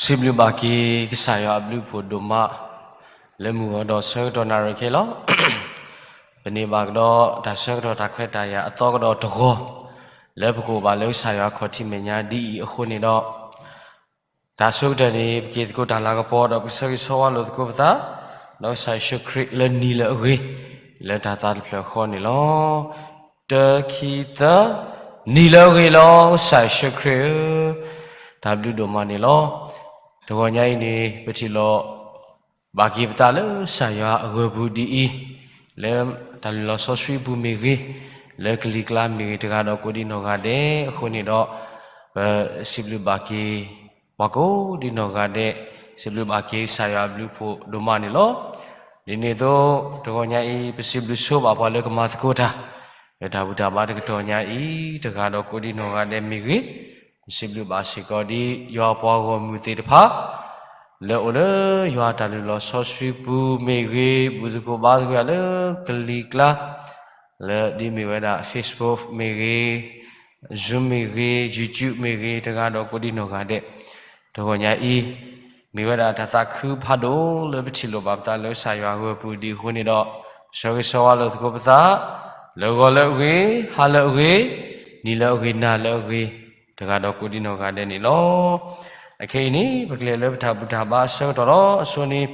စံးဘျုးဘၣ်က့ၤကစၢ်ယွၤအဘျုးအဖှိၣ်ဒိၣ်မး လၢမုၢ်ဂီၤဒီးဆၢကတီၢ်နၣ်ရံၣ်ခဲအံၤလီၤ. ပန့ၢ်ဘၣ်ကဒီးတၢ်ဆၢကတီၢ်တၢ်ခွဲးတၢ်ယာ်အသီကဒီးတဂီၤ လၢပကအိၣ်ဘၣ်လၢကစၢ်ယွၤခီၣ်ထံးမဲာ်ညါဒ်အံၤအဃိန့ၣ်ဒီး တၢ်ဆိကတၢၢ်န့ၣ် ပက့ၤသကိးတၢ်လၤကပီၤဒီးပကဆၢဂ့ၤဆၢဝါလိာ်သကိးပသး ဒီးကစၢ်ယ့ၣ်ၡူးခရံာ်လၢနံၤလၢအဂ့ၤ လၢတၢ်သးတဖျၢၣ်ဃီန့ၣ်လီၤ. တၢ ခံ သၢ, နံၤလၢအဂ့ၤလီၤ ကစၢ်ယ့ၣ်ၡူးခရံာ်ဧၢ, တၢ်ဘျုးဒိၣ်မးန့ၣ်လီၤ. တဂီၤညါအံၤန့ၣ် ပထံၣ်လိာ် ဘၣ်က့ၤပသးလၢကစၢ်ယွၤအဂီၢ်ပူၤဒ်အံၤ, လၢတၢ်လုၢ်လီၢ်စီဆှံပူၤမ့ၢ်ဂ့ၤ, လၢကလံၤကျါမ့ၢ်ဂ့ၤ, တဂၤဒီးကိးဒံနီၢ်ဂၤဒဲးအဃိန့ၣ်ဒီး, ပစံးဘျုးဘၣ်က့ၤ ပှၤကိးဒံနီၢ်ဂၤဒဲး, စံးဘျုးဘၣ်က့ၤကစၢ်ယွၤအဘျုးအဖှိၣ်ဒိၣ်မးန့ၣ်လီၤ. ဒ်န့ၣ်အသိး တဂီၤညါအံၤ ပစံးဘျုးဆိဘၣ်ပှၤလၢကမၤသကိးတၢ် လၢတၢ်ဘူၣ်တၢ်ဘါတကတီၢ်ညါအံၤ, တဂၤဒီးကိးဒံနီၢ်ဂၤဒဲးမ့ၢ်ဂ့ၤ, ပစံးဘျုးဘၣ်စ့ၢ်ကီးဒ် ယွၤအပှၤဂီၢ်မုၢ်သ့ၣ်တဖၣ် လၢအိၣ်လၢယွၤတၢ်လုၢ်လီၢ်စီဆှံပူၤမ့ၢ်ဂ့ၤ, ဘူၣ်သကိးဘါသကိးယွၤလၢကလံၤကျါ, လၢဒ်မ့ၢ်ဝဲဒၣ် Facebook မ့ၢ်ဂ့ၤ, Zoom မ့ၢ်ဂ့ၤ, YouTube မ့ၢ်ဂ့ၤ, တဂၤဒီးကိးဒံနီၢ်ဂၤဒဲး, တဂီၤညါအံၤ မ့ၢ်ဝဲဒၣ်တၢ်သးခုဖးဒိၣ်လၢပထံၣ်လိာ်ဘၣ်ပသးလၢကစၢ်ယွၤအဂီၢ်ပူၤဒ်အဃိန့ၣ်ဒီး, ဆၢဂ့ၤဆၢဝါလိာ်သကိးပသး, လၢဂီၤလၢအဂ့ၤ, ဟါလၢအဂ့ၤ, နံၤလၢအဂ့ၤ, နၤလၢအဂ့ၤ, တဂၤဒီးကိးဒံနီၢ်ဂၤဒဲးန့ၣ်လီၤ. အခဲအံၤန့ၣ် ပကလဲၤလၢပတၢ်ဘူၣ်တၢ်ဘါအဆၢကတီၢ်လီၤ. အဆိန့ၣ်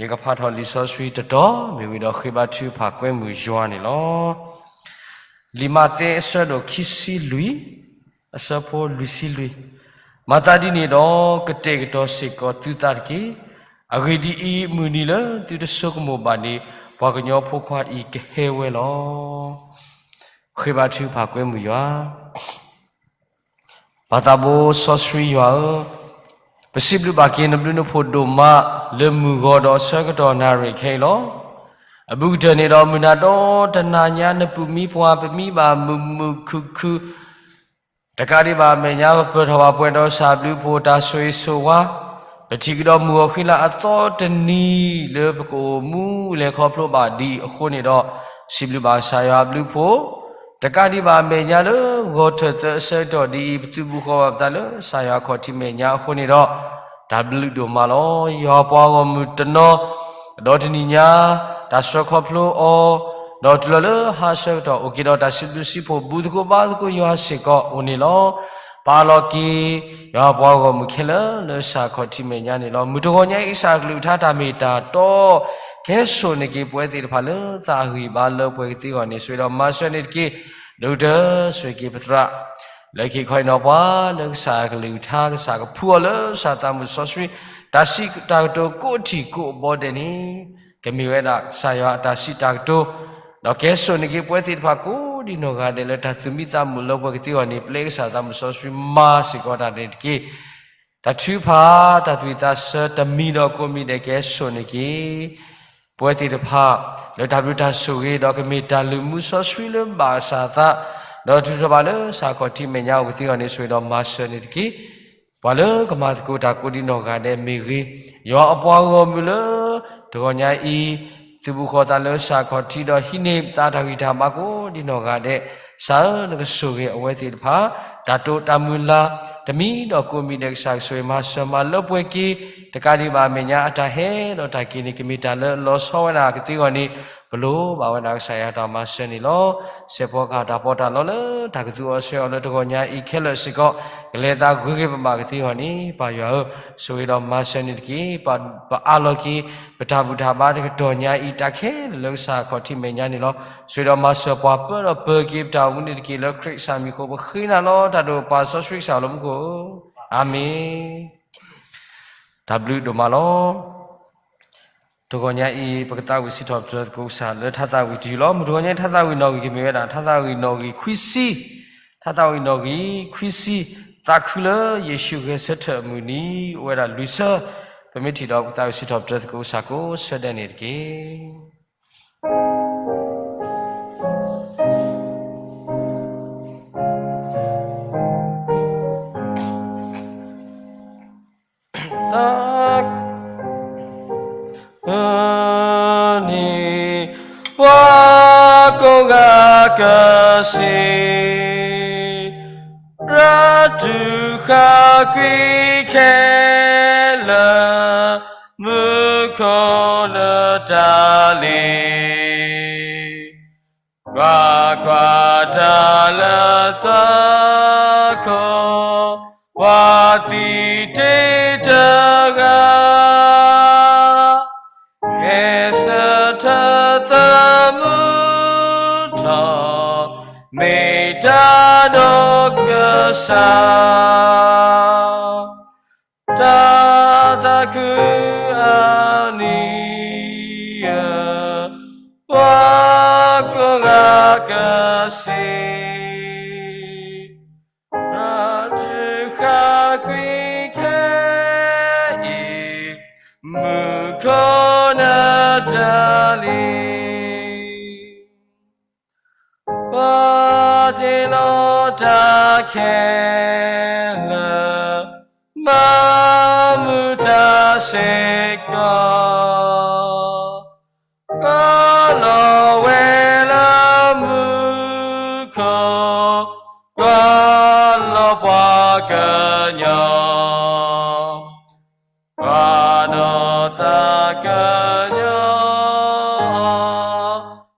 ယကဖးထီၣ်လံာ်စီဆှံတတီၤ မ့ၢ်ဝံၤဒီးဃ့ဘါထုကဖၣ်ကွဲမုာ်ယွၤန့ၣ်လီၤ. လံာ်မးသဲအဆၢဒိၣ်ခံဆံလွံၢ်, အဆၢဖိလွံၢ်ဆံလွံၢ်, မၤသးဒ်န့ၣ်ဒီး ကတဲာ်ကတီၤစ့ၢ်ကီးသုသးတက့ၢ်. အဂ့ၢ်ဒ်အံၤ, မုၢ်နံၤလၢသုတဆိကမိၣ်ဘၣ်န့ၣ် ပှၤကညီဖိခွါအံၤကဟဲဝဲလီၤ. ဃ့ဘါထုကဖၣ်ကွဲမုာ်ယွၤ ပၢ်သးဘိစီဆှံယွၤဧၢ, ပစံးဘျုးဘၣ်က့ၤနဘျုးနဖှိၣ်ဒိၣ်မး လၢမုၢ်ဂီၤဒီးဆၢကတီၢ်နၣ်ရံၣ်ခဲအံၤလီၤ. အဘူးကတၢၢ်န့ၣ်ဒီး မုၢ်နၤဒီတနၤညါ နပူၤမံပှၤ ပမံဘၣ်မုာ်မုာ်ခုၣ်ခုၣ် တကးဒံးဘၣ်အမဲာ်ညါ ပပၢၢ်ထီၣ်ဘၣ်ပှဲၤဒီးကစၢ်ဘျုးဖှိၣ်တၢ်ဆိၣ်ဂ့ၤဆိၣ်ဝါ, ပထံၣ်ကဒီးမုၢ်အီၤဃံလၤအသီတနံၤ လၢပကအိၣ်မူလဲၤခီဖျိဘၣ်ဒ်အံၤအဃိန့ၣ်ဒီး, စံးဘျုးဘၣ်ကစၢ်ယွၤအဘျုးဖှိၣ်, တကးဒံးဘၣ်အမဲာ်ညါလၢ ဂီၤထၢၣ်သၢအဆၢကတီၢ်ဒ်အံၤ ပသုးဘူးဃီဘၣ်ပသးလၢကစၢ်ယွၤခီၣ်ထံးမဲာ်ညါအဃိန့ၣ်ဒီး, တၢ်ဘျုးဒိၣ်မးလီၤ. ယွၤပှၤဂီၢ်မုၢ်တနီၤ ဒီးတနံၤညါ တၢ်ဆှၢခီဖျိအီၤ, ဒီးတုၤလီၤလၢဟါအဆၢကတီၢ် အိၣ်က့ၤဒီးတၢ်စံးဘျုးစံးဖှိၣ် ဘူၣ်သကိးဘါသကိးယွၤစ့ၢ်ကီးအိၣ်န့ၣ်လီၤ. ပာ်လီၤက့ၤ ယွၤပှၤဂီၢ်မုၢ်ခဲလၢာ်လၢကစၢ်ခီၣ်ထံးမဲာ်ညါန့ၣ်လီၤ. မုၢ်တဂီၤညါအံၤ ကစၢ်အကလုၢ်ကထါတၢ်မ့ၢ်တၢ်တီ ကဲစိာ်န့ၢ်က့ၤပဝဲသ့ၣ်တဖၣ်လၢသးအဂံၢ်ဘါလၢပှဲၤကသ့အဂီၢ်န့ၣ် ဆိၣ်ဂ့ၤဒီးမၤစၢၤန့ၢ်တက့ၢ်. ဒိၣ်ကတၢၢ်ဆိၣ်ဂ့ၤက့ၤပသရၣ် လၢခံခီအံၤနီၤပှၤ လၢကစၢ်အကလုၢ်ကထါ ကစၢ်ကဖှူအီၤလၢကစၢ်သးမုၣ်စီဆှံ တၢ်စံးတၢ်ကတိၤကိးထံၣ်ကိးအဘီဒဲးန့ၣ် ကမ့ၢ်ဝဲဒၣ်ကစၢ်ယွၤအတၢ်စံးတၢ်ကတိၤ, ဒီးကဲစိာ်န့ၢ်က့ၤပဝဲသ့ၣ်တဖၣ်ကိးဒံနီၢ်ဂၤဒဲးလၢတၢ်သူၣ်မံသးမုာ်လၢပှဲၤကသ့အဂီၢ်န့ၣ် ပျဲကစၢ်သးမုၣ်စီဆှံမၤစ့ၢ်ကီးတၢ်န့ၣ်တက့ၢ်. တၢ်ထုကဖၣ် တၢ်သူၣ်ဝံၣ်သးဆၢတမံၤဒီးကိးမံၤဒဲးကဲစိာ်န့ၢ်က့ၤ ပဝဲသ့ၣ်တဖၣ် လၢတၢ်ဘျုးတၢ်ဆိၣ်ဂ့ၤ ဒီးကမ့ၢ်တၢ်လုၢ်မူစီဆှံလၢဘၣ်ကစၢ်သး, ဒီးထုးထီၣ်ဘၣ်လၢကစၢ်ခီၣ်ထံးမဲာ်ညါအိၣ်ကသ့အဂီၢ်န့ၣ် ဆိၣ်ဂ့ၤဒီးမၤစၢၤန့ၢ်တက့ၢ်. ပှၤလၢကမၤသကိးတၢ်ကိးဒံနီၢ်ဂၤဒဲးမ့ၢ်ဂ့ၤ, ယွၤအပှၤဂီၢ်မုၢ်လၢ တဂီၤညါအံၤ သုးဘူးဃီၤသးလၢကစၢ်ခီၣ်ထံးဒီးဟံးန့ၢ်သးတၢ်ဂံၢ်တၢ်ဘါကိးဒံနီၢ်ဂၤဒဲး, ကစၢ်ဧၢ နကဆိၣ်ဂ့ၤအဝဲသ့ၣ်တဖၣ် တၢ်တိာ်တၢ်မုၢ်လၢ် တမံၤဒီးကိးမံၤဒဲး ကစၢ်ကဆိၣ်ဂ့ၤမၤစၢၤမၤလၢပှဲၤက့ၤ, တကးဒံးဘၣ်အမဲာ်ညါအတၢ်ဟဲဒီးတၢ်က့ၤန့ၣ် ကမ့ၢ်တၢ်လၢအလီၤဆီဝဲဒၣ်ကသ့အဂီၢ်န့ၣ် ပလိၣ်ဘၣ်ဝဲဒၣ်ကစၢ်ယွၤတၢ်မၤစၢၤန့ၣ်လီၤ. စဲးဖီကဟၣ်တၢ်ပီးတၢ်လီလၢတၢ်ကသူအီၤဆှၢအီၤလၢတဂီၤညါအံၤခဲလၢာ်စ့ၢ်ကီး ကလဲၤသးဂ့ၤဂ့ၤဘၣ်ဘၣ်ကသ့အဂီၢ်န့ၣ် ပၢ်ယွၤဧၢ, ဆိၣ်ဂ့ၤဒီးမၤစၢၤန့ၢ်တက့ၢ်. ပအးလီၤက့ၤ ပတၢ်ဘူၣ်တၢ်ဘါတကတီၢ်ညါအံၤ တၢ်ခဲလၢာ်လၢကစၢ်ခီၣ်ထံးမဲာ်ညါန့ၣ်လီၤ. ဆိၣ်ဂ့ၤဒီးမၤစၢၤပှၤပၢဒီးပၢၤက့ၤပတၢ်အိၣ်မူန့ၣ်တက့ၢ်. လၢခရံာ်ကစၢ်မံၤအဃိ ပဃ့နၤလီၤ. တၢ်ဒိၣ်ပၢ်စီဆှံကစၢ်လၢမူခိၣ်ဧၢ, အၤမ့ၣ်. တၢ်ဘျုးဒိၣ်မးလီၤ. တဂီၤညါအံၤ ပကသးဝံၣ်စံးထီၣ်ပတြၢၤသကိးကစၢ်လၢထါသးဝံၣ်တယုၢ်လီၤ. မုၢ်တဂီၤညါအံၤ ထါသးဝံၣ်နီၣ်ဂံၢ်ကမ့ၢ်ဝဲဒၣ် ထါသးဝံၣ်နီၣ်ဂံၢ်ခွံဆံ, ထါသးဝံၣ်နီၣ်ဂံၢ်ခွံဆံ, သးခုလၢယ့ၣ်ၡူးဂဲၤဆၢထၢၣ်အမုၢ်နံၤ အိၣ်ဝဲဒၣ်လွံၢ်ဆၢ, ပမ့ၢ်ထံၣ်ဒီး ပကသးဝံၣ်စံးထီၣ်ပတြၢၤသကိးကစၢ်ကိးဆၢဒဲးန့ၣ်တက့ၢ်. န့ၣ် ပှၤကိးဂၤကစံး ရၤတူၢ်ဃာ်ကွံာ်ခဲ တၢ်လံၤ, ကွၢ်ကွၢ်, တၢ်လၢသွၣ်ခိၣ် ပှၤသံတ့ၢ်တဂၤ, ဂဲၤဆၢထၢၣ်သမူထီၣ်, မ့ၢ်တၢ်ဒိၣ်ကစၢ် တၢ်သးခုအနံၤ, ပှၤကိးဂၤကစံး, ရၤထုဃာ်ကွံာ်ခဲအံၤ, မူခိၣ်နတၢ်လံၤ ပှၤတ့လီၤတၢ်ခဲလၢာ်, မၤမုာ်တၢ်စ့ၢ်ကီး, ကွၢ်လီၤဝဲလၢမူခိၣ်, ကွၢ်လီၤပှၤကညီ ကွၢ်ဒီးသးကညီၤ,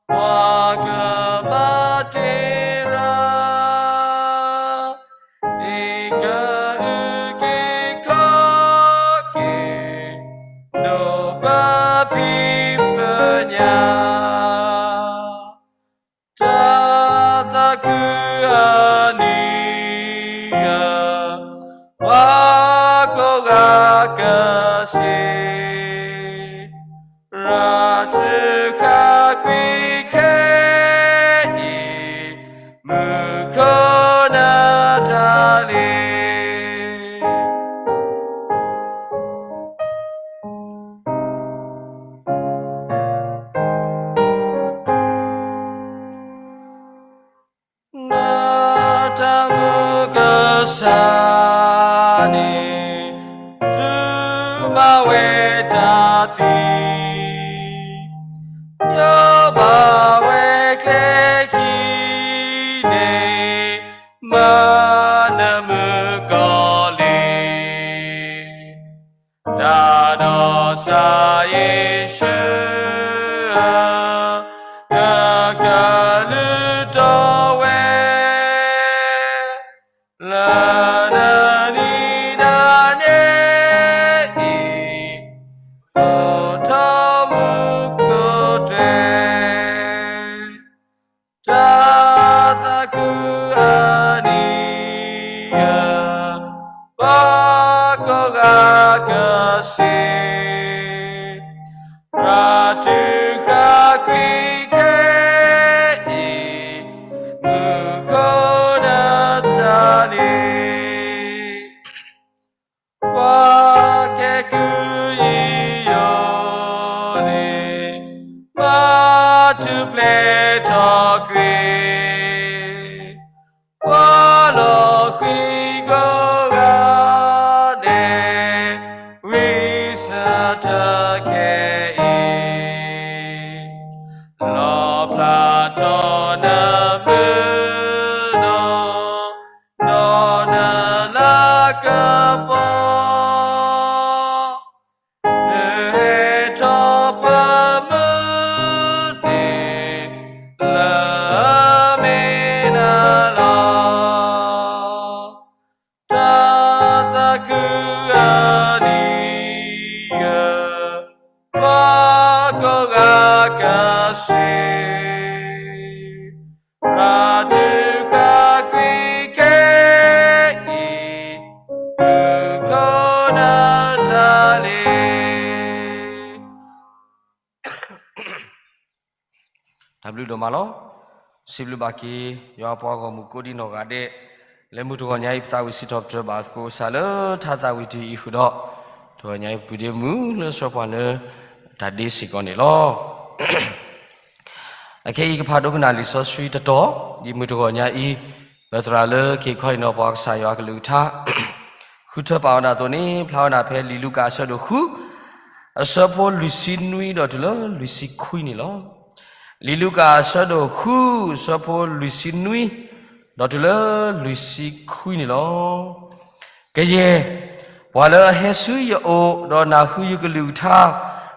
ပှၤကဘၣ်တ့ရၤ, ဒ်ကအုၣ်က့ၤခီၣ်က့ၤ, ဒိးဘၣ်ဖံးပညၣ် တၢ်သးခုအနံၤဧၢ, ပှၤကိးဂၤကစံး, ရၤထုဃာ်ကွံာ်ခဲအံၤ, မူခိၣ်နတၢ်လံၤ နတၢ်မုၢ်ကစၢ်န့ၣ် တူၢ်ဘၣ်ဝဲတၢ်သံ, ညီဘၣ်ဝဲကျဲခံန့ၣ်, မၤနမုၢ်ကီၤလံၤ တၢ်ဒီးစၢ်ယ့ၣ်ၡူးဧၢ, ကကလုၢ်တီဝဲ, လၢနနံၤနၤန့ၣ်အံၤ, အိၣ်ထီၣ်မူခိၣ်တွဲ တၢ်သးခုအနံၤဧၢ, ပှၤကိးဂၤကစံး, ရၤထုဃာ်ကွံာ်ခဲအံၤ, မူခိၣ်နတၢ်လံၤ ပှၤကဲကုၢ်ယံၤယိာ်န့ၣ်, မၤထူၣ်ဖျဲးထီၣ်ကွံာ်, ပှၤလီၤဃံၤကိးဂၤဒဲး, ဝံစၢထၢၣ်ခဲအံၤ, လီၣ်ဖျါထီၣ်နဘျုးဒီး နီၢ်နလၤကပီၤ, နဟဲထီၣ်ပမုၢ်န့ၣ်, လၢမ့ၢ်နၤလီၤ. တၢ်သးခုအနံၤဧၢ, ပှၤကိးဂၤကစံး, ရၤထုဃာ်ကွံာ်ခဲအံၤ, မူခိၣ်နတၢ်လံၤ တၢ်ဘျုးဒိၣ်မးလီၤ. စံးဘျုးဘၣ်က့ၤ ယွၤပှၤဂီၢ်မုၢ်ကိးဒံနီၢ်ဂၤဒဲး, လၢမုၢ်တဂီၤညါအံၤ ပသးဝံၣ်စံးထီၣ်ပတြၢၤဘၣ်သကိးကစၢ်လၢထါသးဝံၣ်တယုၢ်အံၤဃုာ်ဒီး, တဂီၤညါအံၤ ပပုၢ်ဒ့မုၣ်လၢစီၤပှၤလၢ တၢ်ဒ့စ့ၢ်ကီးန့ၣ်လီၤ. အခဲအံၤကဖးဒိကနၣ်လံာ်စီဆှံတတီၤ, ဒ်မုၢ်တဂီၤညါအံၤ, ပသရၣ်လၢက့ၤခီအံၤနီၤ ပှၤကစၢ်ယွၤကလုၢ်ကထါ ဃုထၢပာ်ဝဲဒၣ်အသိးန့ၣ် ဖျါဝဲဒၣ်ဖဲလံာ်လူၤကၣ်အဆၢဒိၣ်ဃု, အဆၢဖိလွံၢ်ဆံနွံဒီးတုၤလၢလွံၢ်ဆံခွံန့ၣ်လီၤ. လံာ်လူၤကၣ်အဆၢဒိၣ်ဃု, အဆၢဖိလွံၢ်ဆံနွံ, ဒီးတုၤလၢလွံၢ်ဆံခွံန့ၣ်လီၤ. ကယဲၢ်, ပှၤလၢအဟဲဆူယအိၣ်, ဒီးနၢ်ဟူယကလုၢ်ကထါ,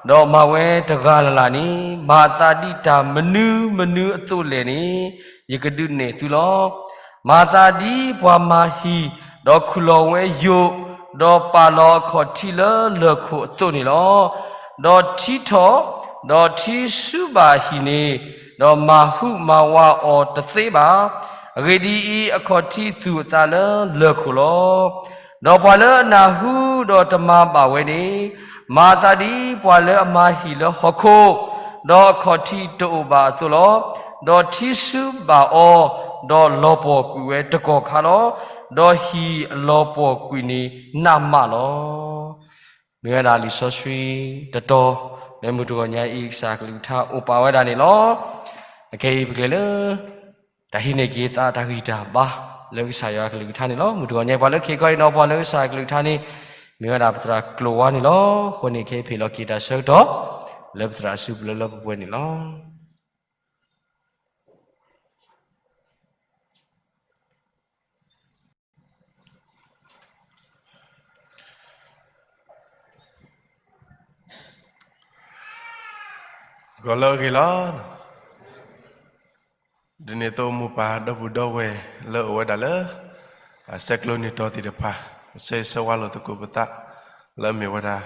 ဒီးမၤဝဲတဂၤလၢ်လၢ်န့ၣ်, မၤသးဒ်တၢ်မနုၤမနုၤအသိးလဲၣ်န့ၣ်, ယကဒုးနဲၣ်သုလီၤ. မၤသးဒ်ပှၤမၤဟံၣ်, ဒီးခူၣ်လီၤဝဲယိာ်, ဒီးပာ်လီၤအခီၣ်ထံးလၢလၢၢ်ခိၣ်အသိးန့ၣ်လီၤ. ဒီးထံထီၣ်, ဒီးထံဆူဘၣ်ဟံၣ်န့ၣ်, ဒီးမၤဟူးမၤဝးအီၤတသ့ဘၣ်. အဂ့ၢ်ဒ်အံၤ, အခီၣ်ထံးသူၣ်အသးလၢလၢၢ်ခိၣ်လီၤ. ဒီးပှၤလၢအနၢ်ဟူဒီးတမၤဘၣ်ဝဲန့ၣ်, မၤသးဒ်ပှၤလၢအမၤဟံၣ်လၢဟီၣ်ခိၣ်, ဒီးအခီၣ်ထံးတအိၣ်ဘၣ်အသိးလီၤ. ဒီးထံဆူဘၣ်အီၤ, ဒီးလီၤပှီၢ်ကွံာ်ဝဲတကီၢ်ခါလီၤ. ဒီးဟံၣ်အလီၤပှီၢ်ကွံာ်န့ၣ်နးမးလီၤ. မ့ၢ်ဝဲဒၣ်လံာ်စီဆှံတတီၤ, လၢမုၢ်တဂီၤညါအံၤ ကစၢ်ကလုၢ်ကထါအိၣ်ပာ်ဝဲဒၣ်န့ၣ်လီၤ. အခဲအံၤပကလဲၤလၢ တၢ်ဟံးန့ၢ်က့ၤသးတၢ်ဂံၢ်တၢ်ဘါ လၢကစၢ်ယွၤကလုၢ်ကထါန့ၣ်လီၤ. မုၢ်တဂီၤညါအံၤ ပှၤလၢကဟ့ၣ်ခီဟ့ၣ်နီၤပှၤလၢကစၢ်ကလုၢ်ကထါန့ၣ် မ့ၢ်ဝဲဒၣ်ပသရၣ်ကျိၤဝါန့ၣ်လီၤ. အဃိန့ၣ် ခဲအံၤပဟ့ၣ်လီၤက့ၤတၢ်ဆၢကတီၢ် လၢပသရၣ်အစုပူၤလၢလၢပှဲၤပှဲၤန့ၣ်လီၤ. ဂီၤလၢအဂ့ၤလီၤ. ဒ်န့ၣ်အသိးမိၢ်ပၢ်ဒီပုၢ်ဒီဝဲၢ်လၢအိၣ်ဝဲဒၣ်လၢ အဆဲးကျိးနံၣ်တီၤသ့ၣ်တဖၣ် ဆၢဂ့ၤဆၢဝါလိာ်သကိးပသး လၢအမ့ၢ်ဝဲဒၣ်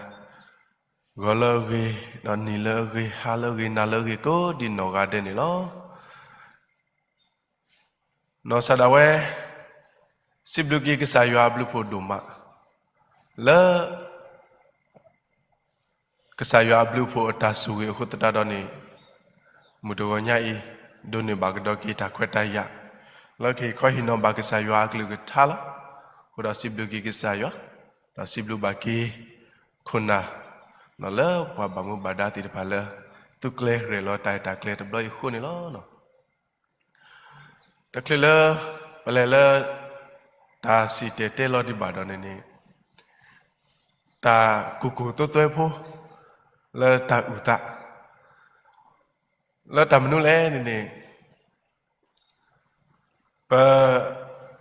ဂီၤလၢအဂ့ၤ, ဒီးနံၤလၢအဂ့ၤ, ဟါလၢအဂ့ၤ, နၤလၢအဂ့ၤ ကိးဒံးနီၢ်ဂၤဒဲးန့ၣ်လီၤ. နီၢ်ကစၢ်ဒၣ်ဝဲ စံးဘျုးက့ၤကစၢ်ယွၤအဘျုးအဖှိၣ်ဒိၣ်မး လၢ ကစၢ်ယွၤအဘျုးအဖှိၣ်အတၢ်ဆိၣ်ဂ့ၤအဃိသတးဒီးန့ၣ် မုၢ်တဂီၤညါအံၤ ဒိးန့ၢ်ဘၣ်ကဒီးက့ၤတၢ်ခွဲးတၢ်ယာ် လၢကဟ့ၣ်ခီဟ့ၣ်နီၤဘၣ်ကစၢ်ယွၤအကလုၢ်ကထါလီၤ. အဃိဒီးစံးဘျုးက့ၤကစၢ်ယွၤ, ဒီးစံးဘျုးဘၣ်က့ၤ ခိၣ်နၢ် လၢပှၤဘၣ်မူဘၣ်ဒါသ့ၣ်တဖၣ်လၢ သုးကျဲၤရဲၣ်လီၤတၢ်ရဲၣ်တၢ်ကျဲၤတဘျီအံၤအဃိန့ၣ်လီၤ. တချုးလၢ ပလဲၤလၢ တၢ်စံၣ်တဲၤတဲလီၤဒံးဘၣ်ဒီးန့ၣ်န့ၣ် တၢ်ကူၣ်ကူၣ်သိးသွဲဖိ လၢတၢ်အုၣ်သး လၢတၢ်မနုၤလဲၣ်န့ၣ်န့ၣ် ပ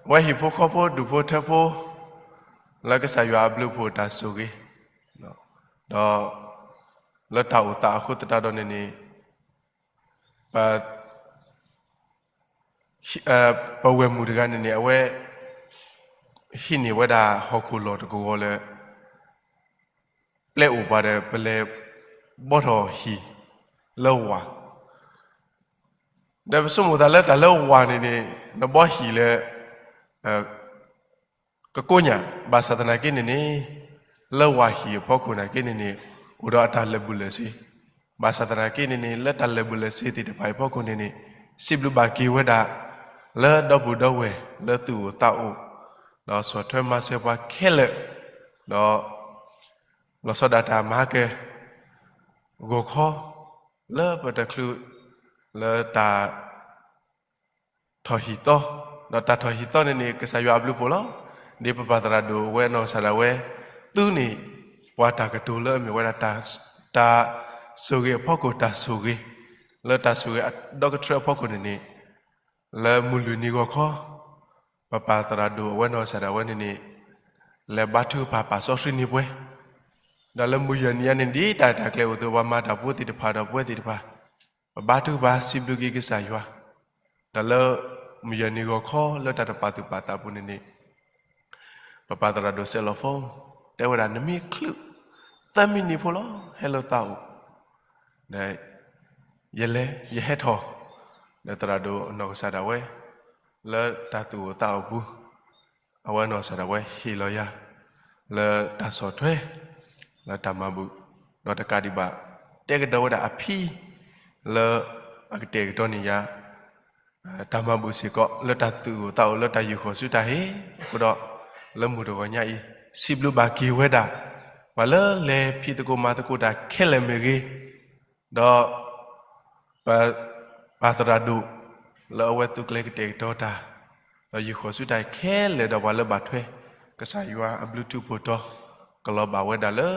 ဝဲဟံၣ်ဖိဃီဖိဒူၣ်ဖိထၢဖိ လၢကစၢ်ယွၤအဘျုးအဖှိၣ်တၢ်ဆိၣ်ဂ့ၤ ဒီး လၢတၢ်အိၣ်သးအဃိသတးဒီးန့ၣ်န့ၣ် ပ ပဝဲၢ်မုၣ်တဂၤန့ၣ်န့ၣ် အဝဲ ဟံးန့ၢ်ဝဲဒၣ်ဟီၣ်ခိၣ်လီၢ်တကဝီၤလၢ ပျဲအိၣ်ပှၤဒီး ပလဲၤဘီထီၣ်ဟံၣ်လၢဝၣ် ဒီးပဆိကမိၣ်သးလၢတၢ်လၢဝၣ်န့ၣ်န့ၣ် နဘီဟံၣ်လၢ ကကိးညၣ် ဘၣ်ဆၣ်သနာ်က့န့ၣ်န့ၣ် လၢဝၣ်ဟံၣ်အဖီခိၣ်နာ်က့န့ၣ်န့ၣ် အိၣ်ဒီးအတၢ်လၢာ်ဘူၣ်လၢာ်စ့ၤ, ဘၣ်ဆၣ်သနာ်က့န့ၣ်န့ၣ် လၢတၢ်လၢာ်ဘူၣ်လၢာ်စ့ၤသ့ၣ်တဖၣ်အံၤအဖီခိၣ်န့ၣ်န့ၣ် စံးဘျုးဘၣ်က့ၤဝဲဒၣ် လၢဒီပုၢ်ဒီဝဲၢ်လၢသူၣ်အိၣ်သးအိၣ် ဒီးဆီၣ်ထွဲမၤစၢၤပှၤခဲလၢာ်, ဒီး လီၤဆီဒၣ်တၢ်မၤကဲ ဂီၤခီ လၢပတချုး လၢတၢ် ထီၣ်ဟံၣ်သီ, ဒီးတၢ်ထီၣ်ဟံၣ်သီန့ၣ်န့ၣ် ကစၢ်ယွၤအဘျုးအဖှိၣ်လီၤ. ဒ်ပပၢ်သရၣ်ဒိၣ်အဝဲနီၢ်ကစၢ်ဒၣ်ဝဲ သုန့ၣ် ပှၤတၢ်ကတိၤလၢအမ့ၢ်ဝဲဒၣ် တၢ်ဆိၣ်ဂ့ၤအဖီခိၣ် တၢ်ဆိၣ်ဂ့ၤ လၢတၢ်ဆိၣ်ဂ့ၤအဒီကထြၢအဖီခိၣ်န့ၣ်န့ၣ် လၢမုၢ်လွံၢ်နံၤဂီၤခီ ပပၢ်သရၣ်ဒိၣ်အဝဲနီၢ်ကစၢ်ဒၣ်ဝဲန့ၣ်န့ၣ် လဲၤဘါထုကဖၣ်ပာ်စီဆှံန့ၢ်ပှဲၤ, ဒီးလၢမုၢ်ယဲၢ်နံၤညါန့ၣ် ဒ်တၢ်ရဲၣ်တၢ်ကျဲၤအိၣ်အသိး ပှၤမၤတၢ်ဖိသ့ၣ်တဖၣ်ဒီးပဝဲသ့ၣ်တဖၣ် ပဘါထုကဖၣ်စံးဘျုးက့ၤကစၢ်ယွၤ, ဒီးလၢမုၢ်ယဲၢ်နံၤဂီၤခီလၢတၢ်တပာ်သူၣ်ပာ်သးအပူၤန့ၣ်န့ၣ် ပပၢ်သရၣ်ဒိၣ်စဲးလီၤ phone တဲဝဲဒၣ် နမ့ၢ်ချုး သၢမံးနံးဖိလီၤ ဟဲလၢသးအိၣ်, ဒီး ယလဲၤ ယဟဲထီၣ်, ဒီးသရၣ်ဒိၣ်အနီၢ်ကစၢ်ဒၣ်ဝဲ လၢတၢ်သူၣ်အိၣ်သးအိၣ်ပူၤ အဝဲနီၢ်ကစၢ်ဒၣ်ဝဲဟ့ၣ်လီၤယၤ လၢတၢ်ဆီၣ်ထွဲ လၢတၢ်မၤဘူၣ်, ဒီးတကးဒံးဘၣ် တဲကဒီးဝဲဒၣ်အဖံ လၢအကတဲာ်ကတီၤန့ၢ်ယၤ တၢ်မၤဘူၣ်စ့ၢ်ကီး လၢတၢ်သူၣ်အိၣ်သးအိၣ် လၢတၢ်ယူာ်ဃီၤဆူတၢ်ဟ့ၣ်အဃိဒီး လၢမုၢ်တဂီၤညါအံၤ စံးဘျုးဘၣ်က့ၤဝဲဒၣ် ပှၤလၢလဲၤဖံးသကိးမၤသကိးတၢ်ခဲလၢာ်မ့ၢ်ဂ့ၤ, ဒီး ပ ပၢ်သရၣ်ဒိၣ် လၢအဝဲသုးကျဲၤကတဲာ်ကတီၤတၢ် ဒီးယူာ်ဃီၤဆူတၢ်ခဲလၢာ်ဒီးပှၤလၢဘၣ်ထွဲ ကစၢ်ယွၤအဘျုးထူးဖှိၣ်တီၤ ကလီၤဘၣ်ဝဲဒၣ်လၢ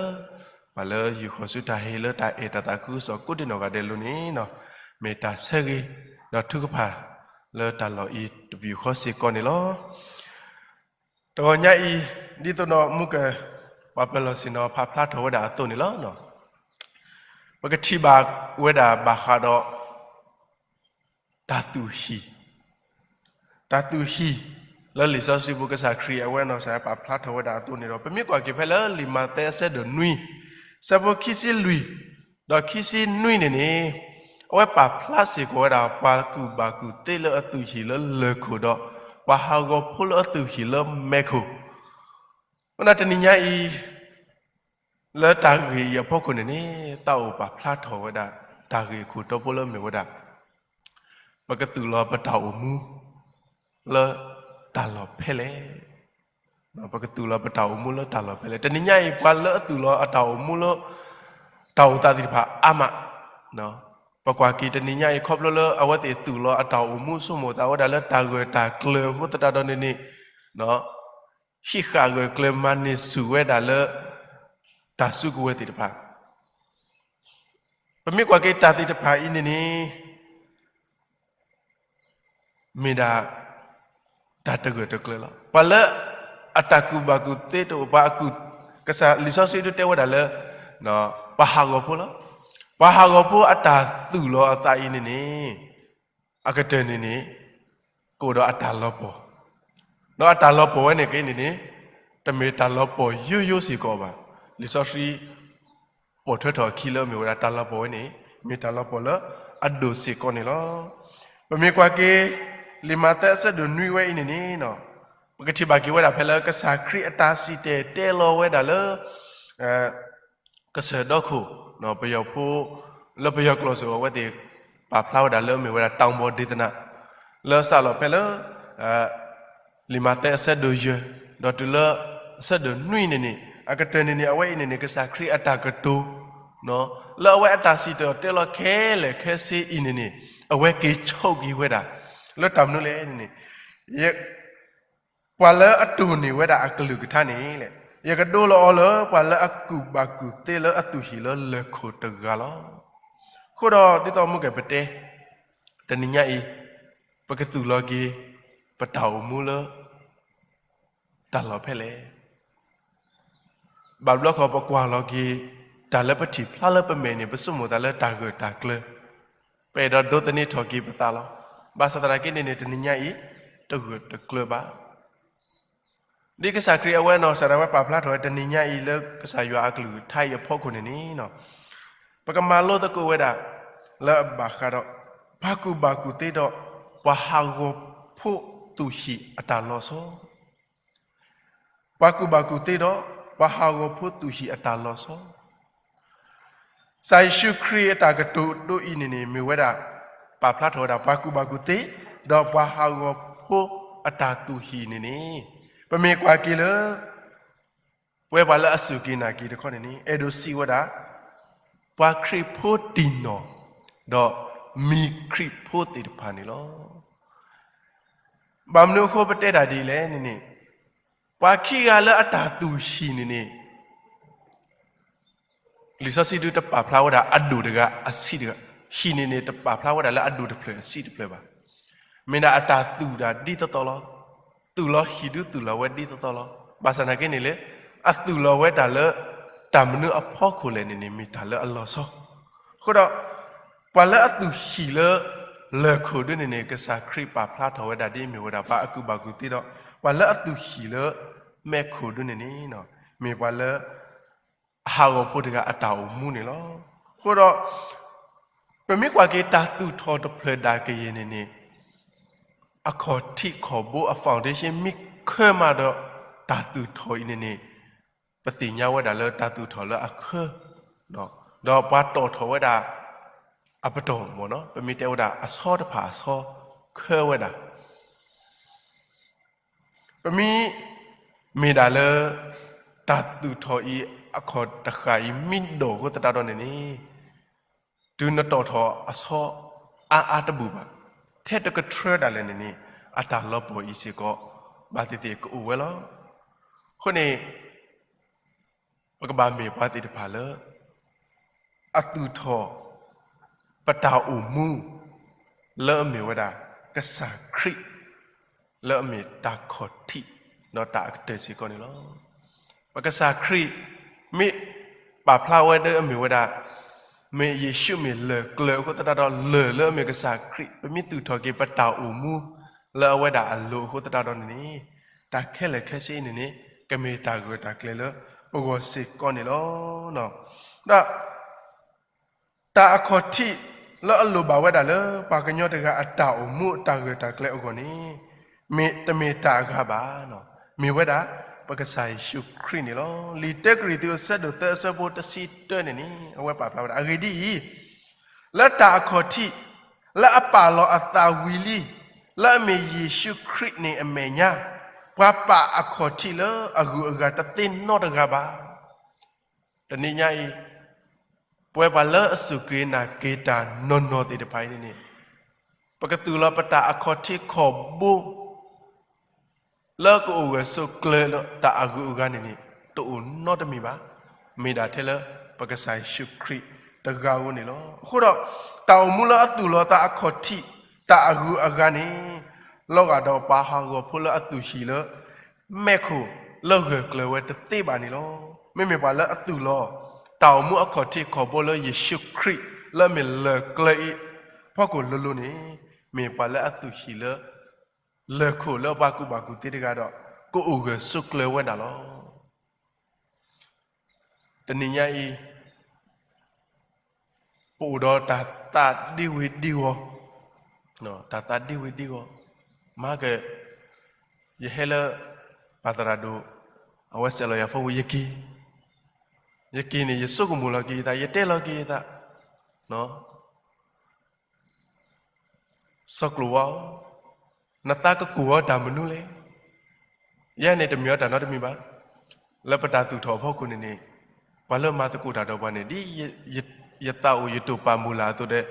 ပှၤလၢယူာ်ဃီၤဆူတၢ်ဟ့ၣ်လၢတၢ်အဲၣ်တၢ်သးခုကစီၣ်ကိးဒံးနီၢ်ဂၤဒဲးလိၤန့ၣ် မ့ၢ်တၢ်ဆၢဂ့ၤ ဒီးထုကဖၣ် လၢတၢ်လီၢ်အံၤတပယူာ်ဃီစ့ၢ်ကီးန့ၣ်လီၤ. တဂီၤညါအံၤ ဒ်သိးဒီးမူက ပှၤပၢၤလီၢ်ဆ့ၣ်နီၤဖးဖျါထီၣ်ဝဲဒၣ်အသိးန့ၣ်လီၤ. ပကထံၣ်ဘၣ်ဝဲဒၣ်ဘၣ်ဃးဒီး တၢ်သူၣ်ဟံၣ်, တၢ်သူၣ်ဟံၣ်လၢလံာ်စီဆှံပူၤ ကစၢ်ခရံာ်အဝဲနီၢ်စၢ်ပာ်ဖျါထီၣ်ဝဲဒၣ်အသိးန့ၣ်ဒီး ပမ့ၢ်ကွၢ်က့ၤဖဲလၢလံာ်မးသဲအဆၢဒိၣ်နွံ, ဆၢဖိခံဆံလွံၢ် ဒီးခံဆံနွံန့ၣ်န့ၣ်, အဝဲပာ်ဖျါစ့ၢ်ကီးဝဲဒၣ် ပှၤကူၣ်ဘၣ်ကူၣ်သ့လၢအသူၣ်ဟံၣ်လၢလၢၢ်ခိၣ်ဒီး ပှၤဟးဂီၤဖိလၢအသူၣ်ဟံၣ်လၢမဲးခိၣ်, အဃိဒီးတနံၤညါအံၤ လၢတၢ်ဂ့ၢ်အံၤအဖီခိၣ်န့ၣ်န့ၣ် သးအိၣ်ပာ်ဖျါထီၣ်ဝဲဒၣ် တၢ်ဂ့ၢ်အခိၣ်တီဖိလၢအမ့ၢ်ဝဲဒၣ် ပကသူၣ်လီၤပတၢ်အိၣ်မူ လၢတၢ်လီၢ်ဖဲလဲၣ်. ပကသူၣ်လီၤပတၢ်အိၣ်မူလၢတၢ်လီၢ်ဖဲလဲၣ်. တနံၤညါအံၤ ပှၤလၢအသူၣ်လီၤအတၢ်အိၣ်မူလၢ တၢ်အိၣ်သးသ့ၣ်တဖၣ်အါမး, ပကွၢ်က့ၤတနံၤညါအံၤ ခီဖျိလၢအဝဲသ့ၣ်သူၣ်လီၤအတၢ်အိၣ်မူ ဆိကမိၣ်သးဝဲဒၣ်လၢတၢ်ဂၢၢ်တၢ်ကျၢၤအဃိသတးဒီးန့ၣ်န့ၣ်, ဟံးဃာ်ဂၢၢ်ကျၢၤမၤန့ၢ်ဆူၣ်ဝဲဒၣ်လၢ တၢ်စုကဝဲၤသ့ၣ်တဖၣ် ပမ့ၢ်ကွၢ်က့ၤတၢ်သ့ၣ်တဖၣ်အံၤန့ၣ်န့ၣ် မ့ၢ်ဒၣ် တၢ်တဂၢၢ်တကျၢၤလီၤ. ပှၤလၢအတၢ်ကူၣ်ဘၣ်ကူၣ်သ့တအိၣ် ပှၤအကူၣ်, ကစၢ်လံာ်စီဆှံဒုးတဲဝဲဒၣ်လၢ ပှၤဟးဂီၤဖိလီၤ. ပှၤဟးဂီၤဖိအတၢ်သူၣ်လီၤအသးအံၤန့ၣ်န့ၣ် အကတၢၢ်န့ၣ်န့ၣ် ကအိၣ်ဒီးအတၢ်လီၤပှီၢ်, ဒီးအတၢ်လီၤပှီၢ်ဝဲန့ၣ်က့န့ၣ်န့ၣ် တမ့ၢ်တၢ်လီၤပှီၢ်ယိယိစ့ၢ်ကီးဘၣ်. လံာ်စီဆှံ ပိာ်ထွဲထီၣ်အခံလၢအမ့ၢ်ဝဲဒၣ်တၢ်လီၤပှီၢ်ဝဲန့ၣ် မ့ၢ်တၢ်လီၤပှီၢ်လၢအဒိၣ်စ့ၢ်ကီးန့ၣ်လီၤ. ပမ့ၢ်ကွၢ်က့ၤ လံာ်မးသဲအဆၢဒိၣ်နွံဝဲအံၤန့ၣ်န့ၣ် ပကထံၣ်ဘၣ်က့ၤဝဲဒၣ်ဖဲလၢကစၢ်ခရံာ်အတၢ်စံၣ်တဲၤတဲလီၤဝဲဒၣ်လၢ ကစၢၢ်ဒီခိၣ်, ပယီၤဖိ, လၢပယီၤကျိာ်စ့ၢ်ကီး အဝဲသ့ၣ်ပာ်ဖျါဝဲဒၣ်လၢအမ့ၢ်ဝဲဒၣ် တောင်ပေါ်ဒေသနာ, လၢစးလီၤဖဲလၢ လံာ်မးသဲအဆၢဒိၣ်ယဲၢ် ဒီးတုၤလၢအဆၢဒိၣ်နွံန့ၣ်န့ၣ် အကတၢၢ်န့ၣ်န့ၣ် အဝဲအံၤန့ၣ်န့ၣ် ကစၢ်ခရံာ်အတၢ်ကတိၤ လၢအဝဲအတၢ်စံၣ်တဲၤတဲလီၤခဲလၢာ်ခဲဆ့အံၤန့ၣ်န့ၣ် အဝဲက့ၤဆိးက့ၤဝဲဒၣ် လၢတၢ်မနုၤလဲၣ်န့ၣ်န့ၣ် ပှၤလၢအတိၢ်န့ၢ်ဝဲဒၣ်အကလုၢ်ကထါန့ၣ်လဲၣ်, ယကဒိလီၤအီၤလၢပှၤလၢအကူၣ်ဘၣ်ကူၣ်သ့လၢအသူၣ်ဟံၣ်လၢလၢၢ်ခိၣ်တဂၤလီၤ. အဃိဒီးဒ်သိးမုၢ်ကဲၣ်ပတဲ တနံၤညါအံၤ ပကသူၣ်လီၤက့ၤ ပတၢ်အိၣ်မူလၢ တၢ်လီၢ်ဖဲလဲၣ်. ဘၣ်ဘျီခီပကွၢ်လီၤက့ၤ တၢ်လၢပထံၣ်ဖျါလၢပမဲာ်န့ၣ် ပဆိကမိၣ်သးလၢတၢ်ဂၢၢ်တၢ်ကျၢၤ, ပအဲၣ်ဒိးဒိးသန့ၤထီၣ်က့ၤပသးလီၤ. ဘၣ်ဆၣ်သနာ်က့န့ၣ်န့ၣ် တနံၤညါအံၤ တဂၢၢ်တကျၢၤဘၣ်. ဒ်ကစၢ်ခရံာ်အဝဲနီၢ်စၢ်ဒၣ်ဝဲပာ်ဖျါထီၣ်ဝဲတနံၤညါအံၤလၢကစၢ်ယွၤအကလုၢ်ကထါအံၤအဖီခိၣ်န့ၣ်န့ၣ် ပကမၤလိသကိးဝဲဒၣ် လၢအဘၣ်ဃးဒီး ပှၤကူၣ်ဘၣ်ကူၣ်သ့ဒီး ပှၤဟးဂီၤဖိသူၣ်ဟံၣ်အတၢ်လီၤဆီ ပှၤကူၣ်ဘၣ်ကူၣ်သ့ဒီး ပှၤဟးဂီၤဖိသူၣ်ဟံၣ်အတၢ်လီၤဆီ ကစၢ်ယ့ၣ်ၡူးခရံာ်အတၢ်ကတိၤဒိအံၤန့ၣ်န့ၣ် မ့ၢ်ဝဲဒၣ် ပာ်ဖျါထီၣ်ဝဲဒၣ် ပှၤကူၣ်ဘၣ်ကူၣ်သ့ ဒီးပှၤဟးဂီၤဖိအတၢ်သူၣ်ဟံၣ်န့ၣ်န့ၣ် ပမ့ၢ်ကွၢ်က့ၤလၢ ပဝဲပှၤလၢအစူၢ်က့ၤနာ်က့ၤတခီန့ၣ်န့ၣ် အဲၣ်ဒိးစံးဝဲဒၣ် ပှၤခရံာ်ဖိတံၢ်နီၢ် ဒီးမံၤခရံာ်ဖိသ့ၣ်တဖၣ်န့ၣ်လီၤ. ဘၣ်မနုၤအဃိပတဲတၢ်ဒ်လဲၣ်န့ၣ်န့ၣ် ပှၤခံဂၤလၢအတၢ်သူၣ်ဟံၣ်န့ၣ်န့ၣ် လံာ်စီဆှံဒုတပာ်ဖျါဝဲဒၣ်အဒိၣ်တဂၤအဆံးတဂၤ, ဟံၣ်န့ၣ်န့ၣ် တပာ်ဖျါဝဲဒၣ်လၢအဒိၣ်တဖျၢၣ်အဆံးတဖျၢၣ်ဘၣ်. မ့ၢ်ဒၣ်အတၢ်သူၣ်ဒၣ်ဒ်သိးသိးလီၤ. သူၣ်လီၤဟံၣ်ဒုသူၣ်လီၤဝဲဒ်သိးသိးလီၤ. ဘၣ်ဆၣ်သနာ်က့န့ၣ်လၢ အသူၣ်လီၤဝဲဒၣ်လၢ တၢ်မနုၤအဖီခိၣ်လဲၣ်န့ၣ်န့ၣ် မ့ၢ်တၢ်လၢအလီၤဆီ. အဃိဒီး ပှၤလၢအသူၣ်ဟံၣ်လၢ လၢၢ်ခိၣ်ဒုန့ၣ်န့ၣ် ကစၢ်ခရံာ်ပာ်ဖျါထီၣ်ဝဲဒၣ်ဒ်အမ့ၢ်ဝဲဒၣ် ပှၤအကူၣ်ဘၣ်ကူၣ်သ့ဒီး ပှၤလၢအသူၣ်ဟံၣ်လၢ မဲးခိၣ်ဒုန့ၣ်န့ၣ် မ့ၢ်ပှၤလၢ အဟးဂီၤဖိတဂၤအတၢ်အိၣ်မူန့ၣ်လီၤ. အဃိဒီး ပမ့ၢ်ကွၢ်က့ၤတၢ်သူၣ်ထီၣ်တဖျၢၣ်ဒၣ်ကယဲၢ်န့ၣ်န့ၣ် အခီၣ်ထံးခီၣ်ဘိအ foundation မ့ၢ်ခၢမးဒီး တၢ်သူၣ်ထီၣ်အံၤန့ၣ်န့ၣ် ပသ့ၣ်ညါဝဲဒၣ်လၢတၢ်သူၣ်ထီၣ်လၢအခၢ ဒီးပှၤတီၣ်ထီၣ်ဝဲဒၣ် အပတီၢ်မ့ၢ်နီၤ ပမ့ၢ်တဲဝဲဒၣ်အဆီတဖၣ်အဆီခၢဝဲဒၣ် ပမ့ၢ်မ့ၢ်ဒၣ်လၢ တၢ်သူၣ်ထီၣ်အံၤ အခီၣ်တဃာ်အံၤ မ့ၢ်ဒိၣ်အဃိသတးဒီးန့ၣ်န့ၣ် တုၤနတီၣ်ထီၣ်အဆီအါအါတဘူၣ်ဘၣ်, ထဲတကထြၢဒၣ်လဲာ်န့ၣ်န့ၣ် အတၢ်လီၤပှီၢ်အံၤစ့ၢ်ကီး ဘၣ်သ့ၣ်သ့ၣ်ကအိၣ်ဝဲလီၤ. အဃိန့ၣ် ပကဘၣ်မ့ၢ်ပှၤသ့ၣ်တဖၣ်လၢ အသူၣ်ထီၣ် ပတၢ်အိၣ်မူ လၢအမ့ၢ်ဝဲဒၣ် ကစၢ်ခရံာ် လၢအမ့ၢ်တၢ်ခီၣ်ထံး ဒီးတၢ်အကတၢၢ်စ့ၢ်ကီးန့ၣ်လီၤ. ပကစၢ်ခရံာ် မ့ၢ်ပာ်ဖျါဝဲဒၣ်အမ့ၢ်ဝဲဒၣ် မ့ၢ်ယ့ၣ်ၡူးမ့ၢ်လၢၢ်ကျၢၤအဃိသတးဒီး လၢၢ်လၢအမ့ၢ်ကစၢ်ခရံာ် ပမ့ၢ်သူၣ်ထီၣ်က့ၤပတၢ်အိၣ်မူလၢအဝဲဒၣ်အလိၤအဃိသတးဒီးန့ၣ်န့ၣ်, တၢ်ခဲလၢာ်ခဲဆ့အံၤန့ၣ်န့ၣ် ကမ့ၢ်တၢ်ဂၢၢ်တၢ်ကျၢၤလၢပဂီၢ်စ့ၢ်ကီးန့ၣ်လီၤ. ဒီး တၢ်အခီၣ်ထံးလၢအလိၣ်ဘၣ်ဝဲဒၣ်လၢ ပှၤကညီတဂၤအတၢ်အိၣ်မူအတၢ်ဂၢၢ်တၢ်ကျၢၤအဂီၢ်န့ၣ် မ့ၢ်တမ့ၢ်တၢ်အဂၤဘၣ်, မ့ၢ်ဝဲဒၣ် ပကစၢ်ယ့ၣ်ၡူးခရံာ်န့ၣ်လီၤ. လံာ်တၢကရံၣ်သူးအဆၢဒိၣ်သၢအဆၢဖိတဆံတၢန့ၣ်န့ၣ် အဝဲပာ်ဖျါဝဲဒၣ် အဂ့ၢ်ဒ်အံၤ, လၢတၢ်အခီၣ်ထံး လၢအပာ်လီၤအသးဝံၤလံ လၢအမ့ၢ်ယ့ၣ်ၡူးခရံာ်န့ၣ်အမဲာ်ညါ, ပှၤပာ်အခီၣ်ထံးလၢအဂုၤအဂၤတသ့နီတဂၤဘၣ်. တနံၤညါအံၤ ပဝဲပှၤလၢအစူၢ်က့ၤနာ်က့ၤတၢ်နီၢ်နီၢ်သ့ၣ်တဖၣ်အံၤန့ၣ်န့ၣ်, ပကသူၣ်လီၤပတၢ်အခီၣ်ထံးခီၣ်ဘိ လၢကအိၣ်ဂၢၢ်ဆိးကျၢၤလၢတၢ်အဂုၤအဂၤန့ၣ်န့ၣ် တအိၣ်နီတမံၤဘၣ်. မ့ၢ်ဒၣ်ထဲလၢပကစၢ်ယ့ၣ်ၡူးခရံာ်တဂၤဧိၤန့ၣ်လီၤ. အဃိဒီး တၢ်အိၣ်မူလၢအသူၣ်လီၤသးအခီၣ်ထံး တၢ်အဂုၤအဂၤန့ၣ် လီၤဂာ်ဒီးပှၤဟးဂီၤဖိလၢအသူၣ်ဟံၣ်လၢ မဲာ်ခိၣ်လၢဂၢၢ်ကျၢၤဝဲတသ့ဘၣ်န့ၣ်လီၤ. မ့မ့ၢ်ပှၤလၢအသူၣ်လီၤ တၢ်အိၣ်မူအခီၣ်ထံးခီၣ်ဘိလၢယ့ၣ်ၡူးခရံာ်လၢအမ့ၢ်လၢၢ်ကျၢၤအံၤ ဖီခိၣ်လိၤလိၤန့ၣ် မ့ၢ်ပှၤလၢအသူၣ်ဟံၣ်လၢ လၢၢ်ခိၣ်လၢပှၤကူၣ်ဘၣ်ကူၣ်သ့တဂၤဒီး ကအိၣ်ဂၢၢ်ဆိးကျၢၤဝဲဒၣ်လီၤ. တနံၤညါအံၤ ပအိၣ်ဒီးတၢ်သးဒ့ဝ့ၤဒ့ဂီၤ, တၢ်သးဒ့ဝ့ၤဒ့ဂီၤ, မၤက ယဟဲလၢ ပၢ်သရၣ်ဒိၣ် အဝဲစဲးလီၤယၤ phone ဝံၤ ယက့ၤ, ယက့ၤန့ၣ် ယဆိကမိၣ်လီၤက့ၤယသး ယတဲလီၤက့ၤယသး စီၤကျိာ်ဝါဧၢ, နသးကကိၢ်အီၤတၢ်မနုၤလဲၣ်. ယဲန့ၣ်တမ့ၢ်အီၤတၢ်နီတမံၤဘၣ်. လၢပတၢ်သူၣ်ထီၣ်အဖီခိၣ်န့ၣ်န့ၣ် ပှၤလၢမၤသကိးတၢ်ဒီးပှၤန့ၣ် ဒ်ယသးအိၣ်ယတိာ်ပာ်မုၢ်လၢ်အသိးဒီး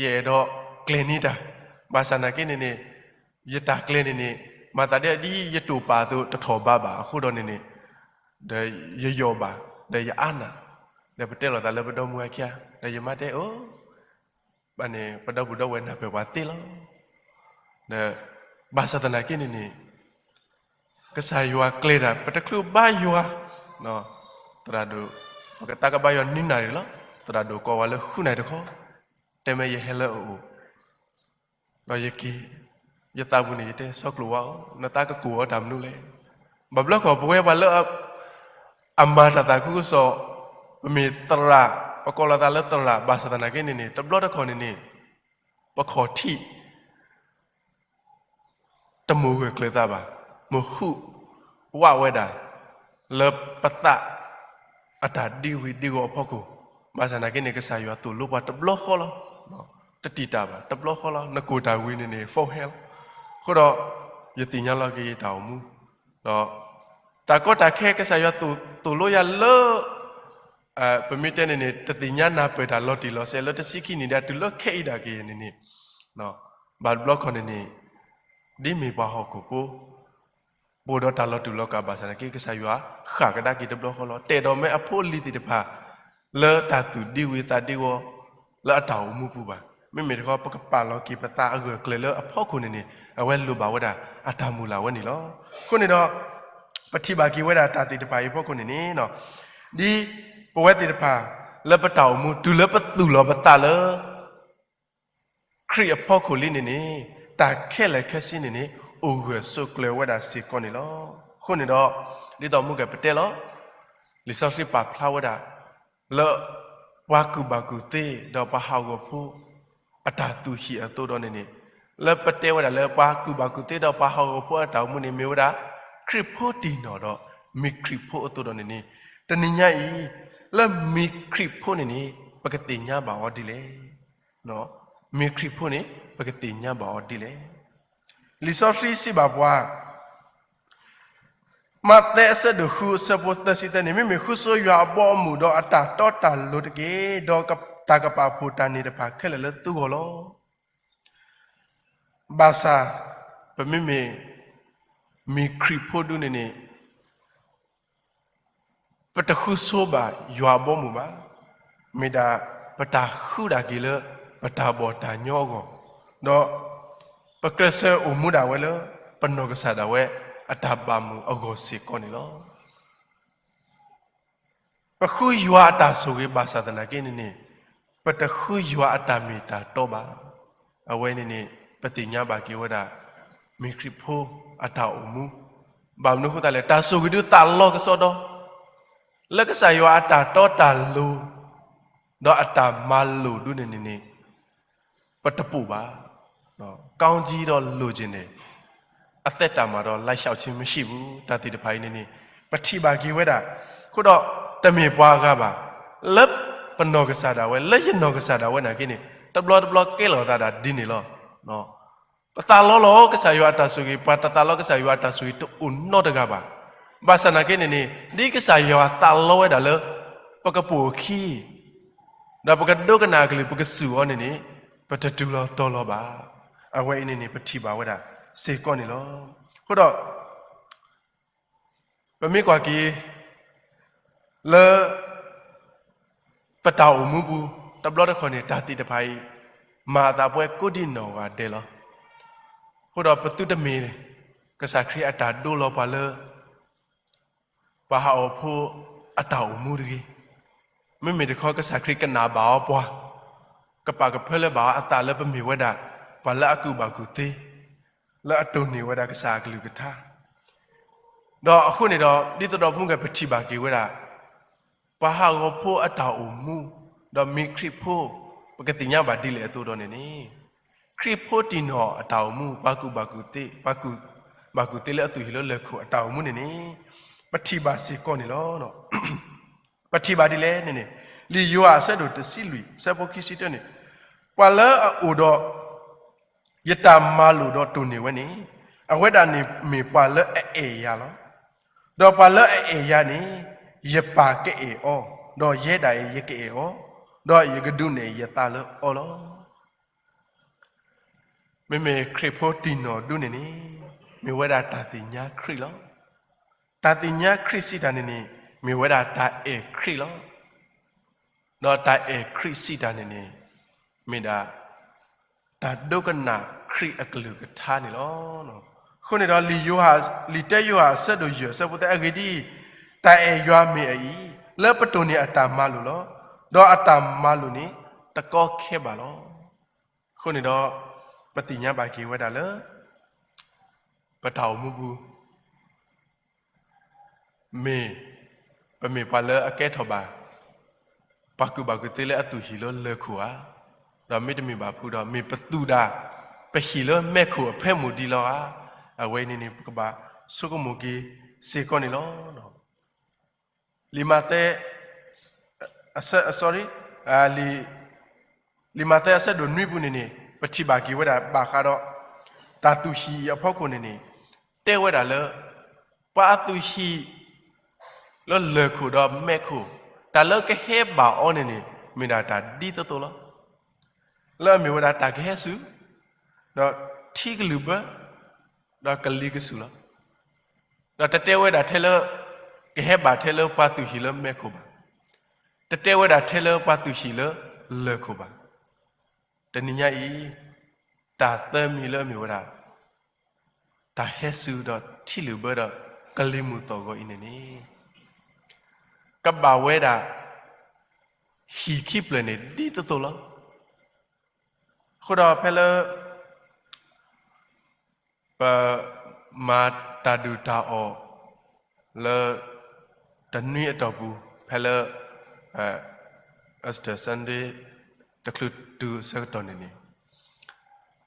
ယအဲၣ်ဒိးကျဲၤန့ၢ်တၢ်, ဘၣ်ဆၣ်နာ်က့န့ၣ်န့ၣ် ယတၢ်ကျဲၤန့ၣ်န့ၣ် မၤသးဒ်ယတိာ်ပာ်အသိးတထီၣ်ဘးဘၣ် အဃိဒီးန့ၣ်န့ၣ် ဒီးယယီၣ်ဘၣ် ဒီးယအါနၢ်, ဒီးပတဲလိာ်သးလၢပဒီမါဝၤခံဂၤ ဒီးယမါတဲအီၤ ဘၣ်န့ၣ် ပဒီပုၢ်ဒီဝဲၢ်နၢ်ပၢၢ်ပှၤသ့လီၤ. ဒီး ဘၣ်ဆၣ်သနာ်က့န့ၣ်န့ၣ် ကစၢ်ယွၤကျဲၤတၢ် ပတချုးဘါယွၤ, သရၣ်ဒိၣ် ပကသးကဘါယွၤနွံနၣ်ရံၣ်လီၤ. သရၣ်ဒိၣ်ကိးဝဲလၢဃုနၣ်ရံၣ်တခီ, တဲမ့ၢ်ယဟဲလၢအအိၣ် ဒီးယက့ၤ, ယသးပူၤန့ၣ် ယတဲစီၤကျိာ်ဝါဧၢ, နသးကကိၢ်အီၤတၢ်မနုၤလဲၣ်. ဘၣ်ဘျီခီပဝဲပှၤလၢ အမၤတၢ်သးခုကစီၣ်, ပမ့ၢ်သရၣ်, ပကိးလီၤသးလၢသရၣ် ဘၣ်ဆၣ်သနာ်က့န့ၣ်န့ၣ် တဘျီတခီၣ်န့ၣ်န့ၣ် ပခီၣ်ထံး တမိၣ်ဂၢၢ်ကျၢၤသးဘၣ်, မိၣ်ဃုဝးဝဲဒၣ် လၢပသး အတၢ်ဒ့ဝံၤဒ့ဂီၤအဖီခိၣ်, ဘၣ်ဆၣ်သနာ်က့န့ၣ် ကစၢ်ယွၤသိၣ်လိပှၤတဘျီဃီလီၤ. တတံာ်တာ်ဘၣ်, တဘျီဃီလီၤ. နကိၢ်တၢ်ဝံၤန့ၣ်န့ၣ် phone ဟဲလီၤ. အဃိဒီး ယသ့ၣ်ညါလီၤက့ၤယတၢ်အိၣ်မူ, ဒီး တၢ်ကီတၢ်ခဲ ကစၢ်ယွၤသိၣ်လိယၤလၢ ပမ့ၢ်တဲန့ၣ်န့ၣ် တသ့ၣ်ညါနၢ်ပၢၢ်တၢ်လီၤတံၢ်လီၤဆဲးလၢတဆံခံနံၣ်ဒၣ်တုၤလၢခဲအံၤဒၣ်က့ၤန့ၣ်န့ၣ်, ဘၣ်တဘျီခီၣ်န့ၣ်န့ၣ် ဒ်မ့ၢ်ပှၤဟီၣ်ခိၣ်ဖိ ပအိၣ်ဒီးတၢ်လီၤတူာ်လီၤကာ်ဘၣ်ဆၣ်သနာ်က့ ကစၢ်ယွၤဃၣ်ကဒါက့ၤတဘျီဃီလီၤ. တဲဒီးမ့ၢ်အဖိအလံၤသ့ၣ်တဖၣ် လၢတၢ်သူၣ်ဒ့ဝံၤသးဒ့ဂီၤ လၢအတၢ်အိၣ်မူပူၤဘၣ်. မ့မ့ၢ်တခီ ပကပာ်လီၤက့ၤပသးအဂၢၢ်အကျၢၤလၢအဖီခိၣ်န့ၣ်န့ၣ် အဝဲလိၣ်ဘၣ်ဝဲဒၣ်အတၢ်မုၢ်လၢ်ဝဲန့ၣ်လီၤ. အဃိန့ၣ်ဒီး ပထံၣ်ဘၣ်က့ၤဝဲဒၣ်တၢ်သ့ၣ်တဖၣ်အံၤအဖီခိၣ်န့ၣ်န့ၣ်, ဒ်ပဝဲသ့ၣ်တဖၣ် လၢပတၢ်အိၣ်မူတုၤလၢပသူၣ်လီၤပသးလၢ ခရံာ်အဖီခိၣ်လံန့ၣ်န့ၣ် တၢ်ခဲလၢာ်ခဲဆ့န့ၣ်န့ၣ် အိၣ်ဂၢၢ်ဆိးကျၢၤဝဲဒၣ်စ့ၢ်ကီးန့ၣ်လီၤ. အဃိန့ၣ်ဒီး ဒ်သိးမုၢ်ကဲပတဲလီၤ လံာ်စီဆှံပာ်ဖျါဝဲဒၣ် လၢ ပှၤကူၣ်ဘၣ်ကူၣ်သ့ဒီးပှၤဟးဂီၤဖိ အတၢ်သူၣ်ဟံၣ်အသိးဒီးန့ၣ်န့ၣ်, လၢပတဲဝဲဒၣ်လၢပှၤကူၣ်ဘၣ်ကူၣ်သ့ဒီးပှၤဟးဂီၤဖိအတၢ်အိၣ်မူန့ၣ် မ့ၢ်ဝဲဒၣ် ခရံာ်ဖိတံၢ်နီၢ်ဒီး မ့ၢ်ခရံာ်ဖိအသိးဒီးန့ၣ်န့ၣ်, တနံၤညါအံၤ လၢမ့ၢ်ခရံာ်ဖိန့ၣ်န့ၣ် ပကသ့ၣ်ညါဘၣ်အီၤဒ်လဲၣ်. မ့ၢ်ခရံာ်ဖိန့ၣ် ပကသ့ၣ်ညါဘၣ်အီၤဒ်လဲၣ်. လံာ်စီဆှံစံးဘၣ်ပှၤ မးသဲအဆၢဒိၣ်ဃုအဆၢဖိသၢဆံသၢန့ၣ်, မ့မ့ၢ်ဃုဆိယွၤအဘီအမုၢ်ဒီးအတၢ်တီတၢ်လိၤတက့ၢ်, ဒီးတၢ်ကပာ်ဖှိၣ်တၢ်န့ၣ်တဖၣ်ခဲလၢာ်လၢသုဂီၢ်လီၤ. ဘၣ်ဆၣ် ပမ့မ့ၢ် မ့ၢ်ခရံာ်ဖိဒုန့ၣ်န့ၣ် ပတဃုဆိဘၣ်ယွၤအဘီအမုၢ်ဘၣ်. မ့ၢ်ဒၣ်ပတၢ်ဃုဒၣ်က့ၤလၢ ပတၢ်ဘီၣ်တၢ်ညီအဂီၢ်, ဒီး ပကြၢးဆၢအိၣ်မူဒၣ်ဝဲလၢ ပနီၢ်ကစၢ်ဒၣ်ဝဲ အတၢ်ဘၣ်မုာ်အဂီၢ်စ့ၢ်ကီးန့ၣ်လီၤ. ပဃုယွၤအတၢ်ဆိၣ်ဂ့ၤဘၣ်ဆၣ်သနာ်က့န့ၣ်န့ၣ်, ပတဃုယွၤအတၢ်မ့ၢ်တၢ်တီဘၣ်. အဝဲန့ၣ်န့ၣ် ပသ့ၣ်ညါဘၣ်က့ၤဝဲဒၣ် မ့ၢ်ခရံာ်ဖိအတၢ်အိၣ်မူ, ဘၣ်မနုၤအဃိသတးလဲၣ်, တၢ်ဆိၣ်ဂ့ၤဒုးသးလီကစီဒီ, လၢကစၢ်ယွၤအတၢ်တီတၢ်လိၤ ဒီးအတၢ်မၤလိာ်ဒုးန့ၣ်န့ၣ်န့ၣ် ပတပိာ်ဘၣ်. ကောင်းကြီးသောလိုချင်တယ်, အသက်တာမှာတော့ လိုက်လျှောက်ခြင်းမရှိဘူး, တၢ်သ့ၣ်တဖၣ်အံၤန့ၣ်န့ၣ် ပထံၣ်ဘၣ်က့ၤဝဲဒၣ်, အဃိဒီးတမ့ၢ်ပှၤဂၤဘၣ်, လၢပနီၢ်ကစၢ်ဒၣ်ဝဲ, လၢယနီၢ်ကစၢ်ဒၣ်ဝဲနာ်က့န့ၣ် တဘျီတဘျီကဲလီၤသးဒၣ်ဒ်န့ၣ်လီၤ. ပသးလီလီၤကစၢ်ယွၤအတၢ်ဆိၣ်ဂ့ၤ, ပှၤတသးလီကစၢ်ယွၤအတၢ်ဆိၣ်ဂ့ၤတအိၣ်နီတဂၤဘၣ်. ဘၣ်ဆၣ်နာ်က့န့ၣ်န့ၣ် ဒ်ကစၢ်ယွၤသးလီဝဲဒၣ်လၢ ပကပိာ်အခံ ဒီးပကဒိကနၣ်အကလုၢ် ပကစူၢ်အီၤန့ၣ်န့ၣ် ပတတုၤလီၤတီၤလီၤဘၣ်. အဝဲအံၤန့ၣ်န့ၣ် ပထံၣ်ဘၣ်ဝဲဒၣ်စ့ၢ်ကီးန့ၣ်လီၤ. အဃိဒီး ပမ့ၢ်ကွၢ်က့ၤ လၢ ပတၢ်အိၣ်မူပူၤ တဘျီတခီၣ်န့ၣ် တၢ်သ့ၣ်တဖၣ်အံၤ မၤအသးပှဲၤကိးဒံနီၢ်ဂၤဒဲးလီၤ. အဃိဒီးပသုတမ့ၢ် ကစၢ်ခရံာ်အတၢ်ဒိလီၤပှၤလၢ ပှၤဟးဂီၤဖိအတၢ်အိၣ်မူတဂ့ၤ. မ့မ့ၢ်တခီ ကစၢ်ခရံာ်ကနၣ်ဘၣ်အီၤပှၤ, ကပာ်ကဖၢလၢဘၣ်အီၤအသးလၢပမ့ၢ်ဝဲဒၣ် ပှၤလၢအကူၣ်ဘၣ်ကူၣ်သ့ လၢအတိၢ်န့ၢ်ဝဲဒၣ်ကစၢ်အကလုၢ်ကထါ. ဒီးအဃိန့ၣ်ဒီး ဒ်သိးဒီးမုၢ်ဂဲၤပထံၣ်ဘၣ်က့ၤဝဲဒၣ် ပှၤဟးဂီၤဖိအတၢ်အိၣ်မူ, ဒီးမ့ၢ်ခရံာ်ဖိ ပကသ့ၣ်ညါဘၣ်ဒ်လဲၣ်အသိးဒီးန့ၣ်န့ၣ်, ခရံာ်ဖိတံၢ်နီၢ်အတၢ်အိၣ်မူ, ပှၤကူၣ်ဘၣ်ကူၣ်သ့, ပှၤကူၣ်ဘၣ်ကူၣ်သ့လၢအသူၣ်ဟံၣ်လၢလၢၢ်ခိၣ်အတၢ်အိၣ်မူန့ၣ်န့ၣ်, ပထံၣ်ဘၣ်စ့ၢ်ကီးန့ၣ်လီၤ. ပထံၣ်ဘၣ်ဒ်လဲၣ်န့ၣ်န့ၣ်, လံာ်ယိၤဟၣ်အဆၢဒိၣ်တဆံလွံၢ် အဆၢဖိခံဆံတၢန့ၣ်, ပှၤလၢအအိၣ်ဒီး ယတၢ်မၤလိာ်ဒီးတိၢ်န့ၢ်ဝဲန့ၣ်, အဝဲဒၣ်န့ၣ်မ့ၢ်ပှၤလၢအအဲၣ်ယၤလီၤ. ဒီးပှၤလၢအအဲၣ်ယၤန့ၣ်, ယပၢ်ကအဲၣ်အီၤ, ဒီးယဲဒၣ်အံၤယကအဲၣ်အီၤ, ဒီးယကဒုးနဲၣ်ယသးလၢအီၤလီၤ. မ့မ့ၢ်ခရံာ်ဖိတံၢ်နီၢ်ဒုးန့ၣ်န့ၣ်, မ့ၢ်ဝဲဒၣ်တၢ်သ့ၣ်ညါခရံာ်လီၤ. တၢ်သ့ၣ်ညါခရံာ်စံးတၢ်န့ၣ်န့ၣ်, မ့ၢ်ဝဲဒၣ်တၢ်အဲၣ်ခရံာ်လီၤ. ဒီးတၢ်အဲၣ်ခရံာ်စံးတၢ်န့ၣ်န့ၣ်, မ့ၢ်ဒၣ် တၢ်ဒိကနၣ်ခရံာ်အကလုၢ်ကထါန့ၣ်လီၤ. အဃိန့ၣ်ဒီး လံာ်ယိၤဟၣ်, လံာ်တၢယိၤဟၣ်အဆၢဒိၣ်ယဲၢ်အဆၢဖိသၢ, အဂ့ၢ်ဒ်အံၤ, တၢ်အဲၣ်ယွၤမ့ၢ်အအံၤ, လၢပတိၢ်န့ၢ်အတၢ်မၤလိာ်လီၤ. ဒီးအတၢ်မၤလိာ်န့ၣ် တကီခဲဘၣ်လီၤ. အဃိန့ၣ်ဒီး ပသ့ၣ်ညါဘၣ်က့ၤဝဲဒၣ်လၢ ပတၢ်အိၣ်မူပူၤ မ့ၢ် ပမ့ၢ်ပှၤလၢအကဲထီၣ်ဘၣ် ပှၤကူၣ်ဘၣ်ကူၣ်သ့လၢအသူၣ်ဟံၣ်လၢလၢၢ်ခိၣ်ဧါ, ဒီးမ့တမ့ၢ်ဘၣ်ဖုဒီး မ့ၢ်ပသူၣ်ဒၣ် ပဟံၣ်လၢမဲးခိၣ်အဖၢမုၢ်ဒံးလီၤဧါ. အဝဲန့ၣ်န့ၣ် ပကဘၣ်ဆိကမိၣ်က့ၤစ့ၢ်ကီးန့ၣ်လီၤ. လံာ်မးသဲ အဆၢ, အဆၢ, လံာ်မးသဲအဆၢဒိၣ်နွံပူၤန့ၣ်န့ၣ် ပထံၣ်ဘၣ်က့ၤဝဲဒၣ်ဘၣ်ဃးဒီး တၢ်သူၣ်ဟံၣ်အဖီခိၣ်န့ၣ်န့ၣ် တဲဝဲဒၣ်လၢ ပှၤအသူၣ်ဟံၣ် လၢလၢၢ်ခိၣ်ဒီးမဲးခိၣ် တၢ်လၢကဟဲဘၣ်အီၤန့ၣ်န့ၣ် မ့ၢ်ဒၣ်တၢ်ဒ်သိးသိးလီၤ. လၢအမ့ၢ်ဝဲဒၣ်တၢ်ကဟဲစူၤ ဒီးထံကလုၢ်ဘၢ ဒီးကလံၤကစူၤလီၤ. ဒီးတတဲဝဲဒၣ်ထဲလၢ ကဟဲဘၣ်ထဲလၢပှၤသူၣ်ဟံၣ်လၢမဲးခိၣ်ဘၣ်. တတဲဝဲဒၣ်ထဲလၢပှၤသူၣ်ဟံၣ်လၢလၢၢ်ခိၣ်ဘၣ်. တနံၤညါအံၤ တၢ်သၢမံၤလၢအမ့ၢ်ဝဲဒၣ် တၢ်ဟဲစူၤဒီးထံလုၢ်ဘၢဒီးကလံၤမုၢ်သီၣ်ဂီၤအံၤန့ၣ်န့ၣ် ကဘၣ်ဝဲဒၣ် ဟံၣ်ခံဖျၢၣ်န့ၣ်ဒ်သိးသိးလီၤ. အဃိဒီးဖဲလၢ ပမၤတၢ်ဒုၣ်တၢ်အီၣ် လၢ တနွံအတီၢ်ပူၤ ဖဲလၢ Easter Sunday တချုးတုၤအဆၢကတီၢ်န့ၣ်န့ၣ်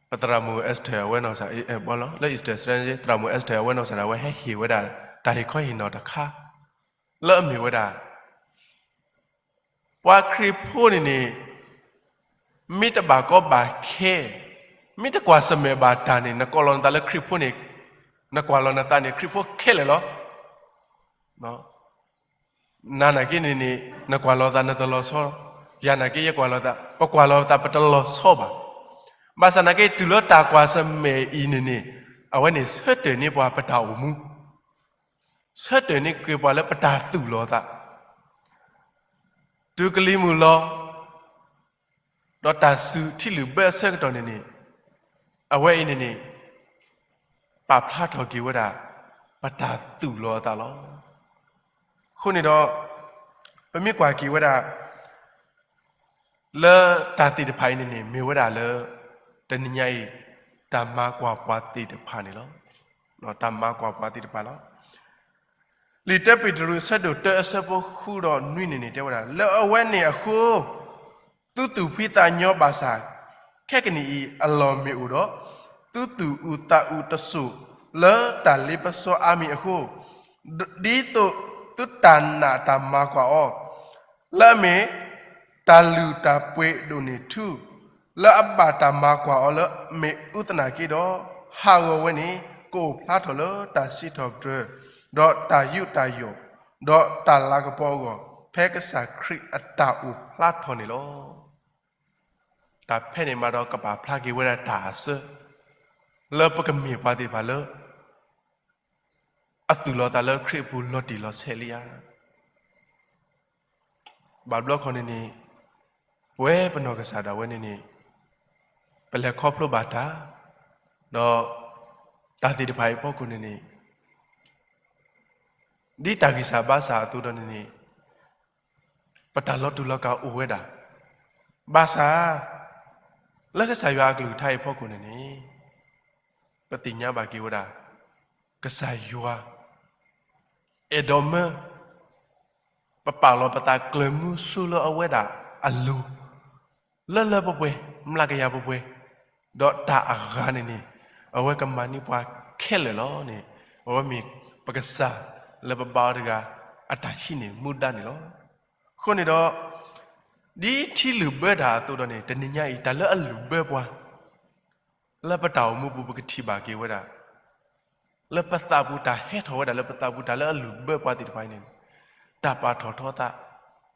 ပသရၣ်မုၣ် Esther အဝဲနီၢ်ကစၢ် ဘီလီၤ လၢ Easter Sunday သရၣ်မုၣ် Esther အဝဲနီၢ်ကစၢ်ဒၣ်ဝဲဟဲဟ့ၣ်ဝဲဒၣ် တၢ်ဟ့ၣ်ခီဟ့ၣ်နီၤတခါ လၢအမ့ၢ်ဝဲဒၣ် ပှၤခရံာ်ဖိန့ၣ်န့ၣ် မ့ၢ်တဘၣ်ကီဘၣ်ခဲ, မ့ၢ်တကွၢ်ဆၢၣ်မဲာ်ဘၣ်တၢ်န့ၣ် နကိးလီၤနသးလၢခရံာ်ဖိန့ၣ်, နကွၢ်လီၤနသးန့ၣ် ခရံာ်ဖိခဲလၢာ်လီၤ. နၤနာ်က့န့ၣ်န့ၣ် နကွၢ်လီၤသးနတလီၤဆီ, ယၤနာ်က့ယကွၢ်လီၤသး ပကွၢ်လီၤသးပတလီၤဆီဘၣ်. ဘၣ်ဆၣ်နာ်က့တုၤလၢတၢ်ကွၢ်ဆၢၣ်မဲာ်အံၤန့ၣ်န့ၣ် အဝဲန့ၣ်ဆၢတဲာ်န့ၢ်ပှၤပတၢ်အိၣ်မူ ဆၢတဲာ်န့ၢ်က့ၤပှၤလၢပတၢ်သူၣ်လီၤသး, တုၤကလံၤမုၢ်လီၤ, ဒီးတၢ်စူၤထံလုၢ်ဘၢအဆၢကတီၢ်န့ၣ်န့ၣ်, အဝဲအံၤန့ၣ်န့ၣ် ပာ်ဖျါထီၣ်က့ၤဝဲဒၣ် ပတၢ်သူၣ်လီၤအသးလီၤ. အဃိန့ၣ်ဒီး ပမ့ၢ်ကွၢ်က့ၤဝဲဒၣ် လၢတၢ်သ့ၣ်တဖၣ်အံၤန့ၣ်န့ၣ် မ့ၢ်ဝဲဒၣ်လၢ တနံၤညါအံၤ တၢ်မၤကွၢ်ပှၤသ့ၣ်တဖၣ်န့ၣ်လီၤ. တၢ်မၤကွၢ်ပှၤသ့ၣ်တဖၣ်လီၤ. လံာ်တၢပ့းတရူး အဆၢဒိၣ်တၢ အဆၢဖိဃုဒီးနွံန့ၣ်န့ၣ် တဲဝဲဒၣ်, လၢအဝဲန့ၣ်အဃိ သုသူၣ်ဖှံသးညီဘၣ်ဆၣ်, ခဲကနံၣ်အံၤအလီၢ်မ့ၢ်အိၣ်ဒီး, သုသူၣ်အုးသးအုးတစိၢ်လၢတၢ်လ့ပစီအါမံၤအဃိ, ဒ်သိးသုတၢ်နာ်တၢ်မၤကွၢ်အီၤ, လၢအမ့ၢ်တၢ်လုၢ်တၢ်ပှ့ၤဒိၣ်န့ၢ်ထူ, လၢအဘၣ်တၢ်မၤကွၢ်အီၤလၢအမ့ၢ်အုသနာ်က့ဒီး, ဟးဂီၤဝဲန့ၣ် ကအိၣ်ဖျါထီၣ်လၢတၢ်စံးထီၣ်ပတြၢၤ, ဒီးတၢ်ယူးတၢ်ယီၣ်, ဒီးတၢ်လၤကပီၤအဂီၢ်, ဖဲကစၢ်ခရံာ်အတၢ်အိၣ်ဖျါထီၣ်န့ၣ်လီၤ. တၢ်ဖဲန့ၣ်မးဒီးကပာ်ဖျါက့ၤဝဲဒၣ်တၢ်အစၢ, လၢပကမ့ၢ်ပှၤသ့ၣ်တဖၣ်လၢ အသူၣ်လီၤသးလၢခရံာ်အပူၤလီၤတံၢ်လီၤဆဲးလံဧါ. ဘၣ်ဘျီခီန့ၣ်န့ၣ်, ပဝဲပနီၢ်ကစၢ်ဒၣ်ဝဲန့ၣ်န့ၣ်, ပလဲၤခီဖျိဘၣ်တၢ်, ဒီးတၢ်သ့ၣ်တဖၣ်အံၤအဖီခိၣ်န့ၣ်န့ၣ်, ဒ်တၢ်ဂံၢ်စၢ်ဘါစၢ်အသိးဒီးန့ၣ်န့ၣ်, ပတၢ်လီၤတူာ်လီၤကာ်အိၣ်ဝဲဒၣ်, ဘၣ်ဆၣ် လၢကစၢ်ယွၤအကလုၢ်ကထါအံၤအဖီခိၣ်န့ၣ်န့ၣ်, ပသ့ၣ်ညါဘၣ်က့ၤဝဲဒၣ်, ကစၢ်ယွၤ အဲၣ်ဒိးမၢ ပပာ်လီၤပသးကျၢၤမူဆူလၢအဝဲဒၣ်အလိၤ, လၢလၢပှဲၤပှဲၤ, မျးကယၤပှဲၤပှဲၤ, ဒီးတၢ်အဂၤန့ၣ်န့ၣ်, အဝဲကမၤန့ၢ်ပှၤခဲလၢာ်လီၤန့ၣ်, အဝဲမ့ၢ်ပကစၢ်လၢပဘါအီၤတဂၤ အတၢ်ဟံးန့ၢ်မူဒါန့ၣ်လီၤ. အဃိန့ၣ်ဒီး, ဒ်ထံလုၢ်ဘၢတၢ်အသိးဒီးန့ၣ်, တနံၤညါအံၤ တၢ်လၢအလုၢ်ဘၢပှၤ လၢပတၢ်အိၣ်မူပူၤ ပကထံၣ်ဘၣ်က့ၤဝဲဒၣ်, လၢပသးပူၤတၢ်ဟဲထီၣ်ဝဲဒၣ်လၢပသးပူၤ တၢ်လၢအလုၢ်ဘၢပှၤသ့ၣ်တဖၣ်အံၤန့ၣ်, တၢ်ပာ်ထီၣ်ထီသး,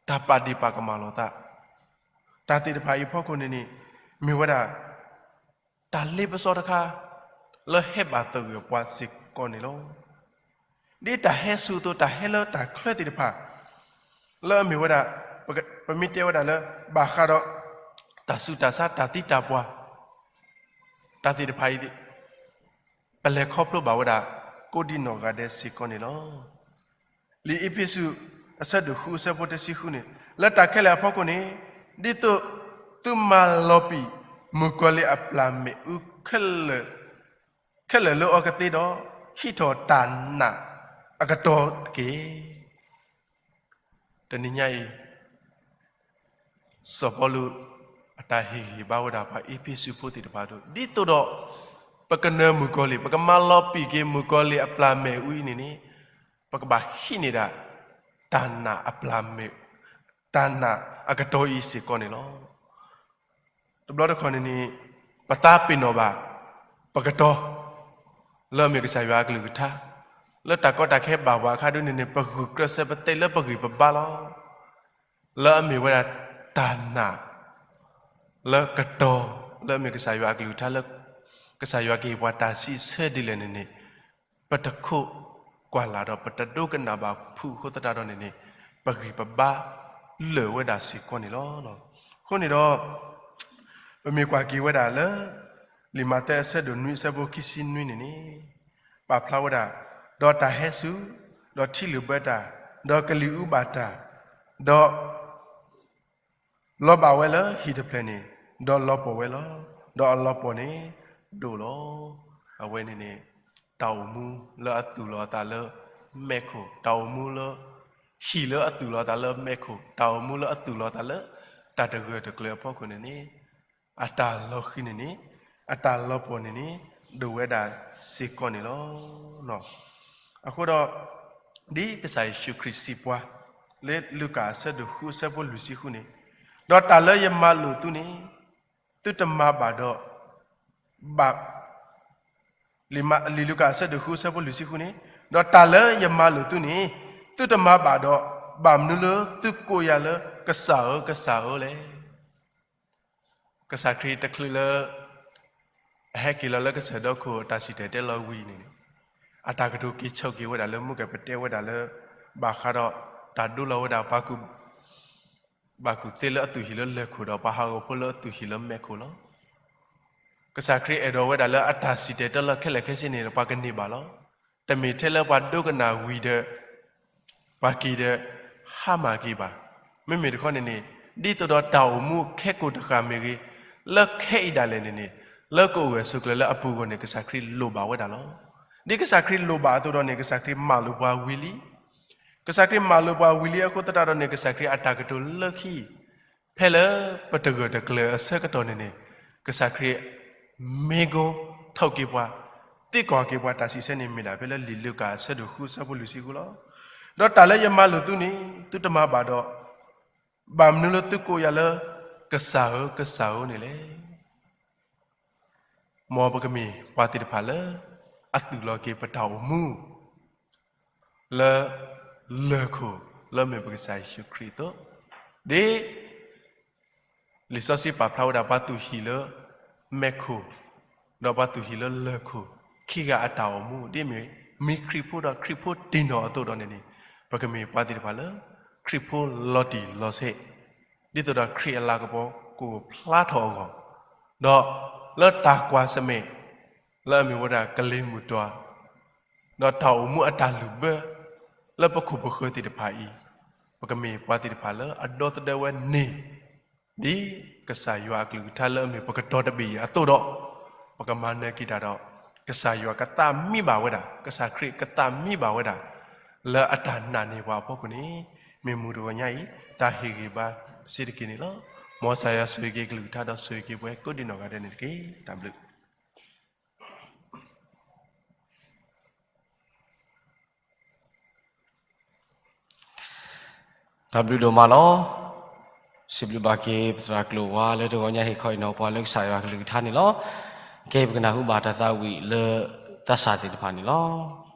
တၢ်ပာ်ဒ့ၣ်ပာ်ကမၣ်လိာ်သး, တၢ်သ့ၣ်တဖၣ်အံၤအဖီခိၣ်န့ၣ်န့ၣ်, မ့ၢ်ဝဲဒၣ် တၢ်လ့ပစီတခါ လၢဟဲဘၣ်သဂၢၢ်ပှၤစ့ၢ်ကီးန့ၣ်လီၤ. ဒ်တၢ်ဟဲဆူအသိး တၢ်ဟဲလၢတၢ်ချၢသ့ၣ်တဖၣ် လၢအမ့ၢ်ဝဲဒၣ်, ပမ့ၢ်တဲဝဲဒၣ်လၢ ဘၣ်ဃးဒီး တၢ်ဆူးတၢ်ဆါ တၢ်သံတၢ်ပှၢ် တၢ်သ့ၣ်တဖၣ်အံၤ ပလဲၤခီဖျိဘၣ်ဝဲဒၣ် ကိးဒံနီၢ်ဂၤဒဲးစ့ၢ်ကီးန့ၣ်လီၤ. လံာ်အ့းဖ့းစူး အဆၢဒိၣ်ဃု အဆၢဖိတဆံဃုန့ၣ်, လၢတၢ်ခဲလၢာ်အဖီခိၣ်န့ၣ်, ဒ်သိးသုမၤလီၤပံာ် မုၣ်ကီၤလံၢ်အပျၢ်မ့ၣ်အူ ခဲလၢာ်လၢအီၤကသ့ဒီး, ဟံးထီၣ်တၢ်နာ်အကတီၢ်တက့ၢ်. တနံၤညါအံၤ စီၤပီလူး အတၢ်ဟ့ၣ်ဂံၢ်ဘါဝဲဒၣ်ပှၤအ့းဖ့းစူးဖိသ့ၣ်တဖၣ်အသိး, ဒ်သိးဒီး ပကနၢၤမုၣ်ကီၤလံၢ်, ပကမၤလီၤပံာ်က့ၤမုၣ်ကီၤလံၢ်အပျၢ်မ့ၣ်အူအံၤန့ၣ်န့ၣ်, ပကဘၣ်ဟံးန့ၢ်ဒၣ် တၢ်နာ်အပျၢ်မ့ၣ်, တၢ်နာ်အကတီၢ်အံၤစ့ၢ်ကီးန့ၣ်လီၤ. တဘျီတခီၣ်န့ၣ်န့ၣ်, ပသးပ့ၤနီၣ်ဘၣ် ပကတီၢ် လၢအမ့ၢ်ကစၢ်ယွၤအကလုၢ်ကထါ, လၢတၢ်ကီတၢ်ခဲဘၣ်ပှၤအခါဒ်န့ၣ်န့ၣ် ပဂုာ်ကျဲးစၢး ပသ့လၢပဂံၢ်ပဘါလီၤ. လၢအမ့ၢ်ဝဲဒၣ်တၢ်နာ် လၢကတီၢ် လၢအမ့ၢ်ကစၢ်ယွၤအကလုၢ်ကထါ လၢကစၢ်ယွၤကဟ့ၣ်ပှၤတၢ်စံးဆၢဒ်လဲၣ်န့ၣ်န့ၣ်, ပတခိးကွၢ်လၢ်ဒီး ပတဒိကနၣ်ဘၣ်ဖုးအဃိသတးဒီးန့ၣ်န့ၣ်, ပဂံၢ်ပဘါလၢာ်ဝဲဒၣ်စ့ၢ်ကီးန့ၣ်လီၤ. အဃိန့ၣ်ဒီး ပမ့ၢ်ကွၢ်က့ၤဝဲဒၣ်လၢ လံာ်မးသဲအဆၢဒိၣ်နွံ အဆၢဖိခံဆံနွံန့ၣ်န့ၣ်, ပာ်ဖျါဝဲဒၣ်, ဒီးတၢ်ဟဲဆူ, ဒီးထံလုၢ်ဘၢတၢ်, ဒီးကလံၤအူဘၣ်တၢ်, ဒီး လီၤဘၣ်ဝဲလၢဟံၣ်တဖျၢၣ်န့ၣ်, ဒီးလီၤပှီၢ်ဝဲလီၤ. ဒီးအလီၤပှီၢ်န့ၣ်ဒိၣ်လီၤ. အဝဲန့ၣ်န့ၣ်, တၢ်အိၣ်မူလၢအသူၣ်လီၤအသးလၢမဲးခိၣ်, တၢ်အိၣ်မူလၢ ဟံၣ်လၢအသူၣ်လီၤအသးလၢမဲးခိၣ်, တၢ်အိၣ်မူလၢအသူၣ်လီၤအသးလၢ တၢ်တဂၢၢ်တကျၢၤအဖီခိၣ်န့ၣ်န့ၣ်, အတၢ်လီၤဃံၤန့ၣ်န့ၣ်, အတၢ်လီၤပှီၢ်န့ၣ်န့ၣ်, ဒိၣ်ဝဲဒၣ်စ့ၢ်ကီးန့ၣ်လီၤ. အဃိဒီး, ဒ်ကစၢ်ယ့ၣ်ၡူးခရံာ်စံးပှၤ, လၢလူၤကၣ်အဆၢဒိၣ်ဃု အဆၢဖိလွံၢ်ဆံဃုန့ၣ်, ဒီးတၢ်လၢယမၤလိာ်သုန့ၣ်, သုတမၤဘၣ်ဒီး, ဘၣ် လံာ်လူၤကၣ်အဆၢဒိၣ်ဃု အဆၢဖိလွံၢ်ဆံဃုန့ၣ်, ဒီးတၢ်လၢယမၤလိာ်သုန့ၣ်, သုတမၤဘၣ်ဒီး, ဘၣ်မနုၤလၢသုကိးယၤလၢကစၢ်ဧၢ, ကစၢ်ဧၢလဲၣ်. ကစၢ်ခရံာ်တချုးလၢ အဟဲက့ၤလီၤလၢကစၢၢ်ဒီခိၣ်အတၢ်စံၣ်တဲၤတဲလီၤဝံၤန့ၣ်, အတၢ်ကတိၤက့ၤဆိးက့ၤဝဲဒၣ်လၢမူကဲၣ်ပတဲဝဲဒၣ်လၢ ဘၣ်ဃးဒီးတၢ်ဒိလီၤဝဲဒၣ်ပှၤကူၣ်ဘၣ်ကူၣ်သ့လၢအသူၣ်ဟံၣ်လၢလၢၢ်ခိၣ်ဒီးပှၤဟးဂီၤဖိလၢအသူၣ်ဟံၣ်လၢမဲးခိၣ်လီၤ. ကစၢ်ခရံာ်အဲၣ်ဒိးဝဲဒၣ်လၢအတၢ်စံၣ်တဲၤတဲလီၤခဲလၢာ်ခဲဆ့န့ၣ် ပှၤကန့ၢ်ဘၣ်လီၤ. တမ့ၢ်ထဲလၢပှၤဒိကနၣ်ဝံၤဒီး ပှၤက့ၤဒီး ဟါမၢ်က့ၤဘၣ်. မ့မ့ၢ်တခီန့ၣ်န့ၣ် ဒ်သိးဒီးတၢ်အိၣ်မူခဲကိာ်တဃၣ်မ့ၢ်ဂ့ၤ, လၢခဲအံၤဒၣ်လဲာ်န့ၣ်န့ၣ်, လၢကအိၣ်ဂၢၢ်ဆိးကျၢၤလၢအပူၤအဂီၢ်န့ၣ် ကစၢ်ခရံာ်လိၣ်ဘၣ်ဝဲဒၣ်လီၤ. ဒ်ကစၢ်ခရံာ်လိၣ်ဘၣ်အသိးဒီးန့ၣ် ကစၢ်ခရံာ်မၤလိာ်ပှၤဝံၤလံ. ကစၢ်ခရံာ်မၤလိာ်ပှၤဝံၤလံအဃိသတးဒီးန့ၣ် ကစၢ်ခရံာ်အတၢ်ကတိၤလၢခံ ဖဲလၢပတဂၢၢ်တကျၢၤအဆၢကတီၢ်န့ၣ်န့ၣ်, ကစၢ်ခရံာ်မ့ၢ်ကိထီၣ်က့ၤပှၤ, သံကွၢ်က့ၤပှၤတၢ်စံးဆၢန့ၣ်မ့ၢ်ဒၣ်ဖဲလၢလံာ်လူၤကၣ်အဆၢဒိၣ်ဃုအဆၢဖိလွံၢ်ဆံဃုလီၤ. ဒီးတၢ်လၢယမၤလိာ်သုန့ၣ် သုတမၤဘၣ်ဒီး, ဘၣ်မနုၤလၢသုကိးယၤလၢ ကစၢ်ဧၢ, ကစၢ်ဧၢန့ၣ်လဲၣ်. မ်ပကမ့ၢ်ပှၤသ့ၣ်တဖၣ်လၢ အသူၣ်လီၤက့ၤပတၢ်အိၣ်မူ လၢ လၢၢ်ခိၣ်လၢမ့ၢ်ပကစၢ်ယ့ၣ်ၡူးခရံာ်အသိး, ဒ် လံာ်စီဆှံပာ်ဖျါဝဲဒၣ်ပှၤသူၣ်ဟံၣ်လၢ မဲးခိၣ်, ဒီးပှၤသူၣ်ဟံၣ်လၢလၢၢ်ခိၣ်, ခံဂၤအတၢ်အိၣ်မူ ဒ်မ့ၢ် မ့ၢ်ခရံာ်ဖိဒီးခရံာ်ဖိတံၢ်နီၢ်အသိးဒီးန့ၣ်န့ၣ်, ပကမ့ၢ်ပှၤသ့ၣ်တဖၣ်လၢ ခရံာ်ဖိလီၤတံၢ်လီၤဆဲး, ဒ်သိးဒီးခရံာ်အလၤကပီၤကအိၣ်ဖျါထီၣ်အဂီၢ်, ဒီးလၢတၢ်ကွၢ်ဆၢၣ်မဲာ် လၢအမ့ၢ်ဝဲဒၣ်ကလံၤမုၢ်တွၤ, ဒီးတၢ်အိၣ်မူအတၢ်လုၢ်ဘၢ လၢပခိၣ်ပဃၢၤသ့ၣ်တဖၣ်အံၤ, ပကမ့ၢ်ပှၤသ့ၣ်တဖၣ်လၢအဒီသဒၢဝဲန့ၣ်, ဒ်ကစၢ်ယွၤအကလုၢ်ကထါလၢအမ့ၢ်ပကတီၤတဘ့ၣ်အံၤအသိးဒီး, ပကမၤနၢၤက့ၤတၢ်ဒီး, ကစၢ်ယွၤကသးမံဘၣ်ဝဲဒၣ်, ကစၢ်ခရံာ်ကသးမံဘၣ်ဝဲဒၣ်, လၢအတၢ်နာ်န့ၢ်ပှၤအဖီခိၣ်န့ၣ်, မ့ၢ်မုၢ်တဂီၤညါအံၤ တၢ်ဟ့ၣ်ဂံၢ်ဘါစ့ၢ်တက့ၢ်န့ၣ်လီၤ. မ်ကစၢ်ယွၤဆိၣ်ဂ့ၤက့ၤကလုၢ်ကထါဒီးဆိၣ်ဂ့ၤက့ၤပှၤကိးဒံးနီၢ်ဂၤဒဲးန့ၣ်တက့ၢ်. တၢ်ဘျုး တၢ်ဘျုးဒိၣ်မးလီၤ. စံးဘျုးဘၣ်က့ၤပသရၣ်ကျိၤဝါလၢတဂီၤညါဟ့ၣ်ခီအံၤနီၤပှၤလၢကစၢ်ယွၤကလုၢ်ကထါန့ၣ်လီၤ. ကဲပကနၢ်ဟူဘၣ်တၢ်သးဝံၣ်လၢသးစၢ်သ့ၣ်တဖၣ်န့ၣ်လီၤ.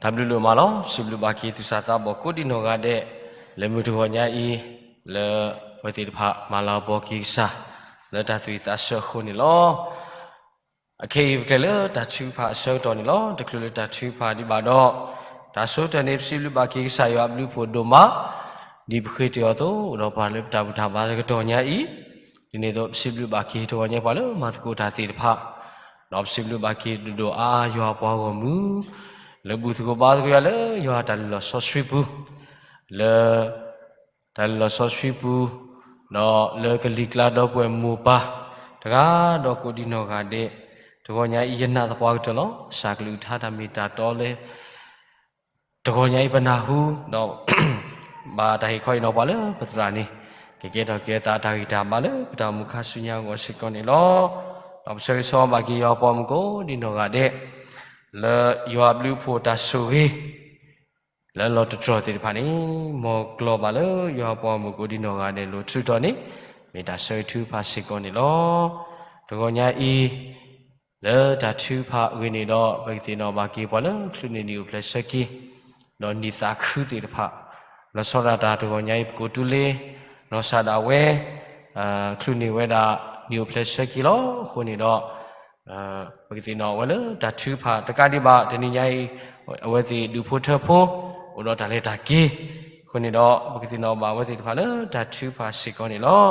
တၢ်ဘျုးဒိၣ်မးလီၤ. ပစံးဘျုးဘၣ်က့ၤသူၣ်စၢ်သးဘီၣ်ကိးဒံနီၢ်ဂၤဒဲး လၢမုၢ်တဂီၤညါအံၤ လၢအဝဲသ့ၣ်တဖၣ်မၤလၤကပီၤက့ၤကစၢ် လၢတၢ်သူၣ်ဝံၣ်သးဆၢအဃိန့ၣ်လီၤ. အခဲအံၤပကလဲၤလၢတၢ်ထုကဖၣ်အဆၢကတီၢ်န့ၣ်လီၤ. တချုးလၢတၢ်ထုကဖၣ်ဒံးဘၣ်ဒီး တၢ်ဆိကတၢၢ်န့ၣ် ပစံးဘျုးဘၣ်က့ၤကစၢ်ယွၤအဘျုးအဖှိၣ်ဒိၣ်မး ဒ်ပဃ့တ့ၢ်အီၤအသိး အိၣ်ဒီးပှၤလၢပတၢ်ဘူၣ်တၢ်ဘါတကတီၢ်ညါအံၤ ဒ်န့ၣ်အသိး ပစံးဘျုးဘၣ်က့ၤတဂီၤညါပှၤလၢမၤသကိးတၢ်သ့ၣ်တဖၣ်, ဒီးပစံးဘျုးဘၣ်က့ၤဒိၣ်ဒိၣ်အါအါယွၤအပှၤဂီၢ်မုၢ် လၢဘူၣ်သကိးဘါသကိးယွၤလၢယွၤတၢ်လုၢ်လီၢ်စီဆှံပူၤ, လၢ တၢ်လုၢ်လီၢ်စီဆှံပူၤ, ဒီးလၢကလံၤကျါဒီပုၢ်ဝဲၢ်မိၢ်ပၢ် တဂၤဒီးကိးဒံနီၢ်ဂၤဒဲး, တဂီၤညါအံၤယနာ်သပှၢ်ကတၢၢ်လီၤ. ကစၢ်ကလုၢ်ကထါတၢ်မ့ၢ်တၢ်တီလၢ တဂီၤညါအံၤပနၢ်ဟူ, ဒီး ဘၣ်တၢ်ဟ့ၣ်ခီဟ့ၣ်နီၤပှၤလၢပသရၣ်န့ၣ် ကကဲထီၣ်ကဲသးတၢ်ဂံၢ်တၢ်ဘါလၢပတၢ်အိၣ်မူခါဆူညါအဂီၢ်စ့ၢ်ကီးန့ၣ်လီၤ. ဒီးပဆၢဂ့ၤဆၢဝါဘၣ်က့ၤယွၤပှၤမုၢ်ကိးဒံနီၢ်ဂၤဒဲး လၢယွၤအဘျုးအဖှိၣ်တၢ်ဆိၣ်ဂ့ၤ လၢလီၤတတြီၢ်သ့ၣ်တဖၣ်န့ၣ် မ်ကျီၢ်ဘၣ်လၢယွၤပှၤမုၢ်ကိးဒံနီၢ်ဂၤဒဲးလိၤထူတီၤန့ၣ် မ့ၢ်တၢ်ဆၢဂ့ၤထုကဖၣ်စ့ၢ်ကီးန့ၣ်လီၤ. တဂီၤညါအံၤ လၢတၢ်ထုကဖၣ်အဂ့ၢ်န့ၣ်ဒီး ပကသ့ၣ်နီၣ်ဘၣ်က့ၤပှၤလၢချုးန့ၢ်နံၣ်အိၣ်ဖျဲၣ်ဆၢက့ၤ ဒီးနံၣ်သးခုသ့ၣ်တဖၣ်, လီၤဆီဒၣ်တၢ်တဂီၤညါအံၤ ပကိးတူၢ်လ့ နီၢ်စၢ်ဒၣ်ဝဲ ချုးန့ၢ်ဝဲဒၣ်နံၣ်အိၣ်ဖျဲၣ်ဆၢက့ၤလီၤ. အဃိန့ၣ်ဒီး ပကသ့ၣ်နီၣ်ဝဲလၢတၢ်ထုကဖၣ်တကးဒံးဘၣ် တနံၤညါအံၤ အဝဲသ့ၣ်ဒူၣ်ဖိထၢဖိ အိၣ်ဒီးတၢ်လဲၤတၢ်က့ၤ, အဃိန့ၣ်ဒီး ပကသ့ၣ်နီၣ်ဘၣ်အဝဲသ့ၣ်တဖၣ်လၢတၢ်ထုကဖၣ်စ့ၢ်ကီးန့ၣ်လီၤ.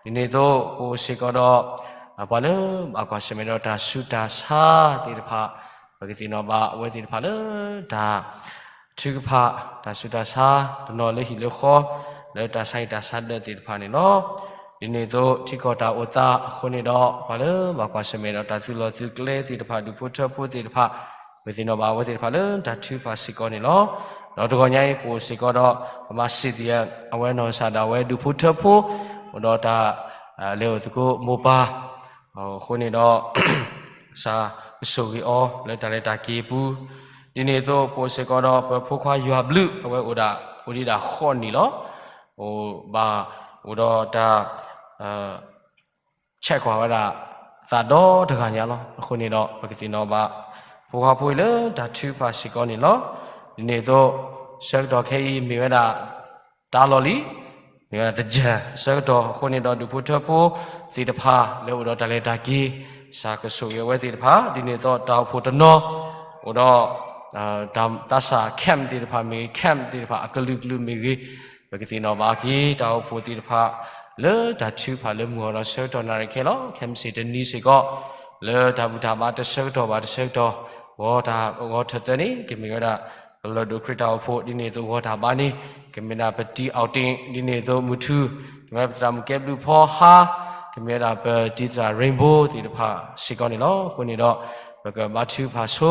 ဒ်န့ၣ်အသိး ပအိၣ်စ့ၢ်ကီးဒီး ပှၤလၢဘၣ်ကွၢ်ဆၢၣ်မဲာ်ဒီးတၢ်ဆူးတၢ်ဆါသ့ၣ်တဖၣ်, ပကသ့ၣ်နီၣ်ဘၣ်အဝဲသ့ၣ်တဖၣ်လၢတၢ် ထုကဖၣ် တၢ်ဆူးတၢ်ဆါ တနီၤလၢဟံၣ်လၢဃီ လၢတၢ်ဆါဟံၣ်တၢ်ဆါဒၢးသ့ၣ်တဖၣ်န့ၣ်လီၤ. ဒ်န့ၣ်အသိး ထံကီၢ်တၢ်အိၣ်သးအဃိန့ၣ်ဒီး ပှၤလၢဘၣ်ကွၢ်ဆၢၣ်မဲာ်ဒီးတၢ်သုးလီၢ်သုးကျဲသ့ၣ်တဖၣ် ဒူၣ်ဖိထၢဖိသ့ၣ်တဖၣ် ပကသ့ၣ်နီၣ်ဘၣ်အဝဲသ့ၣ်တဖၣ်လၢတၢ်ထုကဖၣ်စ့ၢ်ကီးန့ၣ်လီၤ. ဒီးတဂီၤညါအံၤ ပအိၣ်စ့ၢ်ကီးဒီး ပမၤစံၣ်သယၣ် အဝဲနီၢ်စၢ်ဒၣ်ဝဲဒူၣ်ဖိထၢဖိ အိၣ်ဒီးတၢ် လဲၤအိၣ်သကိးမိၢ်ပၢ် အဃိန့ၣ်ဒီး ကစၢ်ကဆိၣ်ဂ့ၤအီၤလၢတၢ်လဲၤတၢ်က့ၤအပူၤ, ဒ်န့ၣ်အသိး ပအိၣ်စ့ၢ်ကီးဒီးပဖိခွါယွၤဘျုး အဝဲအိၣ်ဒၣ် အိၣ်ဒံးဒၣ်ဃိးနံၣ်လီၤ. အိၣ်ဘၣ် အိၣ်ဒီးတၢ် ဆဲးကွၢ်ဝဲဒၣ် သးဒီတဂၤညါလီၤ. အဃိန့ၣ်ဒီး ပကသ့ၣ်နီၣ်ဘၣ် ဖိခွါဖိအံၤလၢတၢ်ထုကဖၣ်စ့ၢ်ကီးန့ၣ်လီၤ. ဒ်န့ၣ်အသိး ဆၢကတီၢ်ခဲအံၤမ့ၢ်ဝဲဒၣ် တၢ်လီၢ်လံၤ မ့ၢ်ဝဲဒၣ်သယၢၢ်ဆၢကတီၢ်အဃိန့ၣ်ဒီး ဒူၣ်ဖိထၢဖိသ့ၣ်တဖၣ် လၢအိၣ်ဒီးတၢ်လဲၤတၢ်က့ၤ ကစၢ်ကဆိၣ်ဂ့ၤအဝဲသ့ၣ်တဖၣ် ဒ်န့ၣ်အသိးတၢ်အိၣ်ဖှိၣ်တနီၤ အိၣ်ဒီး သးစၢ် camp သ့ၣ်တဖၣ်မ့ၢ်ဂ့ၤ camp သ့ၣ်တဖၣ်အကလုာ်ကလုာ်မ့ၢ်ဂ့ၤ ပကသ့ၣ်နီၣ်ဘၣ်က့ၤ တၢ်အိၣ်ဖှိၣ်သ့ၣ်တဖၣ် လၢတၢ်ထုကဖၣ်လၢမုၢ်ဂီၤဒီးဆၢကတီၢ်နၣ်ရံၣ်ခဲလီၤ. ခဲမုၢ်ဆ့ၣ်တနံၤစ့ၢ်ကီး လၢတၢ်ဘူၣ်တၢ်ဘါတဆၢကတီၢ်ဘၣ်တဆၢကတီၢ် ဂီၤတၢ်ဂီၤထၢၣ်သၢန့ၣ် ကမ့ၢ်ဝဲဒၣ် ကလီၤဒိၣ်ခရံာ်တၢ်အိၣ်ဖှိၣ် ဒ်န့ၣ်အသိးဂီၤတၢ်ဘါန့ၣ် ကမ့ၢ်ဒၣ်ပတံၤ outing ဒ်န့ၣ်အသိးမုၢ်ထူၣ် ကမ့ၢ်ဝဲပသရၣ်မုၣ်ကဲဘျုးဖီဟါ ကမ့ၢ်ဝဲဒၣ်ပတံၤသရၣ် Rainbow သ့ၣ်တဖၣ်စ့ၢ်ကီးန့ၣ်လီၤ. အဃိန့ၣ်ဒီး ပကဘါထုကဖၣ်ဆိ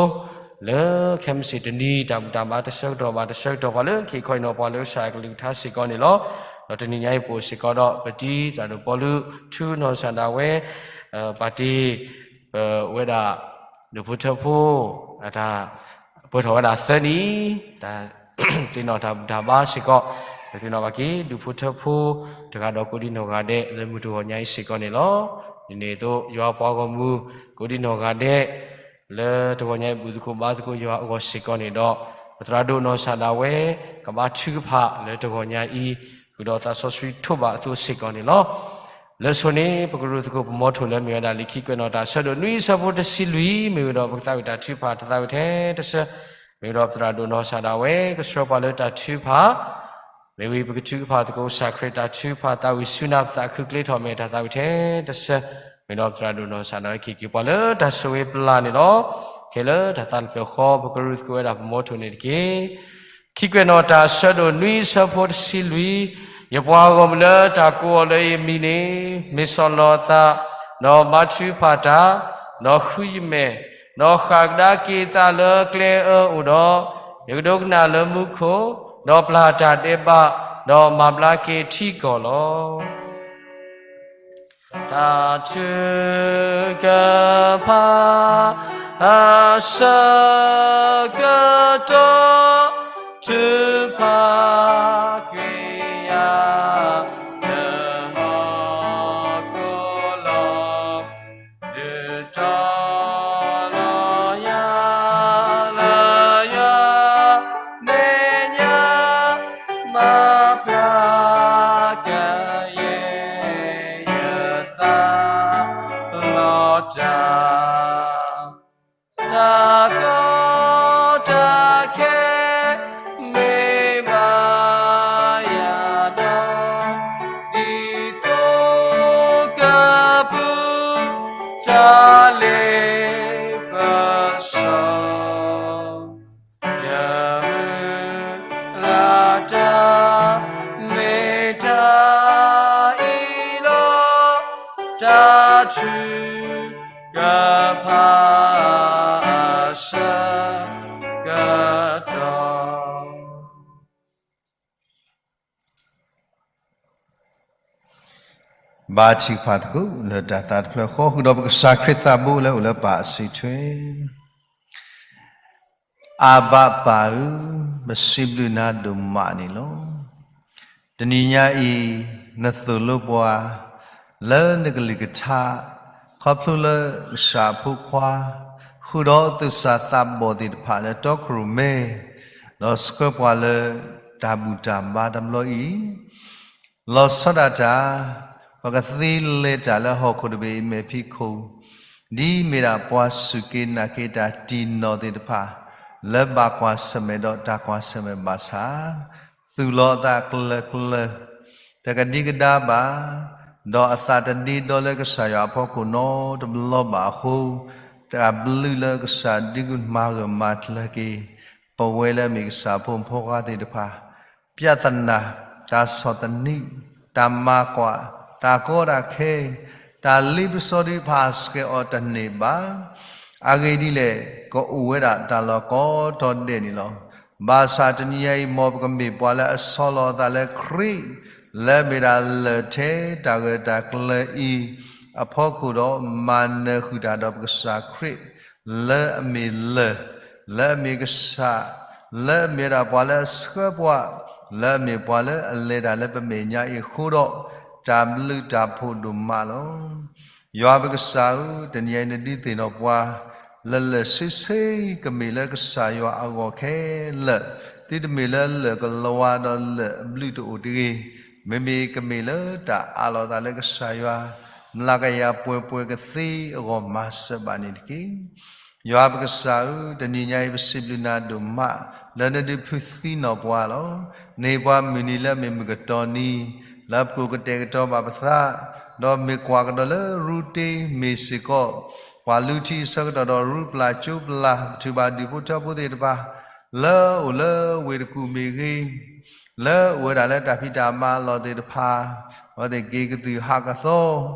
လၢခဲမုၢ်ဆ့ၣ်တနံၤ တၢ်ဘူၣ်တၢ်ဘါတဆၢကတီၢ်ဘၣ်တဆၢကတီၢ် ပှၤလၢကဟ့ၣ်ခီဟ့ၣ်နီၤပှၤလၢကစၢ်အကလုၢ်ကထါစ့ၢ်ကီးန့ၣ်လီၤ. ဒီးတနံၤညါအံၤပအိၣ်စ့ၢ်ကီးဒီး ပတံၤသရၣ်ဒိၣ်ပီလူး ထူနီၢ်စၢ်ဒၣ်ဝဲ ပာ်တ့ၢ် ပဝဲဒၣ် ဒူၣ်ဖိထၢဖိ အတၢ် ပှဲၤထီၣ်ဝဲဒၣ်သၢနံၣ် တၢ်သ့ၣ်နီၣ်တၢ်ဘူၣ်တၢ်ဘါစ့ၢ်ကီး ပသ့ၣ်နီၣ်ဘၣ်က့ၤ ဒူၣ်ဖိထၢဖိ တဂၤဒီးကိးဒံနီၢ်ဂၤဒဲး လၢမုၢ်တဂီၤညါအံၤစ့ၢ်ကီးန့ၣ်လီၤ. ဒ်န့ၣ်အသိး ယွၤပှၤဂီၢ်မုၢ် ကိးဒံနီၢ်ဂၤဒဲး လၢတဂီၤညါအံၤ ဘူၣ်သကိးဘါသကိးယွၤအဂီၢ်စ့ၢ်ကီးန့ၣ်ဒီး ပသရၣ်ဒိၣ်နီၢ်စၢ်ဒၣ်ဝဲ ကဘါထုကဖၣ်လၢတဂီၤညါအံၤ ဃုာ်ဒီးသးစီဆှံထိးဘၣ်အသိးစ့ၢ်ကီးန့ၣ်လီၤ. လၢအဆိန့ၣ် ပကရူၢ်သကိးပမီထိၣ်လၢမ့ၢ်ဝဲဒၣ်လံာ်ခံကွဲးနီၣ်တၢ်အဆၢဒိၣ်နွံဆၢဖိတဆံလွံၢ် မ့ၢ်ဝံၤဒီးပကသးဝံၣ်တၢ်ထုကဖၣ် တသးဝံၣ်ထဲတဆၢ မ့ၢ်ဝံၤဒီးပသရၣ်ဒိၣ်နီၢ်စၢ်ဒၣ်ဝဲ ကဆှၢပှၤလၢတၢ်ထုကဖၣ် မ့ၢ်ဝံၤပကထုကဖၣ်သကိးကစၢ်ခရံာ်တၢ်ထုကဖၣ် သးဝံၣ်ဆူနၤ ပသးခုကျ့ထီၣ်မဲာ်တၢ်သးဝံၣ်ထဲတဆၢ မ့ၢ်ဒီးပသရၣ်ဒိၣ်နီၢ်စၢ်ဒၣ်ဝဲ ကဟ့ၣ်က့ၤပှၤလၢတၢ်ဆိၣ်ဂ့ၤပျၢ်န့ၣ်လီၤ. ခဲလၢာ်တၢ်သးတဖျၢၣ်ဃီ ပကရူၢ်သကိးဝဲဒၣ်ပမီထိၣ်န့ၣ်တက့ၢ်. ခံကွဲးနီၣ်တၢ်အဆၢဒိၣ်နွံဆၢဖိတဆံလွံၢ် ယပှၤဂီၢ်မုၢ်လၢတၢ်ကိးအီၤလၢယမံၤန့ၣ် မ့ၢ်ဆီၣ်လီၤအသး, ဒီးဘါထုကဖၣ်တၢ်, ဒီးဃုယမဲာ်, ဒီးဃၣ်ကဒါက့ၤအသးလၢကျဲအၢအိၣ်ဒီး, ယကဒိကနၣ်လၢမူခိၣ် ဒီးပျၢ်တၢ်ဒဲးဘး, ဒီးမၤဘျါက့ၤထံကီၢ်လီၤ. တၢ်ထုကဖၣ် အဆၢကတီၢ် ထုကဖၣ်ကွံာ်ယၤ လၢဟီၣ်ခိၣ်လီၤ. ဒုးတီလီၤယၤလၢယွၤ မဲာ်ညါ မၤပျၢ်ကယဲၢ် ယသးလီၤတၢ် တၢ်ကီတၢ်ခဲ မ့ၢ်ဘၣ်ယၤဒီး ဒ်သိးကပူၤ တၢ်လ့ပစီ ယမုၢ်လၢ်တၢ် မ့ၢ်တၢ်အံၤလီၤ. တၢ်ထုကဖၣ် အဆၢကတီၢ် ဘါထုကဖၣ်သကိး လၢတၢ်သးတဖျၢၣ်ဃီ ဃုာ်ဒီးပကစၢ်ခရံာ်သးဘိလၢအိၣ်လၢပၢ်အစုထွဲ အဘၣ်ပၢ်ဧၢ, ပစံးဘျုးနၤဒိၣ်မးန့ၣ်လီၤ. တနံၤညါအံၤ နသိၣ်လိပှၤ လၢနကလုၢ်ကထါ ခီဖျိလၢကစၢ်အဖိခွါ ဃုာ်ဒီးသူၣ်စၢ်သးဘီၣ်သ့ၣ်တဖၣ်လၢတီခိၣ်ရိၣ်မဲ ဒီးဆှၢပှၤလၢတၢ်ဘူၣ်တၢ်ဘါတဘျီအံၤ လီၤဆီဒၣ်တၢ် ပကသ့လဲၤတၢ်လၢဟီၣ်ခိၣ်တဘ့ၣ်အံၤမဲာ်ဖံးခိၣ် ဒ်မ့ၢ်ဒၣ်ပှၤစူၢ်က့ၤနာ်က့ၤတၢ်တံၢ်နီၢ်သ့ၣ်တဖၣ် လၢဘၣ်ကွၢ်ဆၢၣ်မဲာ်ဒီးတၢ်ကွၢ်ဆၢၣ်မဲာ်ဘၣ်ဆၣ် သူၣ်လီၤအသးကျၢၤကျၢၤ တကဒံကဒါဘၣ် ဒီးအသးတဒ့ဒီလၢကစၢ်ယွၤအဖီခိၣ်နီတဘျီဘၣ်အဃိ တၢ်ဘျုးလၢကစၢ်ဒုးမၤဂၢၢ်မၤကျၢၤက့ၤ ပဝဲလၢအမ့ၢ်ကစၢ်အဖိမုၣ်ဖိခွါသ့ၣ်တဖၣ် ပြဿနာ, တၢ်ဆီၣ်သနံး, တၢ်မၤကွၢ်, တၢ်ကီတၢ်ခဲ, တၢ်လ့ပစီဒုးဖးဆှဲးအီၤတန့ၢ်ဘၣ်. အဂ့ၢ်ဒ်လဲၣ်, ကအိၣ်ဝဲဒၣ်တၢ်လီၢ်ကိးတီၤဒဲးန့ၣ်လီၤ. ဘၣ်ဆၣ်တနံၤညါအံၤ မ်ပကမ့ၢ်ပှၤလၢအဆီလီၤအသးလၢခရံာ် လၢအမ့ၢ်ဒၣ်လၢၢ်ထဲတၢ်ဂၢၢ်တၢ်ကျၢၤအံၤအဖီခိၣ်ဒီး မၤနၢၤဃုာ်တၢ်ဒီးပကစၢ်ခရံာ် လၢအမ့ၢ်လၢၢ်, လၢအမ့ၢ်ကစၢ်, လၢအမ့ၢ်ဒၣ်ပှၤလၢအဆှၢပှၤ, လၢအမ့ၢ်ပှၤလၢအလဲၤတၢ်လၢပမဲာ်ညါအံၤအဃိဒီး တၢ်ဘျုးတၢ်ဖှိၣ်ဒိၣ်မးလီၤ. ယွၤပကစၢ်ဧၢ, တနံၤညါအံၤနဒုးသ့ၣ်နီၣ်ပှၤ လၢလၢၢ်ဆ့ဆ့ ကမ့ၢ်လၢကစၢ်ယွၤအဂီၢ်ခဲလၢာ်, သုတမ့ၢ်လၢလၢၢ်ကလီၤဝါဒီးလၢၢ်အဘျုးတအိၣ်တဂ့ၤ, မ့မ့ၢ်ကမ့ၢ်လၢတၢ်အးလီၤသးလၢကစၢ်ယွၤ မျးကယၤပှဲၤပှဲၤကသ့အဂီၢ်မၤစၢၤဘၣ်န့ၣ်တက့ၢ်. ယွၤပကစၢ်ဧၢ, တနံၤညါအံၤပစံးဘျုးနၤဒိၣ်မး လၢနဒုးဖုးသံနီၣ်ပှၤလီၤ. နဟ့ၣ်ပှၤမုၢ်နံၤလၢအမ့ၢ်မုၢ်ကတီၤနံၤ လၢပကအိၣ်ကတဲာ်ကတီၤဘၣ်ပသး, ဒီးမ့ၢ်ကွၢ်ကဒီးလၢရူတ့မ့ၢ်စ့ၢ်ကီး ပှၤလူထံအဆၢကတီၢ်ဒီးရူပျၢ်ကၠိပျၢ် ပထုးဘၣ်ဒူၣ်ဖိထၢဖိသ့ၣ်တဖၣ် လၢအိၣ်လၢဝ့ၢ်တကူၣ်မ့ၢ်ဂ့ၤ လၢအိၣ်ဝဲဒၣ်လၢတၢ်ဖံးတၢ်မၤအလီၢ်သ့ၣ်တဖၣ် အဝဲသ့ၣ်က့ၤကသုၣ်ဟးကသီ,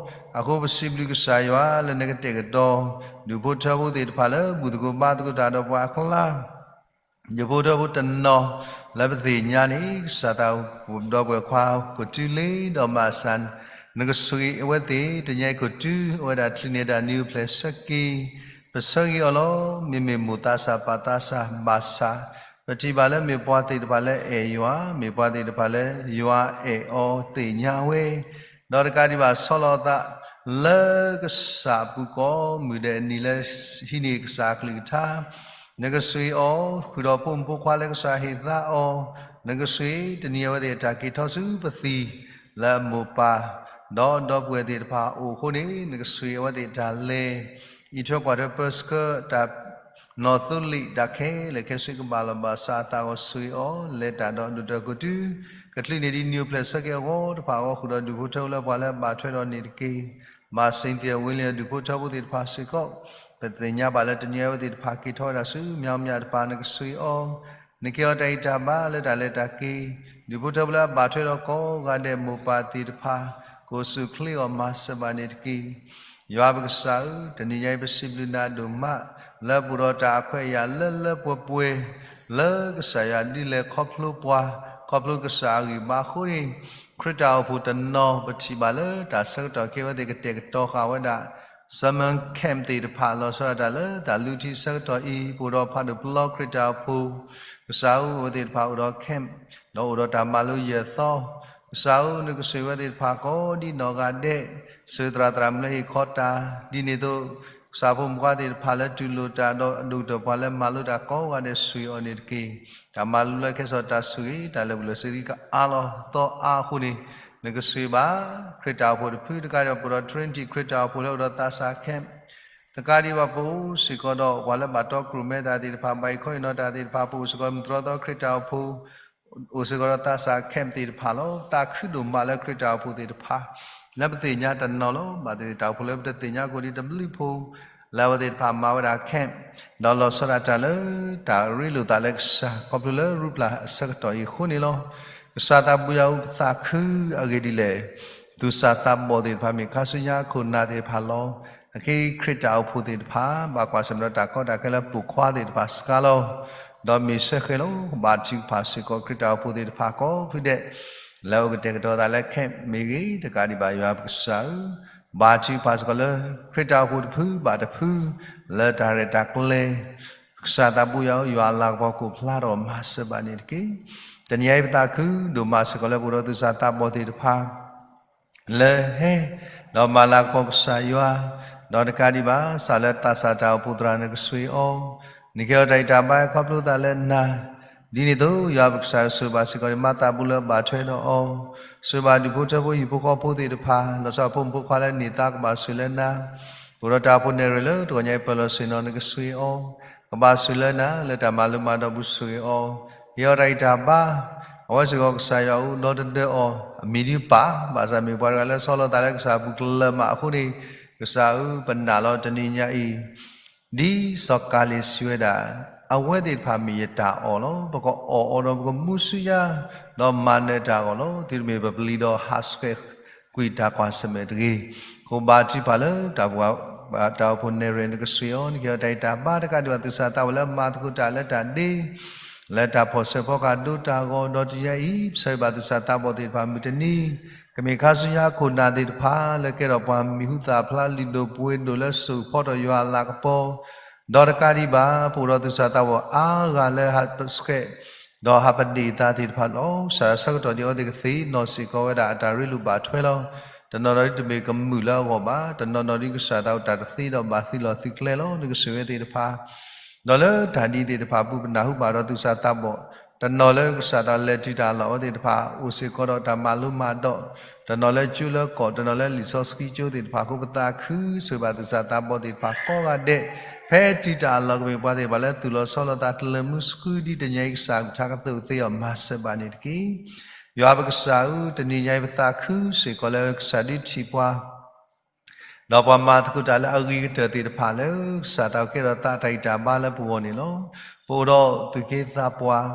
အဃိပစံးဘျုးကစၢ်ယွၤလၢနကတဲာ်ကတီၤ ဒူၣ်ဖိထၢဖိသ့ၣ်တဖၣ်လၢဘူၣ်သကိးဘါသကိးတၢ်ဒီးပှၤအကျါ ဒူၣ်ဖိထၢဖိတနီၤလၢပသ့ၣ်ညါန့ၣ် ကစၢ်သးဒီပုၢ်ဝဲၢ်ခွါကိးတုၤလ့ဒီးမၤစၢၤ နကဆိၣ်ဂ့ၤအဝဲသ့ၣ် တနံၤအံၤကိးတုၤ အဝဲဒၣ်ချုးန့ၢ်တၢ်နံၤအိၣ်ဖျဲၣ်ဆၢက့ၤ ပဆၢဂ့ၤအီၤလီၤ. မ့မ့ၢ်မိၢ်သးစၢ်ပၢ်သးစၢ်ဘၣ်ဆၣ် ပထံၣ်ဘၣ်လၢမ့ၢ်ပှၤသ့ၣ်တဖၣ်လၢအဲၣ်ယွၤ, မ့ၢ်ပှၤသ့ၣ်တဖၣ်လၢယွၤအဲၣ်အီၤသ့ၣ်ညါဝဲ ဒီးတကးဒံးဘၣ်ဆီလီၤအသး လၢကစၢ်အပူၤကိးမုၢ်ဒဲးအနံၤလၢ ဟံးန့ၢ်ကစၢ်အကလုၢ်ကထါ, နကဆိၣ်ဂ့ၤအီၤ ဃုာ်ဒီးဖိမုၣ်ဖိခွါလၢကစၢ်ဟ့ၣ်သါအီၤ, နကဆိၣ်ဂ့ၤတနံၤအဝဲသ့ၣ်အတၢ်က့ၤထီၣ်ဆူပသံၣ် လၢအမိၢ်ပၢ် ဒီးဒီပုၢ်ဝဲၢ်သ့ၣ်တဖၣ်အအိၣ်အဃိန့ၣ် နကဆိၣ်ဂ့ၤအဝဲသ့ၣ်အတၢ်လဲၤ အံးထွဲကွၢ်ထွဲပၢဆှၢတၢ် နီၢ်သိလ့ၣ်တၢ်ခဲလၢာ်ခဲဆ့ကဘၣ်လီၤဘၣ်ဆၣ်အသးဂီၤဆိၣ်ဂ့ၤအီၤ လဲၤတၢ်ဒီးဒိၣ်တၢၢ်ကိးတုၤ ကချုးန့ၢ်ဒ်နံၤအိၣ်ဖျဲၣ်ဆၢက့ၤအဂီၢ်တဖၣ်အဂီၢ်ဃုာ်ဒီးဒူၣ်ဖိထၢဖိလၢပှၤလၢအဘၣ်ထွဲဒီးန့ၣ်တက့ၢ်. ဘၣ်စ့ၣ်သ့ၣ်ဝံလ့ၣ်ဒူၣ်ဖိထၢဖိသ့ၣ်တဖၣ်စ့ၢ်ကီး ပသ့ၣ်ညါဘၣ်လၢတနံၤအဝဲသ့ၣ်တဖၣ်က့ၤထီၣ်ဝဲဒၣ်ဆူမညီမညီတဖၣ် နကဆိၣ်ဂ့ၤအီၤ နကဲအီၤတၢ်ဂံၢ်တၢ်ဘါလၢတၢ်လဲၤတၢ်က့ၤ ဒူၣ်ဖိထၢဖိလၢအဘၣ်ထွဲဒီးကိးဂၤဒဲးမိၢ်ပၢ်သ့ၣ်တဖၣ် ကိးဆူၣ်ချ့အီၤမၤစၢၤဘၣ်န့ၣ်တက့ၢ်. ယွၤပကစၢ်ဧၢ, တနံၤညါအံၤပစံးဘျုးနၤဒိၣ်မး လၢပအိၣ်ဒီးတၢ်အခွဲးအယာ်လၢလၢပှဲၤပှဲၤ လၢကစၢ်ယွၤဒုးလဲၤခီဖျိပှၤ ခီဖျိကစၢ်အဂံၢ်ဘါအဃိန့ၣ် ခရံာ်တၢ်အိၣ်ဖှိၣ်တနီၤ ပထံၣ်ဘၣ်လၢတၢ်ဆၢကတီၢ်ခဲအံၤ အဝဲသ့ၣ်ကတဲာ်ကတီၤဃာ်ဝဲဒၣ် summer camp သ့ၣ်တဖၣ် လီၤဆီဒၣ်တၢ်လၢတၢ်လုၢ်ထံဆၢကတီၢ်အံၤ ပအိၣ်ဒီးဖးဒိၣ်ပလီခရံာ်တၢ်အိၣ်ဖှိၣ် ကစၢ်ဧၢ အဝဲသ့ၣ်တဖၣ်အိၣ်ဒီး camp ဒီးအိၣ်ဒီးတၢ်မၤလိယဲၢ်သီ ကစၢ်ဧၢ နကဆိၣ်ဂ့ၤဝဲသ့ၣ်တဖၣ်ကိးဒ်နီၢ်ဂၤဒဲး, စၢၤသရၣ်သရၣ်မုၣ်လၢဟ့ၣ်ခီတၢ်, ဒ်န့ၣ်အသိး ကစၢ်ဖိမုၣ်ဖိခွါသ့ၣ်တဖၣ်လၢတူၢ်လိာ်တၢ်ဒီးအဒိၣ်ကတၢၢ်ပှၤလၢမၤလိတၢ်ကိးဂၤဒဲး ဆိၣ်ဂ့ၤအီၤန့ၣ်တက့ၢ်. တၢ်မၤလိလၢခဲစီၣ်တၢ်ဆိၣ်ဂ့ၤ တၢ်လၢာ်ပူၤလၢာ်စ့သံကအါလီၤသီအါအဃိန့ၣ် နကဆိၣ်ဂ့ၤဘၣ် ခရံာ်တၢ်အိၣ်ဖှိၣ်တဖု တကးဒံးဘၣ် ပအိၣ်ဒီး Trinity ခရံာ်တၢ်အိၣ်ဖှိၣ်လၢအိၣ်ဒီးသးစၢ် camp တကးဒံးဘၣ် ပအိၣ်စ့ၢ်ကီးဒီးပှၤလၢဘၣ်တီကျိၤမဲတၢ်သ့ၣ်တဖၣ် ဘၣ်အံးခီအံးနီၤတၢ်သ့ၣ်တဖၣ် ပအိၣ်စ့ၢ်ကီးမုၢ်တြီသီခရံာ်တၢ်အိၣ်ဖှိၣ် အိၣ်စ့ၢ်ကီးဒီးသးစၢ် camp သ့ၣ်တဖၣ်လီၤ. သးခုဒိၣ်မးလၢခရံာ်တၢ်အိၣ်ဖှိၣ်သ့ၣ်တဖၣ် လၢပသ့ၣ်ညါတနီၤလီၤ. ဘၣ်သ့ၣ်သ့ၣ်တၢ်အိၣ်ဖှိၣ်လၢပတသ့ၣ်ညါကိးဒံးတဘျုးဖိ လၢအဝဲသ့ၣ်တဖၣ်မၤဝဲဒၣ် camp ဒီးလီၤဆီဒၣ်တၢ်လၢ တၢ်ရ့လိာ်သးလၢကစၢ် ခီဖျိလၢရူပျၢ်အဆၢကတီၢ်အံၤအဃိန့ၣ်လီၤ. ကစၢ်သးဘိယွၤဧၢ ပသးခုအဂ့ၢ်ဒ်လဲၣ်. သူၣ်စၢ်သးဘီၣ်သ့ၣ်တဖၣ် မ့ၢ်ခါဆူညါအခိၣ်နၢ်သ့ၣ်တဖၣ်လီၤ. အခဲအံၤခရံာ်တၢ်အိၣ်ဖှိၣ်သ့ၣ်တဖၣ် ဘၣ်ကွၢ်ဆၢၣ်မဲာ်ဒီးတၢ်ကီတၢ်ခဲလၢပူၤခွါသ့ၣ်တဖၣ်စှၤလီၤ. ဒီးမ့ၢ်ဆၢဃဲၤလီၤ ဘါထုကဖၣ်စ့ၢ်ကီးခရံာ်တၢ်အိၣ်ဖှိၣ်သ့ၣ်တဖၣ်ကိးဖုဒဲး လၢအအိၣ်ကတဲာ်ကတီၤသးလၢ camp မ့ၢ်ဂ့ၤ တကးဒံးဘၣ်ယွၤပကစၢ်ဧၢ, ဘါထုကဖၣ်စ့ၢ်ကီးလၢ ခရံာ်တၢ်အိၣ်ဖှိၣ်တဖုဘၣ်တဖု လၢတၢ်ရဲၣ်တၢ်ကျဲၤ ကစၢ်သးဘိယွၤဧၢ ယွၤအလၤကပီၤကအိၣ်ဖျါထီၣ်မၤစၢၤဘၣ်န့ၣ်တက့ၢ်. တနံၤအံၤပသးခုဒိၣ်မးစ့ၢ်ကီးလၢပအိၣ်ဒီးသူၣ်စၢ်သးဘီၣ်သ့ၣ်တဖၣ် လၢဟဲ ဒီးမၤလၤကပီၤကစၢ်ယွၤ, ဒီးတကးဒံးဘၣ် စးလၢသးစၢ်တၢ်အိၣ်ဖှိၣ်သရၣ်နကဆိၣ်ဂ့ၤအီၤ, နကဲထီၣ်တၢ်အံးတၢ်ဘါခီဖျိသးလၢနၤ, ဒ်န့ၣ်အသိး ယွၤပကစၢ်ဆိၣ်ဂ့ၤဘၣ်စ့ၢ်ကီးန့ၣ် မၤသးဘူးလၢအဘၣ်ထွဲဒီးအီၤ, ဆိၣ်ဂ့ၤဘၣ်ဒူၣ်ဖိထၢဖိဟံၣ်ဖိဃီဖိသ့ၣ်တဖၣ်, လီၤဆီဖိမုၣ်ဖိခွါလၢန့ၢ်သါကဘၣ်ဆိၣ်လၢနၤ ပအိၣ်ဒီးတၢ်အိၣ်ဖှိၣ်နဲၣ်ရွဲၣ်လၢတဂီၤညါအံၤပၢၢ်လီၤဆ့ၣ်နီၤ နကဆိၣ်ဂ့ၤအီၤ, ကဘၣ်ဆိၣ်လၢနၤ လၢတၢ်မၤလိမၤဒိးပူၤဆိၣ်ဂ့ၤအီၤ, ဟ့ၣ်အီၤတၢ်အံးတၢ်ဘါ, အဝဲစ့ၢ်ကီးကစၢ်ယွၤအိၣ်ဒီတဒၢအီၤ, အမံၤဒုးပၢ်, ဘၣ်ဆၣ်မ့ၢ်ပှၤတဂၤလၢဆီလီၤသးလၢကစၢ်အပူၤကလၢၤမးအဃိန့ၣ်, ကစၢ်ဧၢ ပနာ်လီၤတနံၤညါအံၤ ဒ်စီၤကၤလ့းစံးဝဲဒၣ်, အဝဲသ့ၣ်တဖၣ်မ့ၢ်ယတၢ်အီၣ်လီၤ. ပကအီၣ်အီၤဒီးပကမူဆူညါ, ဒီးမၤနၢၤတၢ်အဂီၢ်လီၤ. သုတမ့ၢ်ပပျံၤဒီးဟးဆှဲးကွံာ်တၢ်ကွၢ်ဆၢၣ်မဲာ်တဂ့ၤ. အဃိဘါထုကဖၣ်လၢတၢ်အိၣ်ဖှိၣ်နဲၣ်ရွဲၣ်နကဆိၣ်ဂ့ၤအီၤ, နကဟ့ၣ်အီၤတၢ်အံးတၢ်ဘါတကးဒံးဘၣ် သူၣ်စၢ်သးဘီၣ်လၢမၤသကိးတၢ်လၢတၢ်ဒ့ လၢတၢ်ဖီၣ်ဆၢဖီကၤဒိတၢ်ဂီၤ, ဒီးတနံၤညါအံၤ ပဆၢဂ့ၤဘၣ်သူၣ်စၢ်သးဘီၣ်သ့ၣ်တဖၣ်မုၢ်တနံၤ, ကမ့ၢ်ခါဆူညါခိၣ်နၢ်သ့ၣ်တဖၣ် လၢကဲထီၣ်ပှၤမံၤဟူသၣ်ဖျါလုၢ်ဒိၣ်ပှ့ၤဒိၣ်လၢစိာ်ဖီထီၣ်ယွၤအလၤကပီၤ, ဒီးတကးဒံးဘၣ် ပအိၣ်ဒီးသူၣ်စၢ်သးဘီၣ်အါဂၤလၢဟးဆှဲး ဒီးဟးပဒ့ၣ်သးသ့ၣ်တဖၣ်လီၤ. ကစၢ်ဆၢကတီၢ်ဒ်အဝဲသ့ၣ်ကသ့ၣ်နီၣ်စ့ၢ်ကီးဝဲဒၣ်အတၢ်ရ့လိာ်ဘၣ်ထွဲလီၤ. တနီၤနီၤဒ်တမ့ၢ်ကမုာ်လၢအဂီၢ်ဘၣ်, တနီၤနီၤဒ်ကစၢ်သးအိၣ်တၢ်တသ့ဒီးဘၣ်သုးလီၢ်သုးကျဲလီၤ. နကဆိၣ်ဂ့ၤဝဲသ့ၣ်တဖၣ် ဒီးလၢတၢ်ဒ်သ့ၣ်တဖၣ်အပူၤ ပနၢ်ဟူဘၣ်ဒီးသူၣ်စၢ်သးဘီၣ်, တနီၤလၢကစၢ်သးလဲၤတုၤတၢ်လီၢ်ဝဲသ့ၣ်တဖၣ် အိၣ်စ့ၢ်ကီးဒီးတၢ်မၤလိမၤဒိး, တနီၤလၢကၠိလၢကီၢ်, တနီၤလၢလံာ်စီဆှံကၠိသ့ၣ်တဖၣ်အဃိ ပသးခုဆိၣ်ဂ့ၤဘၣ်သူၣ်စၢ်သးဘီၣ်သ့ၣ်တဖၣ်ကိးဂၤဒဲး, ဖဲတုၤတၢ်အလီၢ်ကမ့ၢ်ပှၤသ့ၣ်တဖၣ်လၢသူၣ်လီၤဆီလီၤသးတလၢၤမုၢ်ဆှုဒ်တနံၤအံၤ ကစၢ်ကထါကသိၣ်သ့အီၤမၤစၢၤဘၣ်န့ၣ်တက့ၢ်. ယွၤပကစၢ်ဧၢ, တနံၤညါအံၤပသးခုဆိၣ်ဂ့ၤကီးလၢကစၢ်ဒုးထံၣ်ပှၤ ဒီးပှၤမၤသကိးတၢ်လၢအဂ့ၤကတၢၢ်သ့ၣ်တဖၣ်လၢ ကစၢ်သးကဲထီၣ်သးတၢ်ဂံၢ်တၢ်ဘါလၢပဂီၢ်န့ၣ်လီၤ. ပအိၣ်ဒီးသူၣ်က့သးပှၢ်,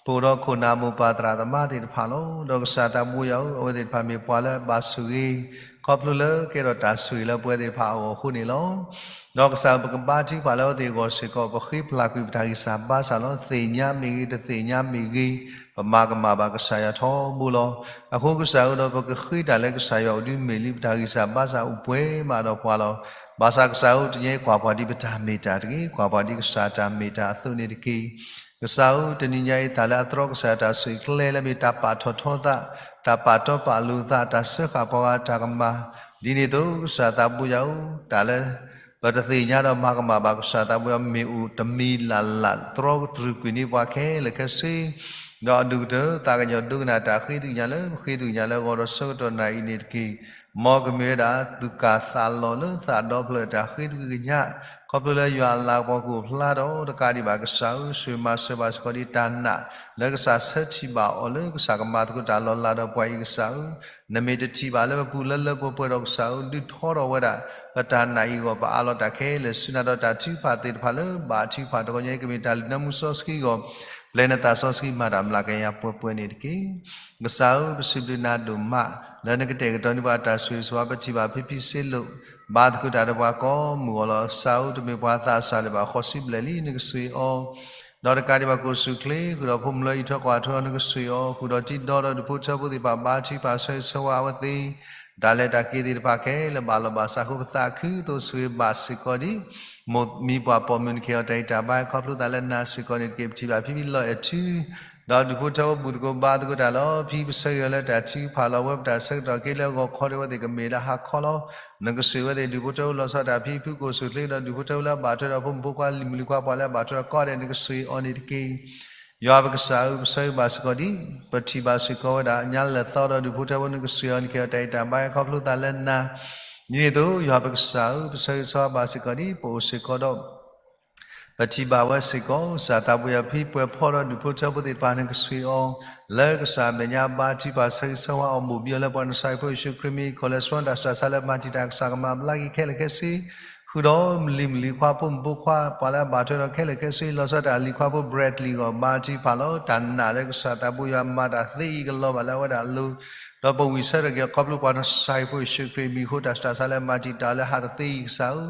ပအိၣ်ဒီးခိၣ်နၢ်မိၢ်ပၢ်သရၣ်သမါသ့ၣ်တဖၣ်လီၤ. ဒီးကစၢ်သးဘိယွၤဧၢ, အဝဲသ့ၣ်တဖၣ်မ့ၢ်ပှၤလၢအဘၣ်ဆိၣ်ဂ့ၤ, ခီဖျိလၢကဲထီၣ်တၢ်ဆိၣ်ဂ့ၤလၢပဝဲသ့ၣ်တဖၣ်အဂီၢ်အဃိန့ၣ်လီၤ. ဒီးကစၢ်ဧၢ ပကဘါထုကဖၣ်လၢအဝဲသ့ၣ်အဂီၢ်စ့ၢ်ကီး ပဃ့ပလၢ်ကွံာ်ပတၢ်ဂံၢ်စၢ်ဘါစၢ်လီၤ. သ့ၣ်ညါမ့ၢ်ဂ့ၤ တသ့ၣ်ညါမ့ၢ်ဂ့ၤ, ပမၤကမၣ်ဘၣ်ကစၢ်ယွၤထီဘိလီၤ. အဃိကစၢ်ဧၢ ဒီးပကဃ့တၢ်လၢကစၢ်ယွၤအိၣ်ဒ်မ့ၢ်လံ ပတၢ်ဂံၢ်စၢ်ဘါစၢ်အိၣ်ပှဲၤမးဒီးပှၤလီၤ. ဘၣ်ဆၣ်ကစၢ်ဧၢ တနံၤအံၤကွၢ်ပှၤဒ်ပတၢ်မ့ၢ်တၢ်တဂ့ၤ, ကွၢ်ပှၤဒ်ကစၢ်တၢ်မ့ၢ်တၢ်အသိးန့ၣ်တက့ၢ်. ကစၢ်ဧၢ တနံၤညါအံၤ တၢ်လၢအတြီကစၢ်ယွၤတၢ်ဆိၣ်ဂ့ၤကျဲလၢမ့ၢ်တၢ်ပာ်ထီၣ်ထီသး, တၢ်ပာ်တီပာ်လိၤသး, တၢ်စၢဃာ်ပှၤဂၤတၢ်ကမၣ်, ဒ်န့ၣ်အသိး ကစၢ်သးဘိယွၤဧၢ, တၢ်လၢ ပတသ့ၣ်ညါဒီးမၤကမၣ်ဘၣ်ကစၢ်သးဘိယွၤ မ့ၢ်အိၣ်တမံၤလၢ်လၢ် တြီတြူာ်ကွံာ်န့ၢ်ပှၤခဲလၢာ်ခဲဆ့, ဒီးအဒိၣ်ကတၢၢ် သးကညီၤဒိကနၣ်တၢ်ဃ့သုညါလၢ ဃ့သုညါလၢအဂီၢ်ဒီးဆၢကတီၢ်နၢ်အံၤန့ၣ်တက့ၢ်. မ်ကမ့ၢ်ဝဲဒၣ် သူၣ်ကၢ်သးလီၤလၢသးဒီဖျၢၣ်တၢ်ဃ့သုကညး, ခီဖျိလၢယွၤအလၤကပီၤကအိၣ်ဖျါဒီး တကးဒံးဘၣ်ကစၢ်ဧၢ ဆိၣ်ဂ့ၤမၤစၢၤဘၣ်စ့ၢ်ကီးဒ်တၢ်နာ် လၢကစၢ်ဆၢထံၣ်ဘၣ်အီၤလၢကစၢ်ကမၤသကိးတၢ်လီၤလးဒီးပှၤအံၤကစၢ်ဧၢ, နမ့ၢ်တထံၣ်ဘၣ်လၢပပူၤလၢလၢပှဲၤပှဲၤဒီးကစၢ်ဧၢ ဒုးထီဒီးဝဲဒၣ် ပတၢ်နာ်အံၤအဂီၢ် ပအးလီၤတၢ်ခဲလၢာ်ဆူနၤဒီးတၢ်ထုကဖၣ်သ့ၣ်တဖၣ်လၢဘၣ်ထုကဖၣ်တဂီၤညါအံၤ ကမ့ၢ်တၢ်လုၢ်နၢမူစီဆှံအဂီၢ်, ပ ပျဲနသးစီဆှံမၤတၢ်မျးကယၤပှဲၤပှဲၤန့ၣ်တက့ၢ်. ကစၢ်ဧၢ, ပစံးဘျုးနၤဒိၣ်မး လၢနကတဲာ်ကတီၤန့ၢ်ပှၤတၢ်ဆိၣ်ဂ့ၤဆိၣ်ဝါ ပထံၣ်ဘၣ်ဖံဖံစ့လိာ် ဘါသကိးတၢ်ဒီးပှၤကိးမုၢ်အီၤလီၤ. ကစၢ်ဧၢ, တမ့ၢ်ပှၤသးစၢ်လၢၤဘၣ် ဃိးဆံဘျဲၣ်လံ နကဆိၣ်ဂ့ၤအီၤ ဒီးတကးဒံးဘၣ် ကိၣ်ဆူၣ်ချ့ဃုာ်ဒီးဖိမုၣ်လၢအံးထွဲကွၢ်ထွဲအီၤ နကဆိၣ်ဂ့ၤအီၤ ဃုာ်ဒီးတံၤဒီဒီးဒူၣ်ဖိထၢဖိသ့ၣ်တဖၣ် ဘါထုကဖၣ်ဆၢဂ့ၤဆၢဝါအဝဲသ့ၣ် တၢ်လဲၤတၢ်က့ၤသ့ၣ်တဖၣ်ခဲလၢာ်ဘၣ်လီၤဘၣ်စးဃိ ပသးခုသိးဆိၣ်ဂ့ၤဘၣ်စ့ၢ်ကီးဒံး မိၢ်မံၤပှၢ်ပိာ်မုၣ်နခ့ၣ်အီၤ တၢ်အံၤတၢ်ဘါ ခီဖျိသးလၢနၤစ့ၢ်ကီးန့ၣ်တက့ၢ်. ပထံၣ်ဘၣ်ဖံဖံလီၤအဲၣ်ထု ဒီးဒူၣ်ဖိထၢဖိဘူၣ်သကိးဘါသကိးတၢ်လီၤ. ဖံပဆၢဂ့ၤအီၤလၢတၢ်ထုကဖၣ်လီၤ. အဝဲပတၢ်ဆၢကတီၢ်က့လၢအဂီၢ်ခီဒံးအဝဲသ့ၣ်ကမ့ၢ်လၢဟါခီလီၤ. နကဆိၣ်ဂ့ၤအဝဲသ့ၣ် ဒူၣ်ဖိထၢဖိလီၤဆီဒၣ်တၢ်ဖံဖု ကိၣ်ဆူၣ်ချ့ဒီးဒူၣ်ဖိထၢဖိလၢအဘၣ်ထွဲဒီးဖိမုၣ်ဖိခွါလံၤမုၣ်လံၤခွါပှၤလၢအဘၣ်ထွဲဒီးကိးဂၤဒဲး နကဆိၣ်ဂ့ၤအီၤန့ၣ်တက့ၢ်. ယွၤပကစၢ်ဧၢ, ပဆၢဂ့ၤဘၣ်စ့ၢ်ကီးဒံး ပထံၣ်ဘၣ်စ့ၢ်ကီးဝဲဒၣ် ညါလၢာ်သီဒီးဒူၣ်ဖိထၢဖိ နကဆိၣ်ဂ့ၤအီၤန့ၣ်တက့ၢ် တၢ်အံၤတၢ်ဘါ ခီဖျိသးလၢနၤ ဒ်န့ၣ်အသိး ယွၤပကစၢ်ဧၢ, ပဆၢဂ့ၤဆၢဝါဘၣ်စ့ၢ်ကီးဒံး ပအိၣ်စ့ၢ်ကီးဒီး ပထံၣ်ဘၣ်ဝဲစ့ၢ်ကီး ကစၢ်သးပှၢ်ယွၤဖံပှဲၤဖီဒီးဒူၣ်ဖိထၢဖိသ့ၣ်တဖၣ် နကဆိၣ်ဂ့ၤအီၤ လၢကစၢ်အမဲာ်ညါ ဘါထုကဖၣ်ဆၢဂ့ၤဆၢဝါအီၤ မိၢ်ဘံအီၤလၢပှၤနစၤရ့းဖိယ့ၣ်ၡူးခရံာ်မံၤ cholesterol တၢ်ဆူးတၢ်ဆါလၢမၤတံာ်တာ် ကစၢ်ကမၤဘျါက့ၤခဲလၢာ်ခဲဆ့ ဃုာ်ဒီးလံၤမုၣ်လံၤခွါ ဖိမုၣ်ဖိခွါ ပှၤလၢအဘၣ်ထွဲဒီးခဲလၢာ်ခဲဆ့ လီၤဆီဒၣ်တၢ်လံၤခွါဖိ Bradley အဂီၢ် ဘါထုကဖၣ်လီၤ. တၢ်နာ်လၢကစၢ်သးပှၢ်ယွၤမၤတၢ်သ့အံၤကလီၤဘၣ်လၢအဝဲဒၣ်အလိၤ ဒီးပဝံၢ်ဆၢထၢၣ်က့ၤအီၤ ခီဖျိပှၤနစၤရ့းဖိယ့ၣ်ၡူးခရံာ်မံၤအဃိ တၢ်ဆူးတၢ်ဆါလၢမၤတံာ်တာ်လၢဟးတသ့အံၤ ကစၢ်ဧၢ,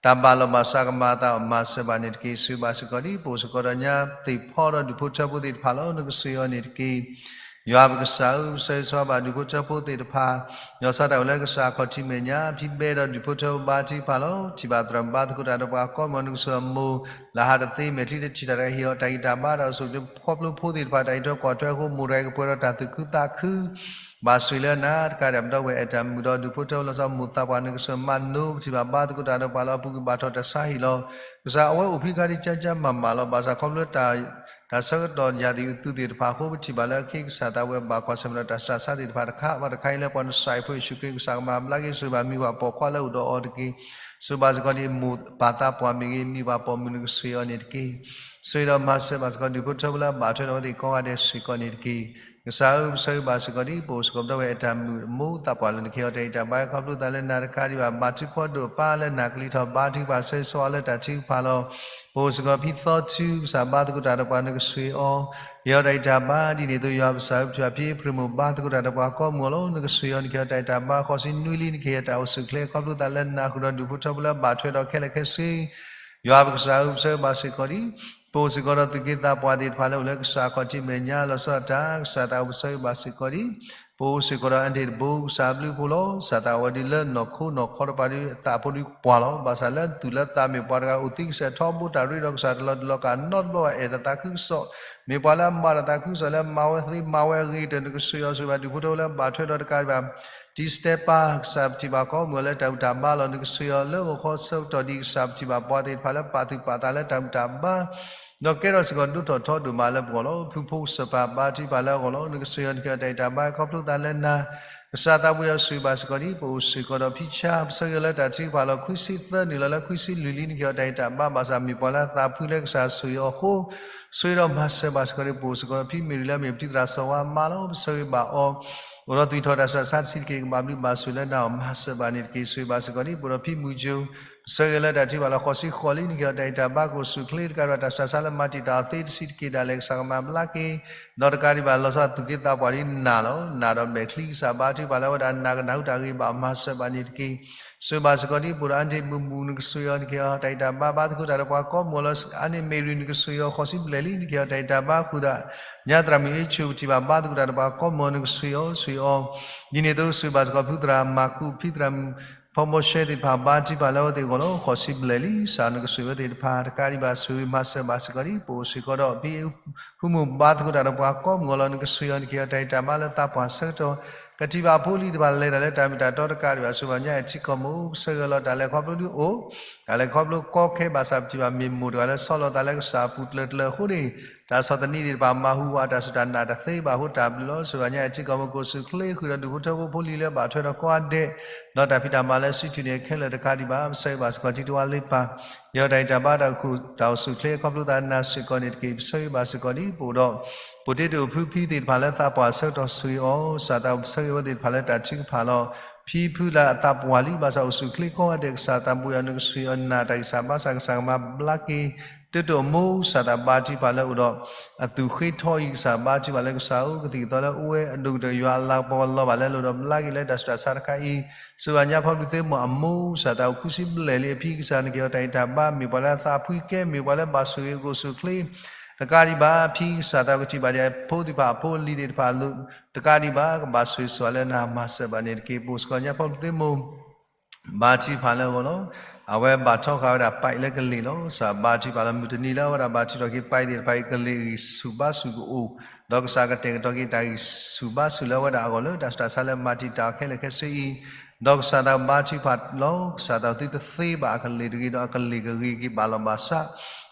တၢ်ဘၣ်လီၤဘၣ်စးကမၤအသးအီၤ မၤစၢၤဘၣ်န့ၣ်တက့ၢ်. ဆိၣ်ဂ့ၤဘၣ်စ့ၢ်ကီးဒံး ပအိၣ်စ့ၢ်ကီးဒီးညါသ့ၣ်ဖီဒီးဒူၣ်ဖိထၢဖိသ့ၣ်တဖၣ်လီၤ. နကဆိၣ်ဂ့ၤအီၤန့ၣ်တက့ၢ်. ယွၤပကစၢ်ဧၢ, ပဆၢဂ့ၤဆၢဝါဘၣ်ဒူၣ်ဖိထၢဖိသ့ၣ်တဖၣ် လီၤဆီဒၣ်တၢ်အိၣ်လၢကစၢ်ခီၣ်ထံးမဲာ်ညါ ဖံဘဲဒီးဒူၣ်ဖိထၢဖိဘါထုကဖၣ်လီၤ. ထံၣ်ဘၣ်သရၣ်မုၣ်ဘါသကိးတၢ်ဒီးပှၤကိးမုၢ်အီၤ နကဆိၣ်ဂ့ၤအမိၢ် လၢဟးတသ့ မဲာ်ချံတထံၣ်တၢ်တဂၤ ဟ့ၣ်အီၤတၢ်ဂံၢ်တၢ်ဘါဒီး အိၣ်ဆူၣ်အိၣ်ချ့ ခီဖျိဖိသ့ၣ်တဖၣ် တၢ်အံးထွဲကွၢ်ထွဲအဃိ မိၢ်တဂၤကပှဲၤဒီးတၢ်သူၣ်ခုသးခု ဘၣ်ဆိၣ်လၢနၤ တကးဒံးဘၣ် ပဒီပုၢ်ဝဲၢ်အဲၣ်တၢ်မုာ်ဒီးဒူၣ်ဖိထၢဖိလီၤဆီ မိၢ်သးပှၢ် နကဆိၣ်ဂ့ၤမၤနိ ပထံၣ်ဘၣ်ဘါသကိးတၢ်ဒီးပှၤလၢအပူၤကွံာ်ဘၣ်ထီၣ်တၢ်ဆါဟံၣ်လီၤ. ကစၢ် အဝဲအိၣ်ဖဲခါဒ်ကၠါကၠါမၤမၤလီၤ. ဘၣ်ဆၣ်ခီဖျိတၢ် တၢ်ဆၢကတီၢ်ယၤသ့ၣ်အုးသူသ့ၣ်တဖၣ်အဃိ ပထံၣ်ဘၣ်လၢအခံ ကစၢ်သးပှၢ်ဘၣ်ကွၢ်ဆၢၣ်မဲာ်ဒီးတၢ်ဆူးတၢ်ဆါသ့ၣ်တဖၣ်တခါဘၣ်တခါအံၤ လၢပှၤနစၤရ့းဖိယ့ၣ်ၡူးခရံာ် ကစၢ်ကမၤဘျါက့ၤ ဆိၣ်ဂ့ၤဘၣ်မံၤပှၢ်ပိာ်ခွါလၢအိၣ်ဒီးအီၤတက့ၢ်. ဆိၣ်ဂ့ၤဘၣ်စ့ၢ်ကီးဒံး မိၢ်ပၢ်သးပှၢ်မ့ၢ်ဂ့ၤ မံၤပှၢ်ပိာ်မုၣ် နကဆိၣ်ဂ့ၤအီၤန့ၣ်တက့ၢ်. ဆိၣ်ဂ့ၤဒီးမၤစၢၤဘၣ်စ့ၢ်ကီး ဒူၣ်ဖိထၢဖိလၢအဘၣ်ထွဲဒီးအဝဲသ့ၣ်ကိးဂၤဒဲးစ့ၢ်ကီးန့ၣ်တက့ၢ်. ကစၢ်ဧၢ, ပဆၢဂ့ၤဘၣ်စ့ၢ်ကီးဒံး ပအိၣ်စ့ၢ်ကီး ပဒီပုၢ်ဝဲၢ်အဲၣ်တၢ်မုာ်အမိၢ်သးပှၢ်လၢနခ့ၣ်အီၤ တၢ်အံးတၢ်ဘါ ခီဖျိသးလၢနၤတကးဒံးဘၣ် ဘါထုကဖၣ်ဒိၣ်အပၢ်လၢနၤကလံၤထီၣ် ဘါထုကဖၣ်ဆၢဂ့ၤဆၢဝါလၢတၢ်ထုကဖၣ်လီၤ. ပအိၣ်စ့ၢ်ကီးဖံသီထူ ကစၢ်ဘါသကိးတၢ်ဒီးပှၤ နကဆိၣ်ဂ့ၤအီၤ က့ၤအီၤတၢ်အံးတၢ်ဘါ ဒ်န့ၣ်အသိး ယွၤပကစၢ်ဧၢ, ပထံၣ်ဘၣ်ဖံအ့ဖြ့ၣ်မိၢ်ဘါသကိးတၢ်ဒီးပှၤကိးမုၢ်အီၤလီၤ. နကဆိၣ်ဂ့ၤအီၤ နခ့ၣ်အီၤတၢ်အံးတၢ်ဘါ ဃိးဆံနွံလံ နကဟ့ၣ်အတၢ်အိၣ်ဆူၣ်ချ့ ခီဖျိသးလၢနၤ ဃုာ်ဒီးဒူၣ်ဖိထၢဖိလၢအဘၣ်ထွဲဒီးခဲလၢာ်ခဲဆ့ ယွၤပကစၢ်ဧၢ, ပဆၢဂ့ၤဘၣ်စ့ၢ်ကီးဒံး ပအိၣ်စ့ၢ်ကီးဒီးသူၣ်က့သးပှၢ်သ့ၣ်တဖၣ်လၢအိၣ်လၢကစၢ်ခီၣ်ထံးမဲာ်ညါ လီၤဆီဒၣ်တၢ် ကစၢ်သးပှၢ် ပဆၢဂ့ၤဘၣ်စ့ၢ်ကီးဒံး ပအိၣ်စ့ၢ်ကီးဒီးအဒ့ၣ်တဘိ ကစၢ်ဘျုးဖိလီၤ. ကစၢ်သးပှၢ်ဒုးလၢနီၢ်ခိနီၢ်ခီတဖၣ်ဒီး အသးဖိဒုးပှၢ်လီၤ. ဘၣ်ဆၣ်လၢသူၣ်လၢသးမ့ၢ်ပှၤတဂၤအိၣ်သံကစဲးထီဘိ တၢ်ရ့ဒီးကစၢ်တလီၤတလီၤကးနီတဘျီဘၣ် အဲၣ်တၢ်သးခုကစီၣ် မ့ၢ်ပှၤလၢအမၤတၢ်သးခုကစီၣ်လၢမၤဝဲသ့မၤဝဲအဂ့ၤကတၢၢ် နကဆိၣ်ဂ့ၤအီၤ ဆိၣ်ဂ့ၤဘၣ်ဒူၣ်ဖိထၢဖိလၢအဘၣ်ထွဲဒီးတကးဒံးဘၣ် တံၤစတဲပၤ ကစၢ်ပထံၣ်ဘၣ်ကိးမုၢ်အီၤလၢတၢ်ဘူၣ်တၢ်ဘါလီၤ. နကဆိၣ်ဂ့ၤအီၤလၢဂီၤခီဆၢကတီၢ်ဒ်ကစၢ်ပထံၣ်ဘၣ်ပှၤသ့ၣ်တဖၣ်လၢပာ်သူၣ်ပာ်သးလၢတၢ်ဘူၣ်တၢ်ဘါ ဒီးကဲထီၣ်စ့ၢ်ကီးဒိၣ်ထီၣ်ထီဒိၣ်မးလၢပဂီၢ်လီၤ. ဖုဖိကစၢ်ပၤ ဘါထုကဖၣ်လၢအဂီၢ်လီၤ. နကဆိၣ်ဂ့ၤအီၤ နခ့ၣ်အီၤတၢ်အံးတၢ်ဘါ ခီဖျိသးလၢနၤ ကစၢ်သးပှၢ်ယွၤဆိၣ်ဂ့ၤဘၣ်စ့ၢ်ကီးဒံး ပအိၣ်စ့ၢ်ကီးဒီးဖံဆါ ပဆၢဂ့ၤအီၤလၢတၢ်ထုကဖၣ်လီၤ. ခွံဆံသၢနုာ်လီၤလၢခွံဆံလွံၢ်လံ နခ့ၣ်အီၤတၢ်အံးတၢ်ဘါ ဘၣ်ဆၣ်မ့ၢ်ပှၤလၢအသးဖှံလၢကစၢ်ဆိၣ်ဂ့ၤအီၤအဃိ ဆိၣ်ဂ့ၤဒီးမၤစၢၤဘၣ်စ့ၢ်ကီးဒံး ပအိၣ်စ့ၢ်ကီးဒီးဖံမ့ၢ်ရံလၢအမ့ၢ်ပတံၤသရၣ်စီၤဝါမါလီၤ. ပဆၢဂ့ၤဘၣ်အီၤ အိၣ်ဒီးသွံၣ်ထီၣ်တၢ်ဆူးတၢ်ဆါတဆံးတက့ၢ် ကဘၣ်ဘျုးဘၣ်ဆိၣ်လၢနၤအီၤ မၤစၢၤဘၣ်န့ၣ်တက့ၢ်. ဆိၣ်ဂ့ၤဘၣ်စ့ၢ်ကီးဒံး ပအိၣ်ဒီးဖံမုၢ်ကၠိ ပဆၢဂ့ၤလၢတၢ်ထုကဖၣ်လီၤ. ဃိးဆံဃိးလံ နခ့ၣ်အီၤတၢ်အံးတၢ်ဘါ ကအိၣ်ဆူၣ်ချ့ တကးဒံးဘၣ်တၢ်ဆူးတၢ်ဆါလၢမၤတံာ်တာ်အီၤသ့တဆံးတက့ၢ်ဒၣ်လဲာ် ကစၢ်ကမၤဘျါက့ၤ ဒီးတကးဒံးဘၣ်လီၤဆီဒၣ်သူၣ်က့သးပှၢ်ဒ်နၤလီၤ. နၤဒီးမဲာ်ချံ ကစၢ်ဘါထုကဖၣ်လၢအဝဲဒၣ်နၤကနၢ်ဟူတၢ်ဂ့ၤဘၣ် မၤစၢၤဘၣ်န့ၣ်တက့ၢ်. ဆိၣ်ဂ့ၤဘၣ်စ့ၢ်ကီးဒံး ပအိၣ်ဒီးအါန့ၢ်ဘူဘူ နကဆိၣ်ဂ့ၤအီၤ နခ့ၣ်အီၤတၢ်အံးတၢ်ဘါ ဘါသကိးတၢ်ဒီးပှၤကိးမုၢ်အီၤလၢ အါန့ၢ်မ့ၢ်ရံ နကဆိၣ်ဂ့ၤအီၤ ဃိးဆံဘျဲၣ်လံ နခ့ၣ်အီၤတၢ်အံးတၢ်ဘါဃုာ်ဒီး ညါသရၣ်မုၣ်အ့ၣ်ဆူၣ် ပထံၣ်ဘၣ်ဘါသကိးတၢ်ဒီးပှၤကိးမုၢ်အီၤ နကဆိၣ်ဂ့ၤအီၤ ဆိၣ်ဂ့ၤအီၤ ဒ်န့ၣ်အသိး ဆိၣ်ဂ့ၤဘၣ်စ့ၢ်ကီးဖုသရၣ်မၤကူး ဖံသရၣ်မုၣ် ဖီဘီရှဲသ့ၣ်တဖၣ် ဘါထုကဖၣ်လၢအဝဲသ့ၣ်အဂီၢ်လီၤ. ဃိးဆံဘျဲၣ်လံ ကစၢ်နကဆိၣ်ဂ့ၤအဝဲသ့ၣ်တဖၣ် တကးဒံးဘၣ် ဆိၣ်ဂ့ၤမၤစၢၤဘၣ်စ့ၢ်ကီးဒံး ပအိၣ်စ့ၢ်ကီးဒီးဖံ ဖုမုၢ်ဘါသကိးတၢ်ဒီးပှၤကိးမုၢ်အီၤလီၤ. နကဆိၣ်ဂ့ၤအီၤ နခ့ၣ်အီၤတၢ်အံးတၢ်ဘါလၢသးပှၢ်ဆၢကတီၢ် ကထံၣ်ဘၣ်ဖိလံၤသ့ၣ်တဖၣ် လဲၤတၢ်လၢတၢ်မ့ၢ်တၢ်တီတကးဒံးဘၣ် ဆိၣ်ဂ့ၤဘၣ်ညါအဲၣ်ထံကီၢ်မုၢ် ပဆၢဂ့ၤလီၤ တၢ်လဲၤခီဖျိဒုးအိၣ် တၢ်လဲၤခီဖျိကီခဲဘၣ်ဆၣ် ပထံၣ်ဘၣ်မ့ၢ်မိၢ်တဂၤလၢဆီလီၤသးလၢကစၢ်အပူၤတကျၢၤတကျၢၤအဃိန့ၣ် တၢ်ဆီၣ်သနံးသ့ၣ်တဖၣ် မၤဟူးဝးတၢ်စူၢ်တၢ်နာ်တသ့ဘၣ်အဃိ တၢ်ဘျုးလီၤ. ဆိၣ်ဂ့ၤဘၣ်ညါအဲၣ်ထံကီၢ်မုၢ် ကအိၣ်ဆူၣ်ချ့ဃုာ်ဒီးဒူၣ်ဖိထၢဖိဖိလံၤလၢအဘၣ်ထွဲဒီးကိးဂၤဒဲး ဒီးတၢ်ဖံးတၢ်မၤလၢစုထူၣ်န့ၣ်ခဲလၢာ်တကးဒံးဘၣ် ပဆၢဂ့ၤဘၣ်စ့ၢ်ကီးထံတဝါလ့ပၢ် ယွၤတၢ်အံးတၢ်ဘါတၢ်အိၣ်ဆူၣ်ချ့ခီဖျိသးနၤစ့ၢ်ကီးန့ၣ်တက့ၢ်. ပဆၢဂ့ၤဘၣ်စ့ၢ်ကီးဒံး ပအိၣ်ဒီး ပိာ်တ့တအိၣ်ဖုဖံသ့ၣ်တဖၣ်လၢသးပှၢ်ဆၢကတီၢ် ဆိၣ်ဂ့ၤအီၤ ကစၢ်သးပှၢ်ပဆၢဂ့ၤအဝဲသ့ၣ်တဖၣ်လၢတၢ်ထုကဖၣ်လီၤ. ဖံဖုလၢအသးပှၢ်လံ ဘၣ်ဆၣ်အိၣ်ဆူၣ်ချ့ကိးဂၤဒဲး ကစၢ်သးပှၢ်ယွၤ နကဆိၣ်ဂ့ၤအီၤ နာ်တၢ်ဂံၢ်စၢ်ဘါစၢ် ကစၢ်ကမၤဘျါက့ၤ တၢ်တိာ်အမိၢ်ကစၢ်သးဘါထုကဖၣ်လၢအိၣ်ဒီး အသူၣ်ဃ့ထီအံၤကစၢ်ဘါထုကဖၣ်လၢကစၢ်ဧၢ ကသံၣ်ကသီလၢအိၣ်ဝဲအဒိၣ်ကတၢၢ်ယွၤအလၤကပီၤလီၤဘၣ်လၢလိၣ်ဒီးဘျါက့ၤလၢတၢ်ဆူးတၢ်ဆါတခါအံၤ, စၢၤဘၣ်ညါဖီဘျုးသ့မိၢ်အမိၢ်ကစၢ်သးအိၣ်ခူဆံဘျဲၣ်လံအဖံကစၢ်နက့ၤအီၤတၢ်အံၤတၢ်ဘါ မ့ၢ်ပှၤလၢအသးဖှံကဲ မ့ၢ်ပှၤလၢဘၣ်ဆိၣ်ဂ့ၤအကအိၣ်ဆူၣ်ချ့ တကးဒံးဘၣ် ဖံကစၢ်သးကထံၣ်ဘၣ်ဒံးအဖိသ့ၣ်တဖၣ်အဖိအလံၤသ့ၣ်တဖၣ်လၢ တကးဒံးဘၣ် ကဘၣ်ဆိၣ်ဂ့ၤဆိၣ်ဝါလၢနၤမၤစၢၤဘၣ်န့ၣ်တက့ၢ်. ပအိၣ်စ့ၢ်ကီးညါဖီဘျုးသ့မိၢ် ဘါထုကဖၣ်လၢအဂီၢ်လီၤ. အဝဲဘၣ်ထီဃာ်ဝဲဒၣ် pipe လၢကလ့ၢ်လီၤ. ကစၢ်ဘါထုကဖၣ်လီၤ မုၢ်တနံၤလၢအဝဲဒၣ်ဘၣ်ထုးထီၣ်က့ၤ pipe သ့ၣ်တဖၣ်အံၤ ကလ့ၢ်ဂံၢ်ဆူၣ်ဘါဆူၣ်ကအိၣ်, ဒီးကစၢ်ကတဲာ်ကတီၤက့ၤတၢ်ဂံၢ်ဆူၣ်ဘါဆူၣ်လၢအဝဲဒၣ်အဂီၢ်လၢတၢ်ဆူးတၢ်ဆါလၢမၤတံာ်တာ်အီၤခဲလၢာ်ခဲဆ့အံၤ, ဒီးကစၢ်သးဘါထုကဖၣ်လီၤ. ကစၢ်သးသုတသ့ဘၣ်အကလ့ၢ်တဂ့ၤ ဒီးအကလ့ၢ်ကဂ့ၤက့ၤဘၣ်လီၤဘၣ်စး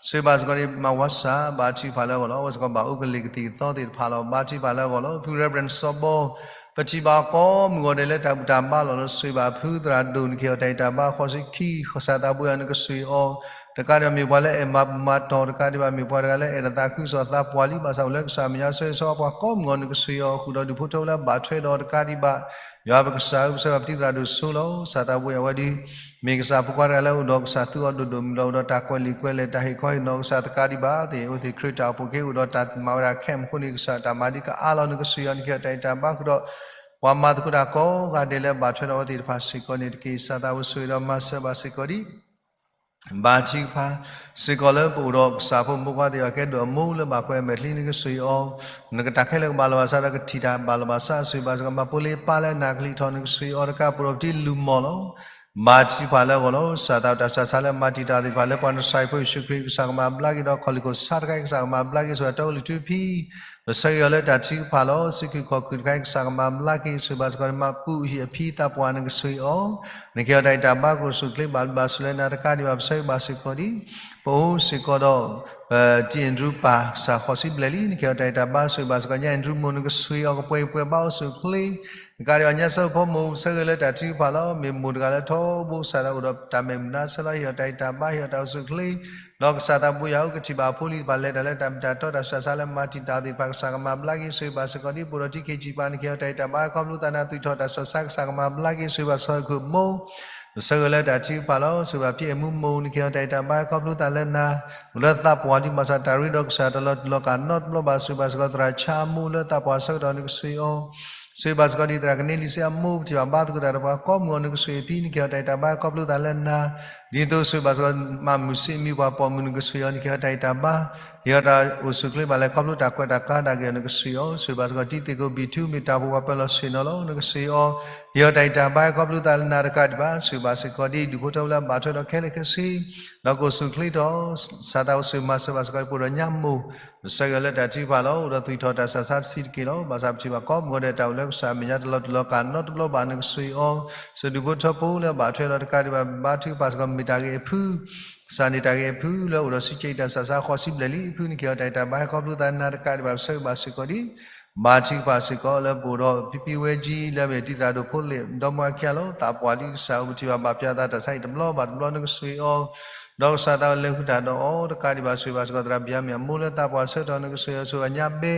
စၢၤဘၣ်စ့ၢ်ကီးဒံး မၤဝါစၢ် ဘါထုကဖၣ်လၢအဂီၢ်လီၤ. အဝဲစ့ၢ်ကီးဘၣ်အိၣ်ကလ့ၢ်ကသံၣ်ကသီသ့ၣ်တဖၣ်လီၤ. ဘါထုကဖၣ်လၢအဂီၢ်လီၤ. ဖု Reverend စီၤဘီ ပထံၣ်ဘၣ်အီၤကိးမုၢ်ဂီၤဒဲးလၢတၢ်ဘူၣ်တၢ်ဘါလီၢ်လၢ စၢၤဘၣ်ဖုသရၣ်ဒိၣ်နကဟ့ၣ်အီၤတၢ်အံၤတၢ်ဘါဃိးဆံခံ ကစၢ်သးဘိယွၤနကဆိၣ်ဂ့ၤအီၤ, တကးဒံးဘၣ်မ့ၢ်ပှၤလၢအဲၣ်မၤဘူၣ်မၤတီၢ် တကးဒံးဘၣ်မ့ၢ်ပှၤတဂၤလၢအဲၣ်ဒိးသးခုကစီၣ်သးပှၢ်လံ ဘၣ်ဆၣ်အိၣ်လၢကစၢ်မဲာ်ညါ စၢၤဂ့ၤဆၢဝါပှၤကိးမုၢ်ဂီၤနကဆိၣ်ဂ့ၤအီၤ ဃုာ်ဒီးဒူၣ်ဖိထၢဖိလၢအဘၣ်ထွဲဒီးတကးဒံးဘၣ် ယွၤပကစၢ်ဧၢ ပဆၢဂ့ၤပှၤပတံၤသရၣ်ဒိၣ်ဆိလီၤ. ကစၢ်သးဘိယွၤဝဲဒၣ် မ့ၢ်ကစၢ်ဖိခွါတဂၤလၢအိၣ်ဒီးကစၢ်သူအီၤဒိၣ်ဒိၣ်မုၢ်ဒီးအိၣ်ဒီးတၢ်ကွဲးလံာ်ကွဲးလဲၢ်တၢ်ဟ့ၣ်ခီဟ့ၣ်နီၤ ကစၢ်တကးဒံးဘၣ်သ့ၣ် အိၣ်သ့ၣ်ခရံာ်တၢ်အိၣ်ဖှိၣ်က့ အိၣ်ဒီးတၢ်မၤဝဲဒၣ်ခဲအံၤအဃိန့ၣ် ကစၢ်တၢ်မၤဒ်ကအါလီၤနကဆိၣ်ဂ့ၤအီၤ နကဟ့ၣ်အီၤတၢ်အံၤတၢ်ဘါဃုာ်ဒီး ပှၤမၤသကိးတၢ်ကိးဂၤဒဲးလၢဘၣ်ထွဲဒီးအဝဲသ့ၣ်တဖၣ်စ့ၢ်ကီးန့ၣ်တက့ၢ်. ကစၢ်သးဘိဆိၣ်ဂ့ၤဒီးမၤစၢၤဘၣ်စ့ၢ်ကီးဒံး ဘါထုကဖၣ်စ့ၢ်ကီးလၢပအိၣ်ဒီးကစၢ်ဖိမုၣ်ဖိခွါသ့ၣ်တဖၣ်ကဲဒိၣ်အမိၢ်လၢဘၣ်ကွဲးအမဲာ်ချံနကဆိၣ်ဂ့ၤအီၤ, နကတၢ်ခဲလၢာ်ကဘၣ်လီၤဘၣ်စးဒီးကထံၣ်တၢ်ဘၣ်လီၤဘၣ်စး စၢၤဘၣ်စ့ၢ်ကီး မၤဖိလ့ပၢ်လၢနၤကလံၤထီၣ်နကဆိၣ်ဂ့ၤအီၤတကး ပအိၣ်ဒီးပတံၤလူၤမီၢ်လီၤ. ဘါထုကဖၣ်လၢအဂီၢ်လီၤ. ကစၢ်သးဘိယွၤ တၢ်ဆူးတၢ်ဆါလၢမၤတံာ်တာ်သ့ၣ်တဖၣ်လၢပှၤနစၢ်ဖိယ့ၣ်ၡူးခရံာ် ကစၢ်ကမၤဘျါက့ၤဒီးခီၣ်လံၢ်ခိၣ်ဆါတခါအံၤ ကစၢ်ကမၤဘျါက့ၤဆိၣ်ဂ့ၤအီၤတၢ်အိၣ်လၢထူဖံ ပဆၢဂ့ၤအီၤလၢတၢ်ထုကဖၣ်လီၤ. စုခုၣ်ခီၣ်ခုၣ်တခါအံၤ ကစၢ်ကမၤဘျါက့ၤ စၢၤဘၣ်စ့ၢ်ကီး မၤပူၤအဟံၣ်အဖံသးပှၢ်နကဆိၣ်ဂ့ၤအီၤ, နကဟ့ၣ်အီၤတၢ်အံၤတၢ်ဘါကအိၣ်ဆူၣ်အိၣ်ချ့ဘၣ်ဘျုးဘၣ်ဆိၣ်လၢနၤတကးဒံးဘၣ် ပဆၢဂ့ၤဘၣ်စ့ၢ်ကီးဒံး ပအိၣ်စ့ၢ်ကီးဒီး ပတံၤအဲၣ်ဒရူးပၢ် ကစၢ်ဃိးဆံဘျဲၣ်လံ နကဟ့ၣ်အီၤတၢ်အံၤတၢ်ဘါ စၢၤဘၣ်စ့ၢ်ကီး ညါအဲၣ်ဒရူးမိၢ်နကဆိၣ်ဂ့ၤအီၤ ကပှဲၤပှဲၤဘါအိၣ်ဆူၣ်အိၣ်ချ့ တကးဒံးဘၣ် ညါစၢဖီမိၢ် ပဆၢဂ့ၤလၢတၢ်ထုကဖၣ်လီၤ. မ့ၢ်မိၢ်တဂၤလၢထီဘိကစၢ်သးအိၣ်ဒီးတၢ်မဲာ်မုာ်နါဆၢလီၤ ဟ့ၣ်အီၤတၢ်အံၤတၢ်ဘါ ဟ့ၣ်အီၤတၢ်အိၣ်ဆူၣ်အိၣ်ချ့ ဒီးကစၢ်သးဘိယွၤဧၢ ကထံၣ်ဘၣ်အဖိလံၤသ့ၣ်တဖၣ်လဲၤတၢ်လၢတၢ်မ့ၢ်တၢ်တီတၢ်ဆူးတၢ်ဆါလၢမၤတံာ်တာ်သ့ၣ်တဖၣ် ကစၢ်ကမၤဘျါက့ၤ စၢၤဘၣ်စ့ၢ်ကီးဒံး ပအိၣ်ဒီးတံၤခ့ၣ်ကၠံၣ်ပၢ် နကဟ့ၣ်အီၤတၢ်အံၤတၢ်ဘါ ခီဖျိသးနၤ သွံၣ်ထီၣ်တၢ်ဆူးတၢ်ဆါ ကစၢ်ကမၤဘျါက့ၤ စၢၤဘၣ်စ့ၢ်ကီး ခိၣ်မိၢ် ပဆၢဂ့ၤလၢတၢ်ထုကဖၣ်လီၤ. စၢၤဘၣ်ဖံအဲၣ်မူမိၢ် နကဟ့ၣ်အီၤတၢ်အံၤတၢ်ဘါ ခီဖျိသးလၢနၤ အိၣ်လၢသးပှၢ်ဒံးဘၣ်ဆၣ် တၢ်ရ့ဒီးကစၢ်တၢ်လီၤတူာ်လီၤကာ်နီတဘျီဘၣ် စၢၤဘၣ်စ့ၢ်ကီး သရၣ်ဆါအမိၢ်လၢသးပှၢ်ဆၢကတီၢ်နကဆိၣ်ဂ့ၤအီၤ စၢၤဘၣ်စ့ၢ်ကီးဒံး သရၣ်ကန့လံၤစ့အမိၢ် ပထံၣ်ဘၣ်ဘါသကိးတၢ်ဒီးပှၤကိးမုၢ်ဂီၤ နကဆိၣ်ဂ့ၤအဖံ နကဟ့ၣ်အီၤတၢ်အံၤတၢ်ဘါ ခီဖျိသးလၢနၤ ဒ်သိးစၢၤဘၣ်စ့ၢ်ကီး မၤမုာ်ဆံးမံပှၤပိာ်မုၣ် နကဆိၣ်ဂ့ၤအီၤ နကဟ့ၣ်အီၤတၢ်အံၤတၢ်ဘါ ဟ့ၣ်အီၤတၢ်အိၣ်ဆူၣ်အိၣ်ချ့ဘၣ်လဲၣ် ခီဖျိတၢ်ကွဲးတၢ်ကါတၢ်ဂ့ၢ်အီၤ နကဆိၣ်ဂ့ၤအီၤ စၢၤဘၣ်စ့ၢ်ကီး တံၤသကိးဘံၣ်ထူ မ့ၢ်တၢ်အိၣ်ဖှိၣ်ပှၤပၢၤလီၢ်ဆ့ၣ်နီၤလီၤ နကဆိၣ်ဂ့ၤအီၤ ဟ့ၣ်အီၤတၢ်အံၤတၢ်ဘါ ခီဖျိသးလၢနၤတကးဒံးဘၣ် စၢၤဘၣ်စ့ၢ်ကီးဒံး ဒူၣ်ဖိထၢဖိလၢအဘၣ်ထွဲဒီးခဲလၢာ်ခဲဆ့ ဒီးကအိၣ်ဆူၣ်အိၣ်ချ့ထီၣ် ကစၢ်သးအိၣ်ဆိၣ်ဂ့ၤမၤစၢၤဘၣ်စ့ၢ်ကီး ပအိၣ်ဒီးညါမိၢ် ပဆၢဂ့ၤလၢတၢ်ထုကဖၣ်လီၤ. အိၣ်ဒီးသွံၣ်ထီၣ်တၢ်ဆူးတၢ်ဆါတဆံးတက့ၢ်လီၤ. ဘၣ်ဆၣ်ပထံၣ်ဘၣ်ကိးမုၢ်ဂီၤဒဲး တၢ်အိၣ်လၢကစၢ်အမဲာ်ညါတလီၤတူာ်လီၤကာ်နီတဘျီဘၣ် နကဆိၣ်ဂ့ၤအီၤ စၢၤဒူၣ်ဖိထၢဖိလၢအဘၣ်ထွဲဒီးတကးဒံးဘၣ် ဘါထုကဖၣ်စ့ၢ်ကီး မ့ၢ်တၢ်ဂ့ၢ်အဖု ကစၢ်န့ၣ်တၢ်ဂ့ၢ်အဖုလၢအိၣ်ဒီးစုကဲအံၤ တၢ်ဆူးတၢ်ဆါဃိးဆံဘျဲၣ်လံအဖု နကဟ့ၣ်အီၤတၢ်အံၤတၢ်ဘါ ခီဖျိသးလၢနၤတကးဒံးဘၣ် ပဆၢဂ့ၤဘၣ်စ့ၢ်ကီးဒံး ဘါထုကဖၣ်စ့ၢ်ကီးလၢပအိၣ်ဒီး ဖံဖံဝဲကၠံ လၢအမ့ၢ်တံၤသရၣ်ဒိၣ်ဖိလ့ၣ် ဒီမါဝၤခံဂၤလီၤ. သးပှၢ်လံကစၢ်ဧၢ ပထံၣ်ဘၣ်ဘၣ်ပၠးသးတၢ်ဆါဟံၣ်တဘျီဘၣ်တဘျီ နကဆိၣ်ဂ့ၤအီၤ ဒီးကစၢ်သးအိၣ်လဲၤဃုာ်တၢ်ဒီးအီၤတကးဒံးဘၣ် စၢၤဘၣ်စ့ၢ်ကီး သရၣ်ဘံၣ်ယၤမံၣ်အမိၢ်လၢသးပှၢ်ဆၢကတီၢ် နကဆိၣ်ဂ့ၤအီၤ စၢၤဘၣ်ညါဘဲ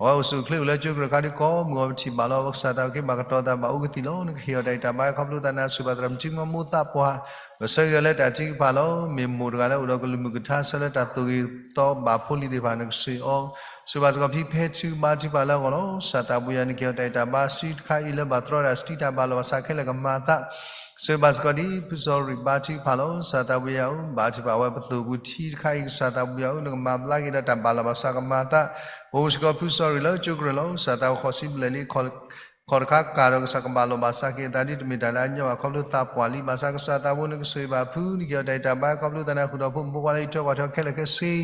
အဝဲအိၣ်ဆူၣ်အိၣ်ချ့အိၣ်လၢကၠိကရၢၢ်ခါဒ်ကိးမုၢ်ဂီၤ ပထံၣ်ဘၣ်လီၤ. အဝဲကစၢ်သးအိၣ်က့ၤဘၣ်ကတီၤသးဘၣ်အိၣ်ကသံၣ်လီၤ. နကဟ့ၣ်အီၤတၢ်အံၤတၢ်ဘါ ခီဖျိသးလၢနၤ စၢၤဘၣ်သရၣ်မုၣ်ထံကမီမိၢ်သးပှၢ် ပဆၢဂ့ၤအီၤလၢတၢ်ထုကဖၣ်လီၤ. မ့ၢ်မိၢ်တဂၤလၢအိၣ်ဒီးကလုၢ်မုၢ်ကထါဆၢလၢတၢ်သိၣ်ဂ့ၤသီဘၣ်ဖိလံၤသ့ၣ်တဖၣ် နကဆိၣ်ဂ့ၤအီၤ စၢၤဘၣ်စ့ၢ်ကီး ဖံဖဲထု ဘါထုကဖၣ်လၢအဂီၢ်လီၤ. ကစၢ်သးဘိယွၤ နကဟ့ၣ်အီၤတၢ်အံၤတၢ်ဘါ စုတခါအံၤလၢဘၣ်တြီတၢ်စတံတၢ်ဘၣ်လီၤဘၣ်စးခဲလၢာ်ကမၤသး စၢၤဘၣ်စ့ၢ်ကီးဒ် ဖုစီၤရံး ဘါထုကဖၣ်လီၤ. ကစၢ်သးဘိယွၤဧၢ ဘါထုကဖၣ်ဝဲပသိၣ်ပူၤထံတခါအံၤ ကစၢ်သးဘိယွၤဧၢ နကမၤဘျါက့ၤဒီးတၢ်ဘၣ်လီၤဘၣ်စးကမၤသး ပအိၣ်စ့ၢ်ကီးဖုစီၤရံးလၢကၠိကရၢၢ်လီၤ. ကစၢ်သးအိၣ်ဃိးဆံဘျဲၣ်လံ ခီၣ်တခါကးဒီးကစၢ်ကဘၣ်လီၤဘၣ်စးက့ၤအသးဒ်တမ့ၢ်တၢ်လၢအညီဘၣ် ခီဖျိသးပှၢ်လံ ဘၣ်ဆၣ်ကစၢ်သးဘိ နကဆိၣ်ဂ့ၤဘၣ်ဖု နကဟ့ၣ်အီၤတၢ်အံၤတၢ်ဘါ ခီဖျိသးနၤ ဃုာ်ဒီးဖိမုၣ်ဖိခွါလၢအံးထွဲကွၢ်ထွဲခဲလၢာ်ခဲဆ့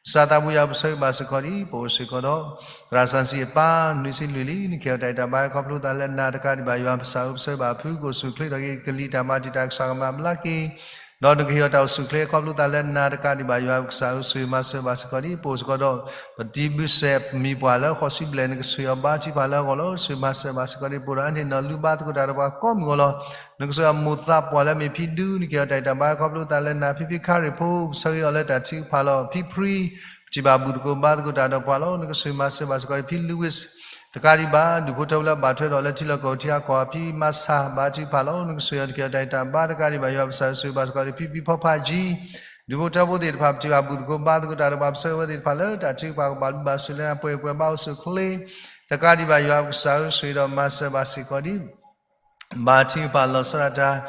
ကစၢ်သးဘိယွၤ ပဆၢဂ့ၤဘၣ်စ့ၢ်ကီးဒ် ပအိၣ်စ့ၢ်ကီးဒီး သရၣ်စၣ်စံၣ်အပၢ် နွံဆံလွံၢ်လံ နကဟ့ၣ်အီၤတၢ်အံၤတၢ်ဘါ ခီဖျိသးလၢနၤတကးဒံးဘၣ် ယွၤပကစၢ်ဧၢ ပဆၢဂ့ၤဘၣ်ဖု ကအိၣ်ဆူၣ်အိၣ်ချ့ထီၣ်က့ၤကလံၤတၢ်မၤတံာ်တာ် ကစၢ်ကမၤဘျါက့ၤ ဒီးနကဟ့ၣ်အီၤတၢ်အိၣ်ဆူၣ်အိၣ်ချ့ ခီဖျိသးလၢနၤတကးဒံးဘၣ် ယွၤပကစၢ်ဧၢ ပဆၢဂ့ၤမၤစၢၤဘၣ်စ့ၢ်ကီးဒ် ပအိၣ်စ့ၢ်ကီးဒီး ပတံၤဘုစဲးမံၤပှၢ်လၢဃိးဆံဘျဲၣ် နကဆိၣ်ဂ့ၤအီၤ ဘါထုကဖၣ်လၢအဂီၢ်လီၤ. စၢၤမၤစၢၤဘၣ်စ့ၢ်ကီးဒ် ပအိၣ်ဒီးအါန့ၢ်နီၢ်လူဘါသကိးတၢ်ဒီးပှၤကိးမုၢ်ဂီၤလီၤ. နကဆိၣ်ဂ့ၤအမိၢ်သးပှၢ်လၢအမ့ၢ်ဖံဒူ နကဟ့ၣ်အီၤတၢ်အံၤတၢ်ဘါ ခီဖျိသးလၢနၤ ဖံဖံခါရ့ၣ်ဖိ ပဆၢဂ့ၤအီၤလၢတၢ်ထုကဖၣ်လီၤ. ဖံဖရံ ပထံၣ်ဘၣ်ဘူၣ်သကိးဘါသကိးတၢ်ဒီးပှၤလီၤ. နကစၢ်မၤစၢၤဘၣ်စ့ၢ်ကီး ဖံလူဝံး တကးဒံးဘၣ် ဒူၣ်ဖိထၢဖိလၢအဘၣ်ထွဲဒီးလၢထံလီၢ်ကီၢ်ပူၤထံအကီၢ် ဖံမၤဆၣ် ဘါထုကဖၣ်လီၤ. နကစၢ်ယွၤ နကဟ့ၣ်အီၤတၢ်အံၤတၢ်ဘါတကးဒံးဘၣ် ယွၤပကစၢ်စၢၤဘၣ်စ့ၢ်ကီး ဖံဖံဖီဖးကၠံ ဒူဖိထၢဖိသ့ၣ်တဖၣ် ပထံၣ်ဘၣ်ဘူၣ်သကိးဘါသကိးတၢ်ဒီးပှၤ ပဆၢဂ့ၤဝဲသ့ၣ်တဖၣ်လၢတၢ်ထုကဖၣ်ကဘၣ်ဘျုးဘၣ်ဆိၣ်လၢပှဲၤပှဲၤဘၣ်အိၣ်ဆူၣ်အိၣ်ချ့ တကးဒံးဘၣ် ယွၤပကစၢ်ဧၢ ဆိၣ်ဂ့ၤဒီးမၤစၢၤဘၣ်စ့ၢ်ကီးဒ် ဘါထုကဖၣ်လီၤဆီဒၣ်တၢ်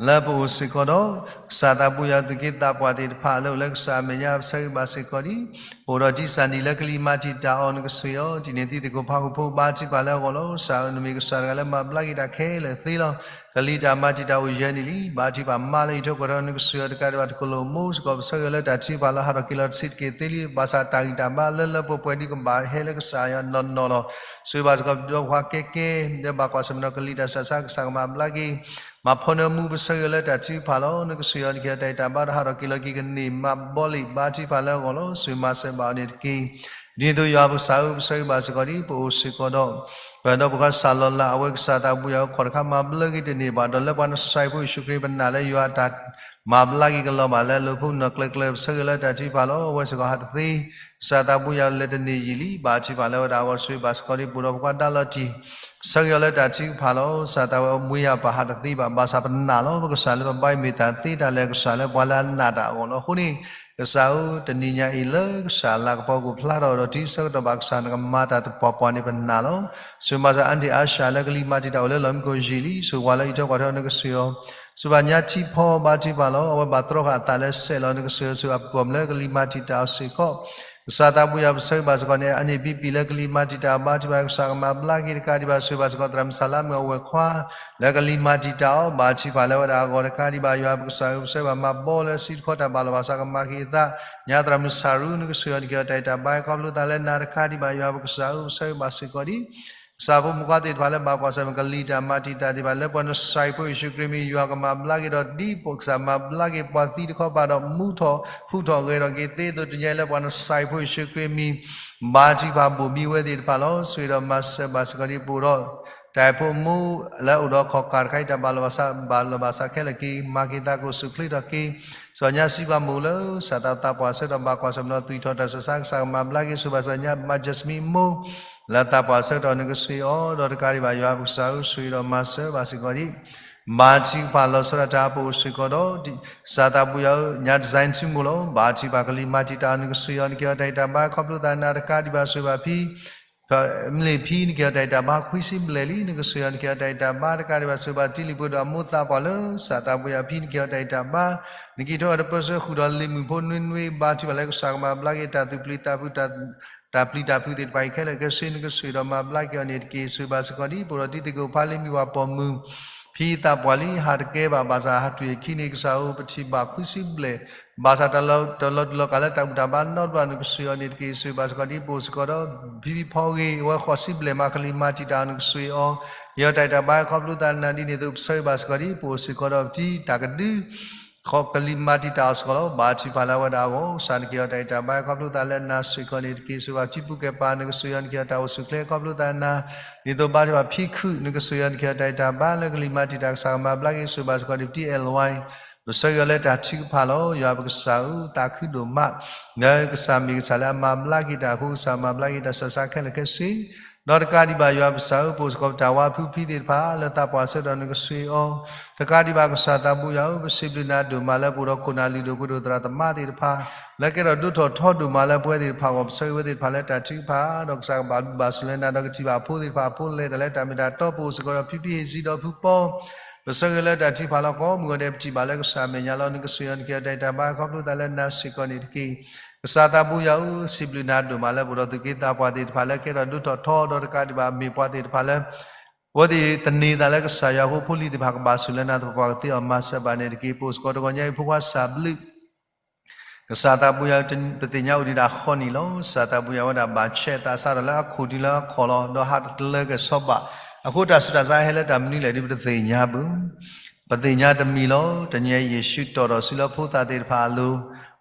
လၢပအိၣ်စ့ၢ်ကီးဒီး ကစၢ်သးပူၤယွၤသူၣ်က့သးပှၢ်သ့ၣ်တဖၣ်လၢအိၣ်လၢကစၢ်အမဲာ်ညါ ပဆၢဂ့ၤဘၣ်စ့ၢ်ကီးဒ် ပအိၣ်ဒီးတံၢ်စၢ်နံၣ်လၢကလံၤမၤတံာ်တာ်အီၤနကဆိၣ်ဂ့ၤအီၤ ဒ်န့ၣ်သုသ့ၣ်ကိးဖးဟူဖိ ဘါထုကဖၣ်လၢအဂီၢ်လီၤ. ကစၢ်ဧၢ နမ့ၢ်ကစၢ်တဂၤလၢမၤဘျါက့ၤတၢ်ခဲလၢာ်သ့လီၤ. ကလံၤတၢ်မၤတံာ်တာ်အိၣ်ယဲၢ်နံၣ်လံ. ဘါထုကဖၣ်မၤလၢဟံၣ်ထိၣ်ဃီၣ်ထိၣ်နကဆိၣ်ဂ့ၤအီၤတကးဒံးဘၣ် တကလိာ်မိၢ်စ့ၢ်ကီး ပဆၢဂ့ၤလၢတၢ်ထုကဖၣ်လၢဟးထီၣ်က့ၤလီၤတဆံးတက့ၢ်သ့လံ ဘၣ်ဆၣ်တၢ်ဂံၢ်တၢ်ဘါလၢလၢပှဲၤပှဲၤဒ်ကဘၣ်ဟဲလၢကစၢ်ယွၤနီၢ်နီၢ်လီၤ. ဆိၣ်ဂ့ၤဘၣ်စ့ၢ်ကီးပဒီပုၢ်ဝဲၢ်ကဲကဲ လၢဘၣ်ကွၢ်ဆၢၣ်မဲာ်ဒီးကလံၤတၢ်ဆူးတၢ်ဆါကစၢ်ကမၤဘျါက့ၤ မၤဖီနၢမူ ပဆၢဂ့ၤလၢတၢ်ထုကဖၣ်လီၤ. နကဆိၣ်ဂ့ၤအီၤနက့ၤအီၤတၢ်အံၤတၢ်ဘါဒီးဟးထီၣ်က့ၤလီၤက့ၤကန့ၢ်မၤဘီလံာ် ဘါထုကဖၣ်လၢအဂီၢ်လီၤ. ဆိၣ်ဂ့ၤမၤစၢၤဘၣ်အီၤန့ၣ်တက့ၢ်. ဒ်သိးယွၤပကစၢ်ဧၢ ပဆၢဂ့ၤဘၣ်စ့ၢ်ကီးဒ် ပအိၣ်စ့ၢ်ကီးဒီး ပဒီပုၢ်ဝဲၢ်စၢ်လီၤလး အဝဲကစၢ်သးပူၤယွၤဧၢ ခိၣ်တခါမၤဘျါက့ၤတန့ၢ်ဘၣ်ဒီး လၢပှၤနစၢ်ဖိယ့ၣ်ၡူးခရံာ်ပနာ်လၢယွၤအတၢ် မၤဘျါက့ၤကလီၤဘၣ်လၢအလိၤဖိနီၢ်ကျဲကျဲ ပဆၢဂ့ၤလၢတၢ်ထုကဖၣ်လီၤ. အဝဲစ့ၢ်ကီးဟးတသ့ ကစၢ်သးပူၤယွၤဧၢ လဲၤတန့ၢ်ယံာ်လံ ဘါထုကဖၣ်လၢဝဲဒၣ်အဂီၢ် ဆိၣ်ဂ့ၤဘၣ်စ့ၢ်ကီးဒ် ပအိၣ်ဒီးပှၤကွၢ်ဒါလီၤတံၢ် ပဆၢဂ့ၤအီၤလၢတၢ်ထုကဖၣ်လီၤ. ကစၢ်သးပူၤယွၤဧၢ မွံယၤပဟးတသ့ဘၣ် ဘၣ်ဆၣ်ပနာ်လီၤ ပကစၢ်လၢပဘါအံၤမ့ၢ်တၢ်သ့တၢ်လၢာ် ကစၢ်လၢပှၤလၢအနာ်တၢ်အဂီၢ်လီၤ. အဃိန့ၣ် ကစၢ်ဧၢ တနံၤညါအံၤလၢကစၢ်လၤကပီၤကအိၣ်ဖျါထီၣ်ဒီး တုၤဆၢကတီၢ်ဘၣ်ကစၢ်နကမၤတၢ်တပှၤပှၤန့ၣ်ပနာ်လီၤ. ဆိၣ်ဂ့ၤမၤစၢၤ Aunty Asha လၢကလံၤမၤတံာ်တာ်အိၣ်လၢလီၢ်မံခိၣ်ယံာ်လံ ဆိၣ်ဂ့ၤလၢဟံၣ်ထိၣ်ဃီၣ်ထိၣ်နကဆိၣ်ဂ့ၤအီၤ ဆိၣ်ဂ့ၤဘၣ်ညါထံဖီ ဘါထုကဖၣ်လီၤ. အဝဲဘၣ်သြီဃာ်အသးလၢစဲးလီၤ နကဆိၣ်ဂ့ၤအီၤဆူအပူၤမ့ၢ်လၢကလံၤမၤတံာ်တာ်အီၤစ့ၢ်ကီး ကစၢ်သးပူၤယွၤ ပဆၢဂ့ၤဘၣ်စ့ၢ်ကီးန့ၣ် အန့ၣ်ပံပံၤလၢကလံၤမၤတံာ်တာ်အီၤ ဘါထုကဖၣ် ကစၢ်ကမၤဘျါက့ၤတကးဒံးဘၣ် ဆိၣ်ဂ့ၤဘၣ်စ့ၢ်ကီး သရၣ်မုၣ်စၤလါမုၣ်အဝဲၢ်ခွါ လၢကလံၤမၤတံာ်တာ်အီၤ ဘါထုကဖၣ်လၢဝဲဒၣ်အဂီၢ်တကးဒံးဘၣ် ယွၤပကစၢ်ဧၢ ပဆၢဂ့ၤဘၣ်မၤဘီလၢစံးတခီတၢ်ဘၣ်လီၤဘၣ်စးကမၤက့ၤအသး ညါသရၣ်မုၣ်စၤရူ နကဆိၣ်ဂ့ၤအီၤနက့ၤအီၤတၢ်အံၤတၢ်ဘါ ခီဖျိသးလၢနၤတကးဒံးဘၣ် ယွၤပကစၢ်ဧၢ ပဆၢဂ့ၤဘၣ်စ့ၢ်ကီးဒ် ကစၢ်ဖိမုၣ်ခွါသ့ၣ်တဖၣ်လၢဘၣ်ကွၢ်ဆၢၣ်မဲာ်ကလံၤတၢ်မၤတံာ်တာ်သ့ၣ်တဖၣ် လၢပှၤနစၢ်ဖိယ့ၣ်ၡူးခရံာ်မံၤ ယွၤကမၤဘျါက့ၤဒီး ဒ်ပကစၢ်မၤဘျါက့ၤပှၤသံတခီပၤဒီး မူထီၣ်ဟူးထီၣ်ဂဲၤထီၣ်က့ၤသ့အသိး တနံၤညါအံၤလၢပှၤနစၢ်ဖိယ့ၣ်ၡူးခရံာ်မံၤ ဘါထုကဖၣ်ဘိၣ်ဘံဝဲသ့ၣ်တဖၣ်လီၤ. ဆိၣ်ဂ့ၤဒီးမၤစၢၤဘၣ်စ့ၢ်ကီးဒ်ပအိၣ်ဒီး တၢ်အိၣ်ဖှိၣ်အမိၢ်လၢအိၣ်ဒီးခီၣ်ကၢ်တခါအံၤ တၢ်ဘၣ်လီၤဘၣ်စး ဘၣ်လီၤဘၣ်စးခဲလၢာ်က့ၤ မၤက့ၤသးကအိၣ်ဆူၣ်ချ့ထီၣ်က့ၤ စီၤညါစံးပှၤမိၢ်လၢ ကစၢ်သးသးပှၢ်ဆၢကတီၢ်ဘၣ်ကွၢ်ဆၢၣ်မဲာ်ဒီး သွံၣ်ထီၣ်တၢ်ဆူးတၢ်ဆါ ကစၢ်ကမၤဘျါက့ၤ ဆိၣ်ဂ့ၤဘၣ်စ့ၢ်ကီးညါ မၤကၢၣ်စမံမိၢ် လၢသးပှၢ်ဆၢကတီၢ်နကဆိၣ်ဂ့ၤအီၤ ဒီးတကးဒံးဘၣ် ယွၤပကစၢ်ဧၢ ဆိၣ်ဂ့ၤဒီးမၤစၢၤဘၣ်စ့ၢ်ကီးဒ် ဘါထုကဖၣ်လီၤဆီဒၣ်တၢ် ပအိၣ်စ့ၢ်ကီးဒီး ကစၢ်သးပူၤယွၤဧၢ ညါ design ဆူမိၢ်လီၤ. ဘါထုကဖၣ်ကလံၤမၤတံာ်တာ်အီၤ နကဆိၣ်ဂ့ၤအီၤ နက့ၤအီၤတၢ်အံၤတၢ်ဘါ ခီဖျိသးနၤတကးဒံးဘၣ် ဆိၣ်ဂ့ၤဘၣ်ဖံ မ့ၢ်လံဖံ နက့ၤအီၤတၢ်အံၤတၢ်ဘါ ခွံဆံဘျဲၣ်လံ နကဆိၣ်ဂ့ၤအီၤ နက့ၤအီၤတၢ်အံၤတၢ်ဘါ တကးဒံးဘၣ် ဆိၣ်ဂ့ၤဘၣ်တံၤလံၤပှဲၤဒီးအမိၢ်သးပှၢ်လၢ ကစၢ်သးပူၤယွၤဖံ နက့ၤအီၤတၢ်အံၤတၢ်ဘါ နက့ၤထီၣ်အီၤတပၢၢ်ဆၢဃုာ်ဒီးလံာ်မုၢ်ဖိနွ့နွ့ ဘါထုကဖၣ်လၢကစၢ်ကမၤဘျါက့ၤတၢ်သူၣ်ပျံၤသးဖုး တၢ်ပျံၤတၢ်ဖုးသ့ၣ်တဖၣ်အံၤခဲလၢာ်ခဲဆ့ နကဆိၣ်ဂ့ၤဒီးမၤဘျါက့ၤအီၤန့ၣ်တက့ၢ်. ဆိၣ်ဂ့ၤဘၣ်စ့ၢ်ကီးဒ် ပအိၣ်ဒီးတံၤသကိးဖါလံမံၤပှၤပိာ်မုၣ် ဖံသးပှၢ်လံ ဟးတကဲဘၣ် ဘၣ်ဆၣ်ဟးထူၣ်အခံန့ၣ် ကစၢ်ဧၢ ပထံၣ်ဘၣ်ခွံဆံဘျဲၣ် ဘၣ်ဆၣ်တၢ်လီၤတူာ်လီၤကာ်လၢတၢ်ဘူၣ်တၢ်ဘါနီတဘျီ နကဆိၣ်ဂ့ၤအီၤန့ၣ်တက့ၢ်. ဆိၣ်ဂ့ၤဘၣ်စ့ၢ်ကီးဒ် ပအိၣ်စ့ၢ်ကီးဒီး ဖံဖံဖီဂ့ၤ အဝဲဃိးဆံဘျဲၣ်မး ကလံၤမၤတံာ်တာ်အီၤ နကဆိၣ်ဂ့ၤအီၤ က့ၤအီၤတၢ်အံၤတၢ်ဘါ ခီဖျိသးနၤဒ်န့ၣ်အသိး ပဆၢဂ့ၤဘၣ်စ့ၢ်ကီးဒ် ပအိၣ်စ့ၢ်ကီးဒီးပတံၤတၢ်ကဒု ကလံၤမၤတံာ်တာ်အီၤစ့ၢ်ကီးလီၤ. ဘါထုကဖၣ်လၢအဝဲဒၣ်အဂီၢ် ကစၢ်နက့ၤအီၤတၢ်အံၤတၢ်ဘါ ခီဖျိသးလၢနၤစ့ၢ်ကီးန့ၣ်တက့ၢ်. ဆိၣ်ဂ့ၤဘၣ်ပတံၤပူၤကဲပၤ နကဆိၣ်ဂ့ၤအီၤနက့ၤအီၤတၢ်အိၣ်ဆူၣ်ချ့ ခီဖျိသးနၤ ဒ်သိးဘါထုကဖၣ်ဖံခုၣ် နကဆိၣ်ဂ့ၤအီၤနက့ၤအီၤတၢ်အံၤတၢ်ဘါ လၢကလံၤမၤတံာ်တာ် ကစၢ်ကမၤဘျါက့ၤ ဆိၣ်ဂ့ၤဘၣ်စ့ၢ်ကီးဒ်ပတံၤအဲၣ်လွဲ ပဆၢဂ့ၤအီၤလၢတၢ်ထုကဖၣ်လီၤ. ယွၤပကစၢ်ဧၢ သးခုဒိၣ်မး လၢကစၢ်မ့ၢ်ကစၢ်လၢအမၤဘျါက့ၤတၢ်အဃိ ကစၢ်မၤဘျါက့ၤတၢ်ဆူးတၢ်ဆါခဲလၢာ်ခဲဆ့ ဒီးတကးဒံးဘၣ် ယွၤပကစၢ်ဧၢ ပအိၣ်စ့ၢ်ကီးပတၢ်ဝါဖုဖံသ့ၣ်တဖၣ် လၢသးပှၢ်ဆၢကတီၢ်နကဆိၣ်ဂ့ၤအီၤ တကးဒံးဘၣ် ကစၢ်သးပူၤယွၤဧၢ ပစံးဘျုးနၤဒိၣ်မးလၢပအိၣ်ဒီးခိၣ်နၢ်လုၢ်ဒိၣ်ပှ့ၤဒိၣ်သရၣ်သမါသ့ၣ်တဖၣ် လၢကဲထီၣ်ဒိၣ်ထီၣ်ထီဒိၣ်မးလၢပဝဲသ့ၣ်တဖၣ်အဂီၢ် ပဆၢဂ့ၤဝဲသ့ၣ်တဖၣ်လၢတၢ်ထုကဖၣ် ဒီးကစၢ်ကဘၣ်ဘျုးဘၣ်ဆိၣ်လၢနၤ ဒီးကထံၣ်ဘၣ်အဖိသ့ၣ်တဖၣ်အဖိလဲၤတၢ်လၢတၢ်မ့ၢ်တၢ်တီ ပအိၣ်စ့ၢ်ကီးဒီးဖံဖံဟ့ၣ်စံဒီးဖုပီ ပဆၢဂ့ၤလၢတၢ်ထုကဖၣ်လီၤ. ကိးမုၢ်ဂီၤဒဲး ပထံၣ်ဘၣ်လၢကစၢ်အမဲာ်ညါလီၤ. နကဆိၣ်ဂ့ၤအီၤနက့ၤအီၤတၢ်အံၤတၢ်ဘါ ခီဖျိသးလၢနၤစ့ၢ်ကီးန့ၣ်တက့ၢ်. ကစၢ်သးပူၤယွၤဧၢ စံးဘျုးနၤဒိၣ်မးလၢပအိၣ်ဒီးသူၣ်က့သးပှၢ်သ့ၣ်တဖၣ်လၢကဲထီၣ်ဒိၣ်ထီၣ်ထီ ဒီးတကးဒံးဘၣ်မ့ၢ်ပှၤသ့ၣ်တဖၣ်လၢ အဝဲသ့ၣ်သန့ၤသးလၢကစၢ်ယွၤအဃိ ဖိလံၤသ့ၣ်တဖၣ်ကဘၣ်ဆိၣ်လၢနၤသပှၢ်ကသ့အီၤ မၤစၢၤဘၣ်န့ၣ်တက့ၢ်. ပအိၣ်စ့ၢ်ကီးတဂီၤညါအံၤ ဖိခွါစၢ်ဘျုး ကစၢ်သးပူၤယွၤ ပသ့ၣ်ညါအိၣ်ဒံးဒၣ်ဃီနံၣ်လီၤ. ကစၢ်သးပူၤယွၤဝဲဒၣ်ဘၣ်ဆဲးသး စးထီၣ်လၢအခိၣ်တုၤလၢအခီၣ်လီၤ ဒီးဟးတလၢကဲၤဆီဘၣ်. အဃိတၢ်ဆူးတၢ်ဆါဟဲလၢတၢ်မနုၤလဲၣ်ဒုး ပတသ့ၣ်ညါဘၣ်. ပသ့ၣ်ညါတမံၤလီၤ. တနံၤအံၤယ့ၣ်ၡူးတီၣ်ထီၣ်ဆူလၢဖိသၣ်သ့ၣ်တဖၣ်အလိၤ,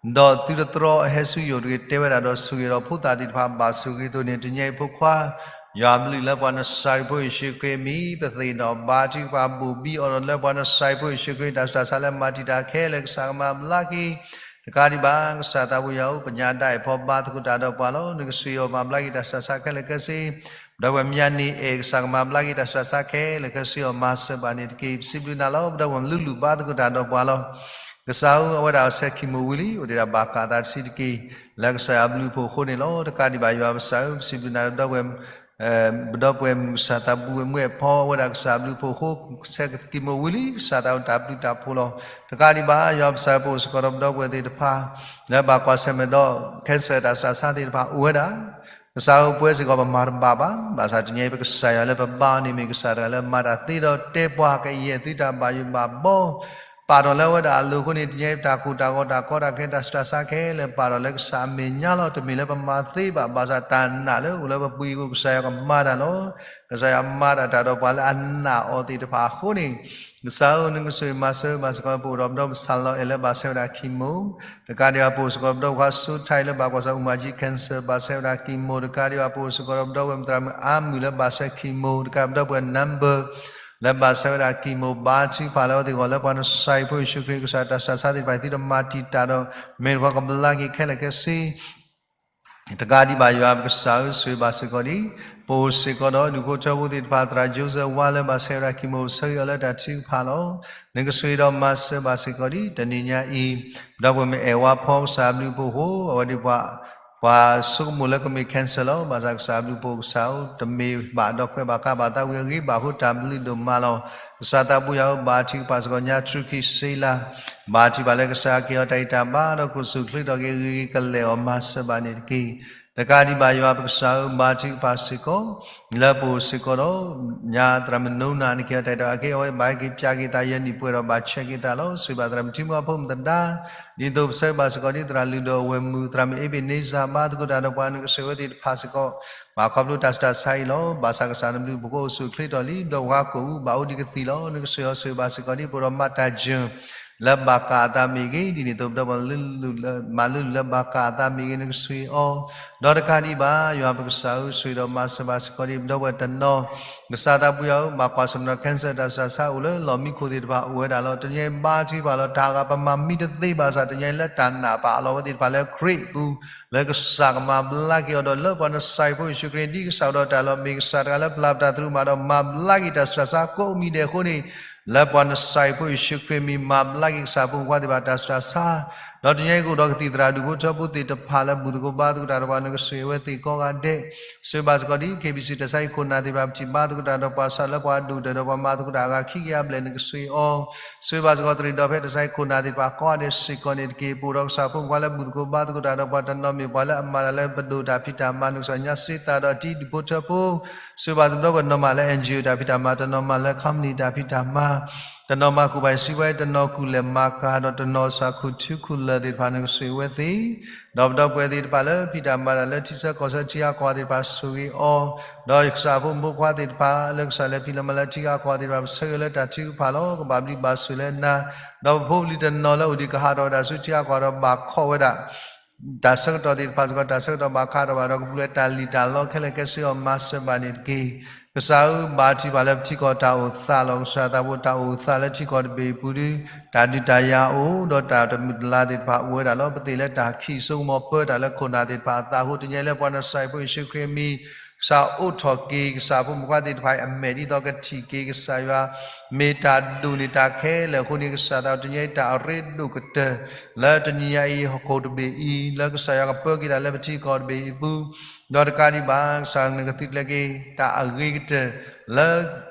ဒီးသုတတြီအဟဲဆူယအိၣ်တဂ့ၤ တဲဝဲဒၣ်ဒီးဆိၣ်ဂ့ၤဒီးဖိသၣ်သ့ၣ်တဖၣ်ဘၣ်ဆိၣ်ဂ့ၤအသိးန့ၣ် တနံၤအံၤဖိခွါ ယွၤအဘျုးလၢပှၤနစၤရံဖိယ့ၣ်ၡူးခရံာ်အမံၤ ပသ့ၣ်နီၣ်ဘါထုကဖၣ်ဘိၣ်ဘံအီၤဒီးလၢပှၤနစၤရံဖိယ့ၣ်ၡူးခရံာ် တၢ်ဆူးတၢ်ဆါလၢမၤတံာ်တာ်ခဲလၢာ် ကစၢ်ကမၤဘျါက့ၤ တကးဒံးဘၣ် ကစၢ်သးပူၤယွၤဧၢ ပညါဒၣ်အံၤဖီဘါသကိးတၢ်ဒီးပှၤလီၤ. နကဆိၣ်ဂ့ၤအီၤမၤဘျါက့ၤတၢ်ဆူးတၢ်ဆါခဲလၢာ်ခဲဆ့ ပဒီပုၢ်ဝဲၢ်မၠါန့ၣ်အဲၣ် ကစၢ်ကမၤဘျါက့ၤတၢ်ဆူးတၢ်ဆါခဲလၢာ်ခဲဆ့အီၤ မၤစၢၤဘၣ်န့ၣ်တက့ၢ်. ပစံးဘျုးနၤလီၤ. ပဒီပုၢ်ဝဲၢ်မ့ၢ်လူၤလူၤဘါသကိးတၢ်ဒီးပှၤလီၤ. ကစၢ်ဧၢ, အဝဲဒၣ်အဆဲးခံမိၢ်ဝံၤလံ, အိၣ်ဒံးဒၣ်ဘၣ်ဃးအသးတဆံးတက့ၢ် လၢကစၢ်ယွၤအဘျုးအဖှိၣ်အဃိန့ၣ်လီၤ. တကးဒံးဘၣ်ယွၤပကစၢ်ဧၢ, ပစံးဘျုးနၤလၢပဒီပုၢ်ဝဲၢ် ပဒီပုၢ်ဝဲၢ်မုၣ်ကစၢ်သးဘိဝဲမုၣ်အဖီ အဝဲဒၣ်ကစၢ်အဘျုးအဖှိၣ်အဃိ ဆဲးခံမိၢ်ဝံၤလံ, ကစၢ်သးအိၣ်တၢ်ဘျုးတၢ်ဖှိၣ်လီၤ. တကးဒံးဘၣ် ယွၤပကစၢ်ဧၢ, ပအိၣ်စ့ၢ်ကီးဒီးပဒီပုၢ်ဝဲၢ်သ့ၣ်တဖၣ် လၢဘၣ်ကွၢ်ဆၢၣ်မဲာ်ဒီး cancer တၢ်စူးတၢ်ဆါသ့ၣ်တဖၣ်အိၣ်ဝဲဒၣ် ကစၢ်ဧၢ, ပဝဲစ့ၢ်ကီးပမၤတဘၣ်ဘၣ်, ဘၣ်ဆၣ်တနံၤအံၤ ပကစၢ်ယွၤလၢပဘါအီၤန့ၣ် မ့ၢ်ကစၢ်တဂၤလၢမၤတၢ်သ့ဒီးတဲပှၤ ကယဲၢ်သုတၢ်ဘၣ်ယိၣ်ဘၣ်ဘီ ပာ်ထီၣ်လၢအဝဲဒၣ်အလိၤအဃိန့ၣ် တနံၤအံၤ တၢ်ကိၢ်တၢ်ဂီၤ တၢ်ကီတၢ်ခဲ တၢ်စူးတၢ်ဆါခဲလၢာ် ပာ်ထီၣ်လၢကစၢ်အမဲာ်ညါလီၤ. တမ့ၢ်လၢပမၤသ့ဘၣ်, ဘၣ်ဆၣ်တၢ်နာ်လၢအိၣ်လၢပပှၤအံၤအဃိ ကစၢ်ယွၤကမၤတၢ်လီၤ. ကစၢ်ယွၤမၤတၢ်တၢ်ဒီးပှၤလၢအနာ်အီၤသ့ၣ်တဖၣ်အဃိန့ၣ် ကစၢ်ဧၢ, နကဆိၣ်ဂ့ၤမၤစၢၤဘၣ်စ့ၢ်ကီး ပအိၣ်ဒီးပဒီပုၢ်ဝဲၢ် ဆၣ်လီၤအဲၣ် လၢဘၣ်ဆဲးဝဲဒၣ် chemo, တကးဒံးဘၣ် ပအိၣ်စ့ၢ်ကီးဒီးပဒီပုၢ်ဝဲၢ်ခွါစိထါအံၤ လၢဘၣ်ကွၢ်ဆၢၣ် အူမၤကၠံ cancer ဘၣ်ဆဲးဝဲဒၣ် chemo, တကးဒံးဘၣ် ပအိၣ်စ့ၢ်ကီးဒီးပဒီပုၢ်ဝဲၢ် မုၢ်သရၣ်မုၣ်အါမုၢ် လၢဘၣ်ဆဲး chemo, တကးပဒီပုၢ်ဝဲၢ် number လၢဘၣ်ဆဲးဝဲဒၣ် chemo, ဘါထုကဖၣ်လၢအဝဲသ့ၣ်အဂီၢ် လၢပှၤနစၢ်ယွၤဖိယ့ၣ်ၡူးခရံာ် ကစၢ်တၢ်စူးတၢ်ဆါသ့ၣ်တဖၣ် သုတမၤတံာ်တာ်ဒီး မ့ၢ်တခီကဘျါက့ၤခဲလၢာ်ခဲဆ့ တကးဒံးဘၣ် ယွၤပကစၢ်ဧၢ, ဆိၣ်ဂ့ၤဘၣ်စ့ၢ်ကီးဒံး ပအိၣ်စ့ၢ်ကီးဒီးဒူၣ်ဖိထၢဖိသ့ၣ်တဖၣ် သရၣ် Joseph ဝါ လၢဘၣ်ဆဲးဝဲဒၣ် chemo, ပဆၢဂ့ၤအီၤလၢတၢ်ထုကဖၣ်လီၤ. နကဆိၣ်ဂ့ၤဒီးမၤစၢၤဘၣ်စ့ၢ်ကီးဒံး တနံၤညါအံၤ ပဒီပုၢ်ဝဲၢ်မ့ၢ်အဲၣ်ဝါဖီ ကစၢ်အဘျုးအဖှိၣ်အဃိ အဝဲဒၣ်ပှၤ ပှၤဆိကမိၣ်လၢကမ့ၢ် cancer လီၤ. ဘၣ်ဆၣ်ကစၢ်အဘျုးအဖှိၣ် ကစၢ်ဧၢ, တမ့ၢ်ဘၣ်ဒီးခွဲးဘၣ်ဃးဘၣ်သးဝံၤအဂ့ၤ ဘၣ်ဃိတၢ်ဘျုးဒိၣ်မးလီၤ. ကစၢ်သးပှၢ်ယွၤဧၢ, ဘါထုကဖၣ်စ့ၢ်ကီး ညါထြူခ့ၣ်စ့လး ဘါထုကဖၣ်လၢကစၢ်က့ၤအီၤတၢ်ဂံၢ်တၢ်ဘါ ဒီးကအိၣ်ဆူၣ်အိၣ်ချ့ထီၣ်က့ၤဂ့ၤဂ့ၤကလဲာ်အီၤ မၤစၢၤဘၣ်န့ၣ်တက့ၢ်. တကးဒံးဘၣ် ယွၤပကစၢ်ဧၢ, ဘါထုကဖၣ်စ့ၢ်ကီး လၢပအိၣ်စ့ၢ်ကီးဒီး ညါသရၣ်မုၣ်နိနၤ နက့ၤအီၤတၢ်ဂံၢ်တၢ်ဘါ အက့ၢ်အဝဲ ဘၣ်ဟဲက့ၤပၠးက့ၤသးယဲၢ်နံၣ်ပှဲၤဒီး ဘၣ်ဆဲးက့ၤသးလီၤ. ဆိၣ်ဂ့ၤဘၣ်သရၣ်မုၣ်ထံမူအဖိမုၣ်သဒါ ဒ်သိးပဆၢဂ့ၤဘၣ်စ့ၢ်ကီးဒံး သရၣ်လုၢ်ဒိၣ်အဝဲၢ်မုၣ် သရၣ်မုၣ်အ့ဘ့းန့စၢ် ဘါသကိးတၢ်ဒီးပှၤ နကဆိၣ်ဂ့ၤအဝဲသ့ၣ်တဖၣ်စ့ၢ်ကီး ဘၣ်ခီဖျိတၢ်စူးတၢ်ဆါအံၤလီၤ. ဘၣ်ဆၣ်ကစၢ်နဘျုးပကအိၣ်ဆူၣ်အိၣ်ချ့ထီၣ်လံ ဒီးပှၤကိာ်အူဘၣ်အိၣ်ဒံးကသံၣ်လီၤ. နကဆိၣ်ဂ့ၤအီၤ ဆိၣ်ဂ့ၤဘၣ်စ့ၢ်ကီးဒံး ပအိၣ်ဒီးမၤတၢ်ယၢၢ် လၢဘၣ်ကးအသးမ့ၢ်ဂ့ၤ, ဒ်န့ၣ်အသိး ပဒီပုၢ်ဝဲၢ်မၤလုၢ်လုၢ်လၢဘၣ်ကးအသးမ့ၢ်ဂ့ၤ နကဆိၣ်ဂ့ၤအီၤ ဒီးတကးဒံးဘၣ် ယွၤပကစၢ်ဧၢ, ဆိၣ်ဂ့ၤဒီးမၤစၢၤဘၣ်စ့ၢ်ကီးဒံး ပဒီပုၢ်ဝဲၢ်တနီၤ ကစၢ်သးပှၢ်ယွၤဧၢ, ဘၣ်ကွၢ်ဆၢၣ်မဲာ်ဒီး cancer တၢ်စူးတၢ်ဆါအိၣ်လၢလီၢ်မံခိၣ်သ့ၣ်တဖၣ်အိၣ်ဝဲဒၣ်လီၤ. တနံၤညါအံၤ ဘါထုကဖၣ်လီၤ. တၢ်ဂၤပမၤမံတသ့ဘၣ်ဆၣ် တနံၤညါအံၤ လၢတၢ်နာ်ပာ်အလီၤဝဲသ့ၣ်တဖၣ်လၢခရံာ်အပူၤ လၢကစၢ်ကမၤဘျါက့ၤအီၤဒီး လၢပှၤနစၢ်ယွၤဖိယ့ၣ်ၡူးခရံာ် ဒ်ကစၢ်အိၣ်ဒီးတၢ်လီၤ မ့ၢ်ကစၢ်တဂၤလၢပျၢ်ပတၢ်သရူးမးဒီး မၤဘျါက့ၤတၢ်စူးတၢ်ဆါကိးမံၤဒဲးအဃိန့ၣ် လၢပှၤနစၢ်ယွၤဖိယ့ၣ်ၡူးခရံာ်မံၤ မၤဘျါက့ၤကစၢ်ဖိမုၣ်ဖိခွါသ့ၣ်တဖၣ်တၢ်စူးတၢ်ဆါ ဒီးတနံၤညါအံၤ ကအိၣ်ဒီးကသံၣ်သရၣ်ဒူၣ်ဖိထၢဖိသ့ၣ်တဖၣ်လၢဘူၣ်သကိးဘါသကိးတၢ်ဒီးပှၤ နကဆိၣ်ဂ့ၤအဝဲသ့ၣ်ကိးဂၤဒဲး ဆိၣ်ဂ့ၤဘၣ်စ့ၢ်ကီးဒံး KBC တၢ်ဆါဟံၣ်ခိၣ်နၢ်သ့ၣ်တဖၣ် ပထံၣ်ဘါသကိးတၢ်ဒီးပှၤ စးလၢပှၤဒိၣ်တၢ်ဒီးပှၤမၤသကိးတၢ်အဂၤခံကယၤဘျဲၣ် နကဆိၣ်ဂ့ၤအီၤ ဆိၣ်ဂ့ၤဘၣ်စ့ၢ်ကီး သရံးဒီးဖဲတၢ်ဆါဟံၣ်ခိၣ်နၢ်သ့ၣ်တဖၣ်ကိးဂၤဒဲးစ့ၢ်ကီးန့ၣ်တက့ၢ်. ပအိၣ်ဒီးကစၢ်ဖိမုၣ်ဖိခွါလၢဘူၣ်သကိးဘါသကိးတၢ်ဒီးပှၤ တနီၤမ့ၢ်ပှၤလၢအမၤတၢ်လၢ ပဒိၣ်တၢ်ဖံးတၢ်မၤ နကစၢ်ညါစ့သးဒီးတံၤဒူၣ်ဖိထၢဖိ ဆိၣ်ဂ့ၤဘၣ်စ့ၢ်ကီး ပှၤတနီၤမးလၢ NGO တၢ်ဖံးတၢ်မၤ တနီၤမးလၢ company တၢ်ဖံးတၢ်မၤ တနီၤမၤကူၣ်ဘၣ်စံးဝဲ တနီၤကူၣ်လဲၤမၤကၤဒီး တနီၤစးခူၣ်ထူခူၣ်လၢာ်သ့ၣ်တဖၣ် နကဆိၣ်ဂ့ၤအဝဲသ့ၣ် ဒီးပဒီပုၢ်ဝဲၢ်သ့ၣ်တဖၣ်လၢဖံးတၢ်မၤတၢ်လၢထံဆၢကီၢ်ဆၢထံဂၤကီၢ်ဂၤသ့ၣ်တဖၣ် ဆိၣ်ဂ့ၤအီၤ ဒီးကစၢ်ဖိမုၣ်ဖိခွါသ့ၣ်တဖၣ် လၢကစၢ်လဲၤဖံးလဲၤမၤလၢထံဂၤကီၢ်ဂၤသ့ၣ်တဖၣ် ပဆၢဂ့ၤလၢတၢ်ထုကဖၣ်လီၤ. ကဘၣ်ဘျုးဘၣ်ဆိၣ်လၢနၤ ဒီးပဖိပလံၤတနီၤလၢအိၣ်ဒံးကဟးထီၣ်ဝဲဒၣ်ဆူထံဂၤကီၢ်ဂၤဒီးဘၣ်ခီၣ်ဝဲဒၣ် တၢ်ဆၢကတီၢ်သ့ၣ်တဖၣ်စ့ၢ်ကီး တၢ်ဆၢကတီၢ်ဘၣ်ခးထီၣ်ဘၣ်ဒီး ကပူၤဖျဲးတၢ်လံၣ်တၢ်လီခဲလၢာ်ခဲဆ့အီၤ မၤစၢၤဘၣ်န့ၣ်တက့ၢ်. ကစၢ်ဧၢ, ဘါထုကဖၣ်လၢပထံကီၢ်တၢ်အိၣ်သးလီၤ. ကစၢ်သးဘိတၢ်အိၣ်သးလၢထံကီၢ်တဘ့ၣ်အပူၤဒီး တၢ်ဒုးတၢ်ယၤအိၣ် ဒီးတၢ်တမုာ်တလၤသ့ၣ်တဖၣ်အိၣ်ဝဲဒၣ်လီၤ. ပသ့ၣ်လၢတၢ်ခံးစိကမီၤပၢတၢ်လၢခိၣ်နၢ်သ့ၣ်တဖၣ်အသးအဃိ တနံၤညါအံၤလၢပှၤနစၢ်ယွၤဖိယ့ၣ်ၡူးခရံာ်အမံၤ ကစၢ်အိးထီၣ်က့ၤ ကစၢ်ဖိမုၣ်ဖိခွါသ့ၣ်တဖၣ်အံၤအမဲာ် ဒ်သိးကထံၣ်က့ၤကစၢ်ယွၤ မ့ၢ်တၢ်ဒိၣ်န့ၢ်တၢ်ခဲလၢာ်အဃိန့ၣ် ကစၢ်သးဘိ တနံၤညါအံၤ တၢ်အရ့ဒိၣ်ကတၢၢ် လၢတနံၤညါအံၤ ဟီၣ်ခိၣ်တဘ့ၣ်အံၤ လၢကစၢ်ယွၤကပၢက့ၤတၢ်လၢပထံကီၢ်တဘ့ၣ်အံၤအပူၤ ဒီးတကးဒံးဘၣ် ကစၢ်နကသုးကျဲၤက့ၤ တၢ်အဂ့ၤကတၢၢ် လၢထံ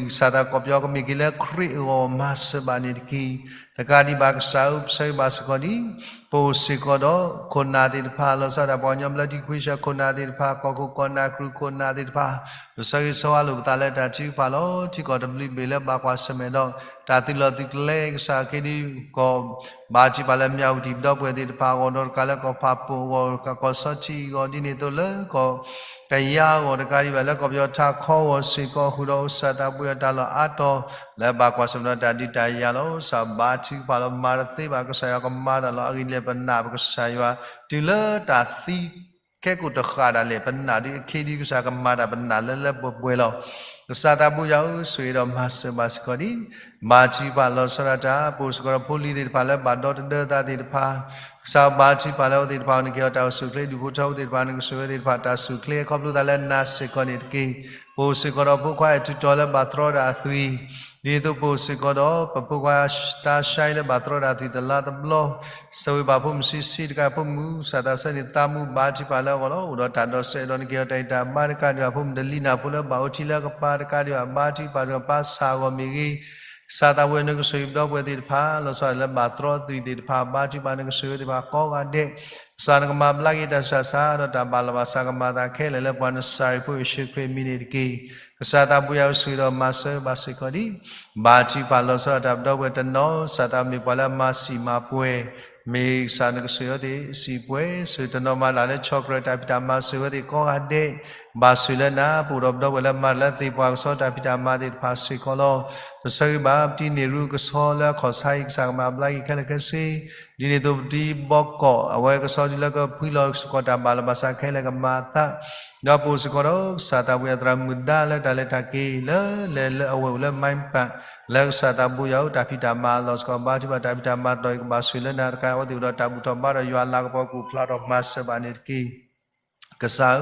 ကီၢ်တဘ့ၣ်အံၤ ကစၢ်သးကီၢ်ပယီၤကမ့ၢ်က့ၤလၢခရံာ်အဂီၢ် မၤစၢၤဘၣ်န့ၣ်တက့ၢ်. တကးဒံးဘၣ် ကစၢ်ဧၢ, ပဆၢဂ့ၤဘၣ်စ့ၢ်ကီးဒံး ပအိၣ်စ့ၢ်ကီးဒီးခိၣ်နၢ်သ့ၣ်တဖၣ် လီၤဆီဒၣ်တၢ် ပှၤကညီဘျၢထံခွံဆၢခိၣ်နၢ်သ့ၣ်တဖၣ် ကီၢ်ခိၣ်ကီၢ်နၢ် ကရူၢ်ခိၣ်နၢ်သ့ၣ်တဖၣ် ပဆၢဂ့ၤဆၢဝါလိာ်ပသးလၢတၢ်ထုကဖၣ်လီၤ. ထံကီၢ်တဘျုးဘ့ၣ်လၢဘၣ်ကွၢ်ဆၢၣ်မဲာ်ဒီး တၢ်သုးလီၢ်သုးကျဲ ကစၢ်ခ့ဒုကီၢ် ဘၣ်ထံးပာ်လၢမၠၣ်ဝတံၣ် ပဒီပုၢ်ဝဲၢ်သ့ၣ်တဖၣ်အဂီၢ် ဒီးတကးလၢကီၢ်ဖးပိၣ်အဂီၢ် ကီၢ်စီထံအဂီၢ် ဒ်န့ၣ်အသိးလၢကီၢ်ကယၤအဂီၢ် တကးဒံးဘၣ်လၢကီၢ်ပယီၤထးခီအဂီၢ်စ့ၢ်ကီး ဃုာ်ဒီးအိၣ်ကစၢ်သးဘိယွၤတၢ်လီၢ်အါတီၤ လၢဘၣ်ကွၢ်ဆၢၣ်မဲာ်ဒီးတၢ်ဒုးတၢ်ယၤလီၤ. ကစၢ်ဘါထုကဖၣ်လီၤ မၤတသ့ဘၣ် ကစၢ်ယွၤကမၤတၢ်လီၤ. အဂ့ၢ်ဒ်လဲၣ် ပနာ်ပကစၢ်ယွၤ တုၤလၢတၢ်သံ ခဲကိာ်တဃၣ်ဒၣ်လဲာ် ပနာ်ဒုးအခ့ဒုး ကစၢ်ကမၤတၢ်ပနာ်လၢလၢပှဲၤပှဲၤလီၤ. ကစၢ်သးဘိယွၤဧၢ, ဆိၣ်ဂ့ၤဒီးမၤစၢၤဘၣ်စ့ၢ်ကီးဒံး, ဘါထုကဖၣ်လီၤဆီဒၣ်တၢ်, ပအိၣ်စ့ၢ်ကီးဒီးဖိလံၤသ့ၣ်တဖၣ်လၢဘၣ်ဒီသဒၢသးသ့ၣ်တဖၣ်, ကစၢ်ဘါထုကဖၣ်လၢအဝဲသ့ၣ်တဖၣ်အံၤ နကဟ့ၣ်အီၤတၢ်အိၣ်ဆူၣ်အိၣ်ချ့, ဒူၣ်ဖိထၢဖိသ့ၣ်တဖၣ် နကဆိၣ်ဂ့ၤအဝဲသ့ၣ်တဖၣ်တၢ်အိၣ်ဆူၣ်အိၣ်ချ့ ခီဖျိသးလၢနၤစ့ၢ်ကီးန့ၣ်တက့ၢ်. ပအိၣ်စ့ၢ်ကီးဒီးဖိခွါအဲၣ်ထူးတီၤလၢဘၣ်သရီတၢ်အသွံၣ်, ဒ်န့ၣ်အသိးပအိၣ်စ့ၢ်ကီးဒီး ပဖိခွါတၢ်ရှါအံၤလၢဘၣ်သရီတၢ်အသွံၣ်တလါတဘျီ, ဆၢဂ့ၤဘၣ်ဖိမုၣ်ဆံးဆံးတကး ဖိမုၣ် ကစၢ်သးစဲန့ၣ် သးမူဘါထုကဖၣ်လၢအဂီၢ်လီၤ. အိၣ်ဒီးတၢ်ဒီးစဲးဒီးနကဟ့ၣ်အီၤတၢ်ဂံၢ်တၢ်ဘါတကးဒံးဘၣ်, ဖိမုၣ်တလံၤနၢ်ဖိလၢဘၣ်အိၣ်ထံလၢကပၤတကးဒံးဘၣ် ဘါထုကဖၣ်စ့ၢ်ကီး ပၢ်ဆၣ်အဂီၢ်မ့ၢ်ဂ့ၤ, ကစၢ်သးဘိယွၤနကဆိၣ်ဂ့ၤပဒီပုၢ်ဝဲၢ်သ့ၣ်တဖၣ် လီၤဆီဒၣ်တၢ်လၢဘၣ်သရီသွံၣ်သ့ၣ်တဖၣ် ဘါထုကဖၣ်နကဆိၣ်ဂ့ၤဝဲသ့ၣ်တဖၣ်ကိးဂၤဒဲး, ကစၢ်နကမၤဘျါက့ၤတၢ်ဆူးတၢ်ဆါ ဒီးတၢ်ဘၣ်လီၤဘၣ်စးကမၤအသးခဲလၢာ်လၢပှၤနစၤရ့းဖိယ့ၣ်ၡူးခရံာ်အမံၤန့ၣ်တက့ၢ်. ကစၢ်သးဘိယွၤဧၢ, ဆိၣ်ဂ့ၤဒီးမၤစၢၤဘၣ်စ့ၢ်ကီးဒံး, ဘါထုကဖၣ်လီၤဆီဒၣ်တၢ်ပဒီပုၢ်ဝဲၢ်တနီၤ, ကစၢ်သးမ့ၢ်ပှၤလၢအမၤစံာ်မၤပှဲၤ, မ့ၢ်ကစၢ်နကဆိၣ်ဂ့ၤအဝဲသ့ၣ်စံာ်ပှဲၤ, ဆိၣ်ဂ့ၤတနီၤမၤတၢ်လၢဆီၣ်ကြၢးတၢ်ဖံးတၢ်မၤ ဆိၣ်ဂ့ၤအဝဲသ့ၣ်ကိးဂၤဒဲး, ဘၣ်ဆိၣ်လၢနၤ, ပအိၣ်ဒီးပဒီပုၢ်ဝဲၢ်လၢမၤတၢ်လၢသ့ၣ်ပှၤကဆီတၢ်ဖံးတၢ်မၤသ့ၣ်တဖၣ်စ့ၢ်ကီးလီၤ. ပဆၢဂ့ၤဘၣ်ပတံၤန့ၢ်ရူကဆီလၢအခီၣ်ဆါအံၤ ကစၢ်ကမၤဘျါက့ၤခဲလၢာ်ခဲဆ့, ဒ်န့ၣ်အသိးပတံၤဘီကီး အဝဲကဆီဒုလၢကဖှံလီၤစ့ၢ်ကီးတၢ်ဘၣ်လီၤဘၣ်စးခဲလၢာ်ကမၤအသး, ဒီးပအိၣ်စ့ၢ်ကီးဒီးကစၢ်သးဘိယွၤသရၣ်မုၣ်ဒါလၢတၢ်လဲၤတၢ်က့ၤ လၢလဲၤလၢအဝဲၢ်အိၣ်လၢ မၢ်ပၣ်, လၢကစၢ်သးဘိယွၤအိၣ်တၢ်ဖံးတၢ်မၤလီၤစ့ၢ်ကီး ဘါထုကဖၣ်တၢ်ဖံးတၢ်မၤတတီၤအံၤ ကဘၣ်ဆိၣ်လၢနၤတကး အဝဲသ့ၣ်အိၣ်ဒီးတၢ်ဘူၣ်ထီၣ်ဘါထီၣ် ယွၤလၤကပီၤကအိၣ်ဖျါထီၣ်မၤစၢၤဘၣ်န့ၣ်တက့ၢ်. ကစၢ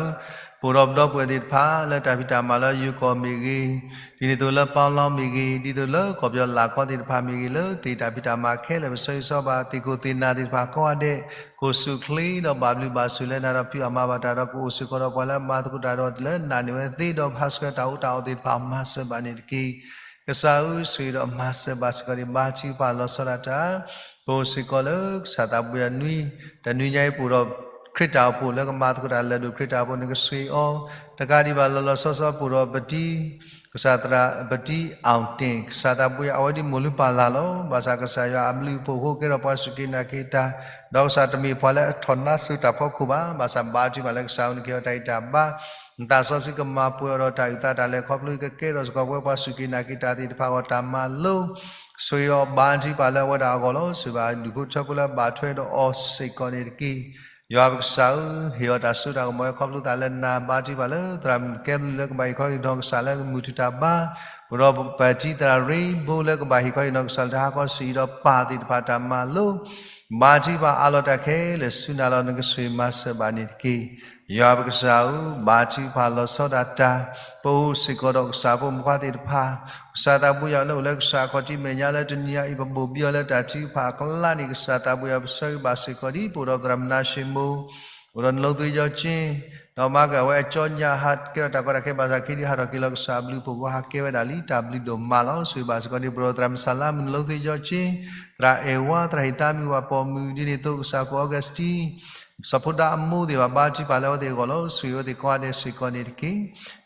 ်ဧၢ, ပအိၣ်ဒီးပဒီပုၢ်ဝဲၢ်သ့ၣ်တဖၣ်လၢတၢ်ဖံးတၢ်မၤလၢယိၤကီၢ်မ့ၢ်ဂ့ၤ, ဒ်န့ၣ်အသိးလၢပီလီမ့ၢ်ဂ့ၤ, ဒ်သိးလၢကီၢ်ပယီၤလၢ်ကီၢ်သ့ၣ်တဖၣ်မ့ၢ်ဂ့ၤ, လၢသ့ၣ်တၢ်ဖံးတၢ်မၤခဲလၢာ် ပဆၢဂ့ၤဆၢဝါဘၣ်သ့ၣ်ခိၣ်သ့ၣ်နၢ်သ့ၣ်တဖၣ်ကိးဂၤဒဲး, ကအိၣ်ဆူၣ်အိၣ်ချ့ဒီးဘၣ်ဘျုးဘၣ်ဆိၣ်လၢနၤဒီးဖုးအမၤဘၣ်တၢ်ဒီး ကအိၣ်စ့ၢ်ကီးဒီးပှၤလၢအမၤသကိးတၢ်ဒီးလၢနာ်န့ၢ်ဝဲသ့ဒီး ဟးဆှဲးတၢ်အိၣ်တၢ်အီၣ်သ့ၣ်တဖၣ်မၤစၢၤဘၣ်န့ၣ်တက့ၢ်. ကစၢ်ဧၢ, ဆိၣ်ဂ့ၤဒီးမၤစၢၤဘၣ်စ့ၢ်ကီးန့ၣ် ဘါထုကဖၣ်လီၤဆီဒၣ်တၢ်, ပအိၣ်စ့ၢ်ကီးလၢကစၢ်သးဘိယွၤနွံ, တနွံညါအံၤပအိၣ်ဒီးခရံာ်တၢ်အိၣ်ဖှိၣ်လၢကမၤသကိးတၢ်လၢဒိၣ်ခရံာ်တၢ်အိၣ်ဖှိၣ် နကဆိၣ်ဂ့ၤအီၤ, တကးဒံးဘၣ်လီၤလီၤဆီဆီပအိၣ်ဒီးပတံၤ ကစၢ်သရၣ်ပတံၤ အောင်တင်, ကစၢ်သးဘိယွၤအဝဲဒ်မိၢ်လုၢ်ပၢ်လၢ်လီၤ. ဘၣ်ဆၣ်ကစၢ်ယွၤအဘျုးအဖှိၣ်အဃိကဲထီၣ်ပှၤစူၢ်က့ၤနာ်က့ၤတၢ်, ဒီးကစၢ်တမ့ၢ်ပှၤလၢအထီၣ်နါစိၤတၢ်ဖီခိၣ်ဘၣ်. ဘၣ်ဆၣ်ဘါထုကဖၣ်လၢကစၢ်အအိၣ်နကဟ့ၣ်အီၤတၢ်ဂံၢ်တၢ်ဘါ, နသးစီဆှံကမၤပှဲၤအီၤဒီးတၢ်အုၣ်သးတၢ်လဲၤခီဖျိကကဲထီၣ်စ့ၢ်ကီးပဝဲပှၤစူၢ်က့ၤနာ်က့ၤတၢ်သ့ၣ်တဖၣ်အဂီၢ်တၢ်မၤလိ, ဆိၣ်ဂ့ၤအီၤဘါထုကဖၣ်လၢအဝဲဒၣ်အဂီၢ်လီၤ. ဆိၣ်ဂ့ၤဘၣ်ဒူၣ်ဖိထၢဖိလၢအဘၣ်ထွဲဒီးအီၤစ့ၢ်ကီးန့ၣ်တက့ၢ်. ယွၤပကစၢ်ဧၢ, ဟ့ၣ်အီၤတၢ်စိတၢ်ကမီၤဝဲခီဖျိသးလၢနၤ, ဘါထုကဖၣ်လၢသရၣ်မုၣ်ကဲဘျုးလၢကဘၣ်ဟ့ၣ်ခီဟ့ၣ်နီၤကစၢ်လၢ မုၢ်ထူၣ်တၢ်ဘါ, ပဒီးပတံၤသရၣ်ရ့ဘိလၢကဘၣ်ဟ့ၣ်ခီဟ့ၣ်နီၤကစၢ်လၢတၢ်ဟးခီဆူၣ်အံၤဒီးပၢ်သ့ၣ်တဖၣ်တၢ်မၤလိ, ဘါထုကဖၣ်အးလီၤတၢ်ခဲလၢာ်ဆူနၤလီၤ. နကဆိၣ်ဂ့ၤမၤစၢၤဘၣ်န့ၣ်တက့ၢ်. ယွၤပကစၢ်ဧၢ, ဘါထုကဖၣ်လီၤဆီဒၣ်တၢ်, ပအိၣ်စ့ၢ်ကီးဒီးကစၢ်ဖိမုၣ်ဖိခွါသ့ၣ်တဖၣ်, ကစၢ်သးဘိယွၤလၢအိၣ်လၢကစၢ်အခီၣ်ထံးမဲာ်ညါလၢတနံၤအံၤ ပဘိၣ်ဘံအီၤလၢတၢ်ထုကဖၣ်အကျါန့ၣ် ကစၢ်သးဘိယွၤပဆၢဂ့ၤဘၣ်စ့ၢ်ကီးဒံး, ပအိၣ်ဒီးသရၣ်မနၤၡ့မိၢ်, အိၣ်ဒီးနလိသ့ယီကၠ့, ဒီးမၤက့ၤအဝဲအကၠီညါဟးကဲထီၣ်တၢ်ကီတၢ်ခဲ ဘၣ်ဆၣ်ခဲဒုးဟးထီၣ်က့ၤလီၤကစၢ်အဘျုးအဖှိၣ်အဃိဟးကဲဝဲဒၣ်လံ, တၢ်ဘျုးဒိၣ်မးလီၤ. ဆိၣ်ဂ့ၤဘၣ်စ့ၢ်ကီးဒံး ပအိၣ်ဒီးသရၣ်မုၣ်စၢ်လါမုၣ် နလိသ့ယီကၠ့, သရၣ်အဲၣ်ဝါ, သရၣ်ဟ့ၣ်သးမုၢ် ပှၤပိာ်မုၣ် ဒ်န့ၣ်အသိးကစၢ်ကီၢ်အီကူးစတံ စီၤဖိဒါအမိၢ်သ့ၣ်တဖၣ် ဘါထုကဖၣ်လၢအဝဲသ့ၣ်အဂီၢ်လီၤ. ဆိၣ်ဂ့ၤအဝဲသ့ၣ်ကိးဂၤဒဲးစ့ၢ်ကီးန့ၣ်တက့ၢ်.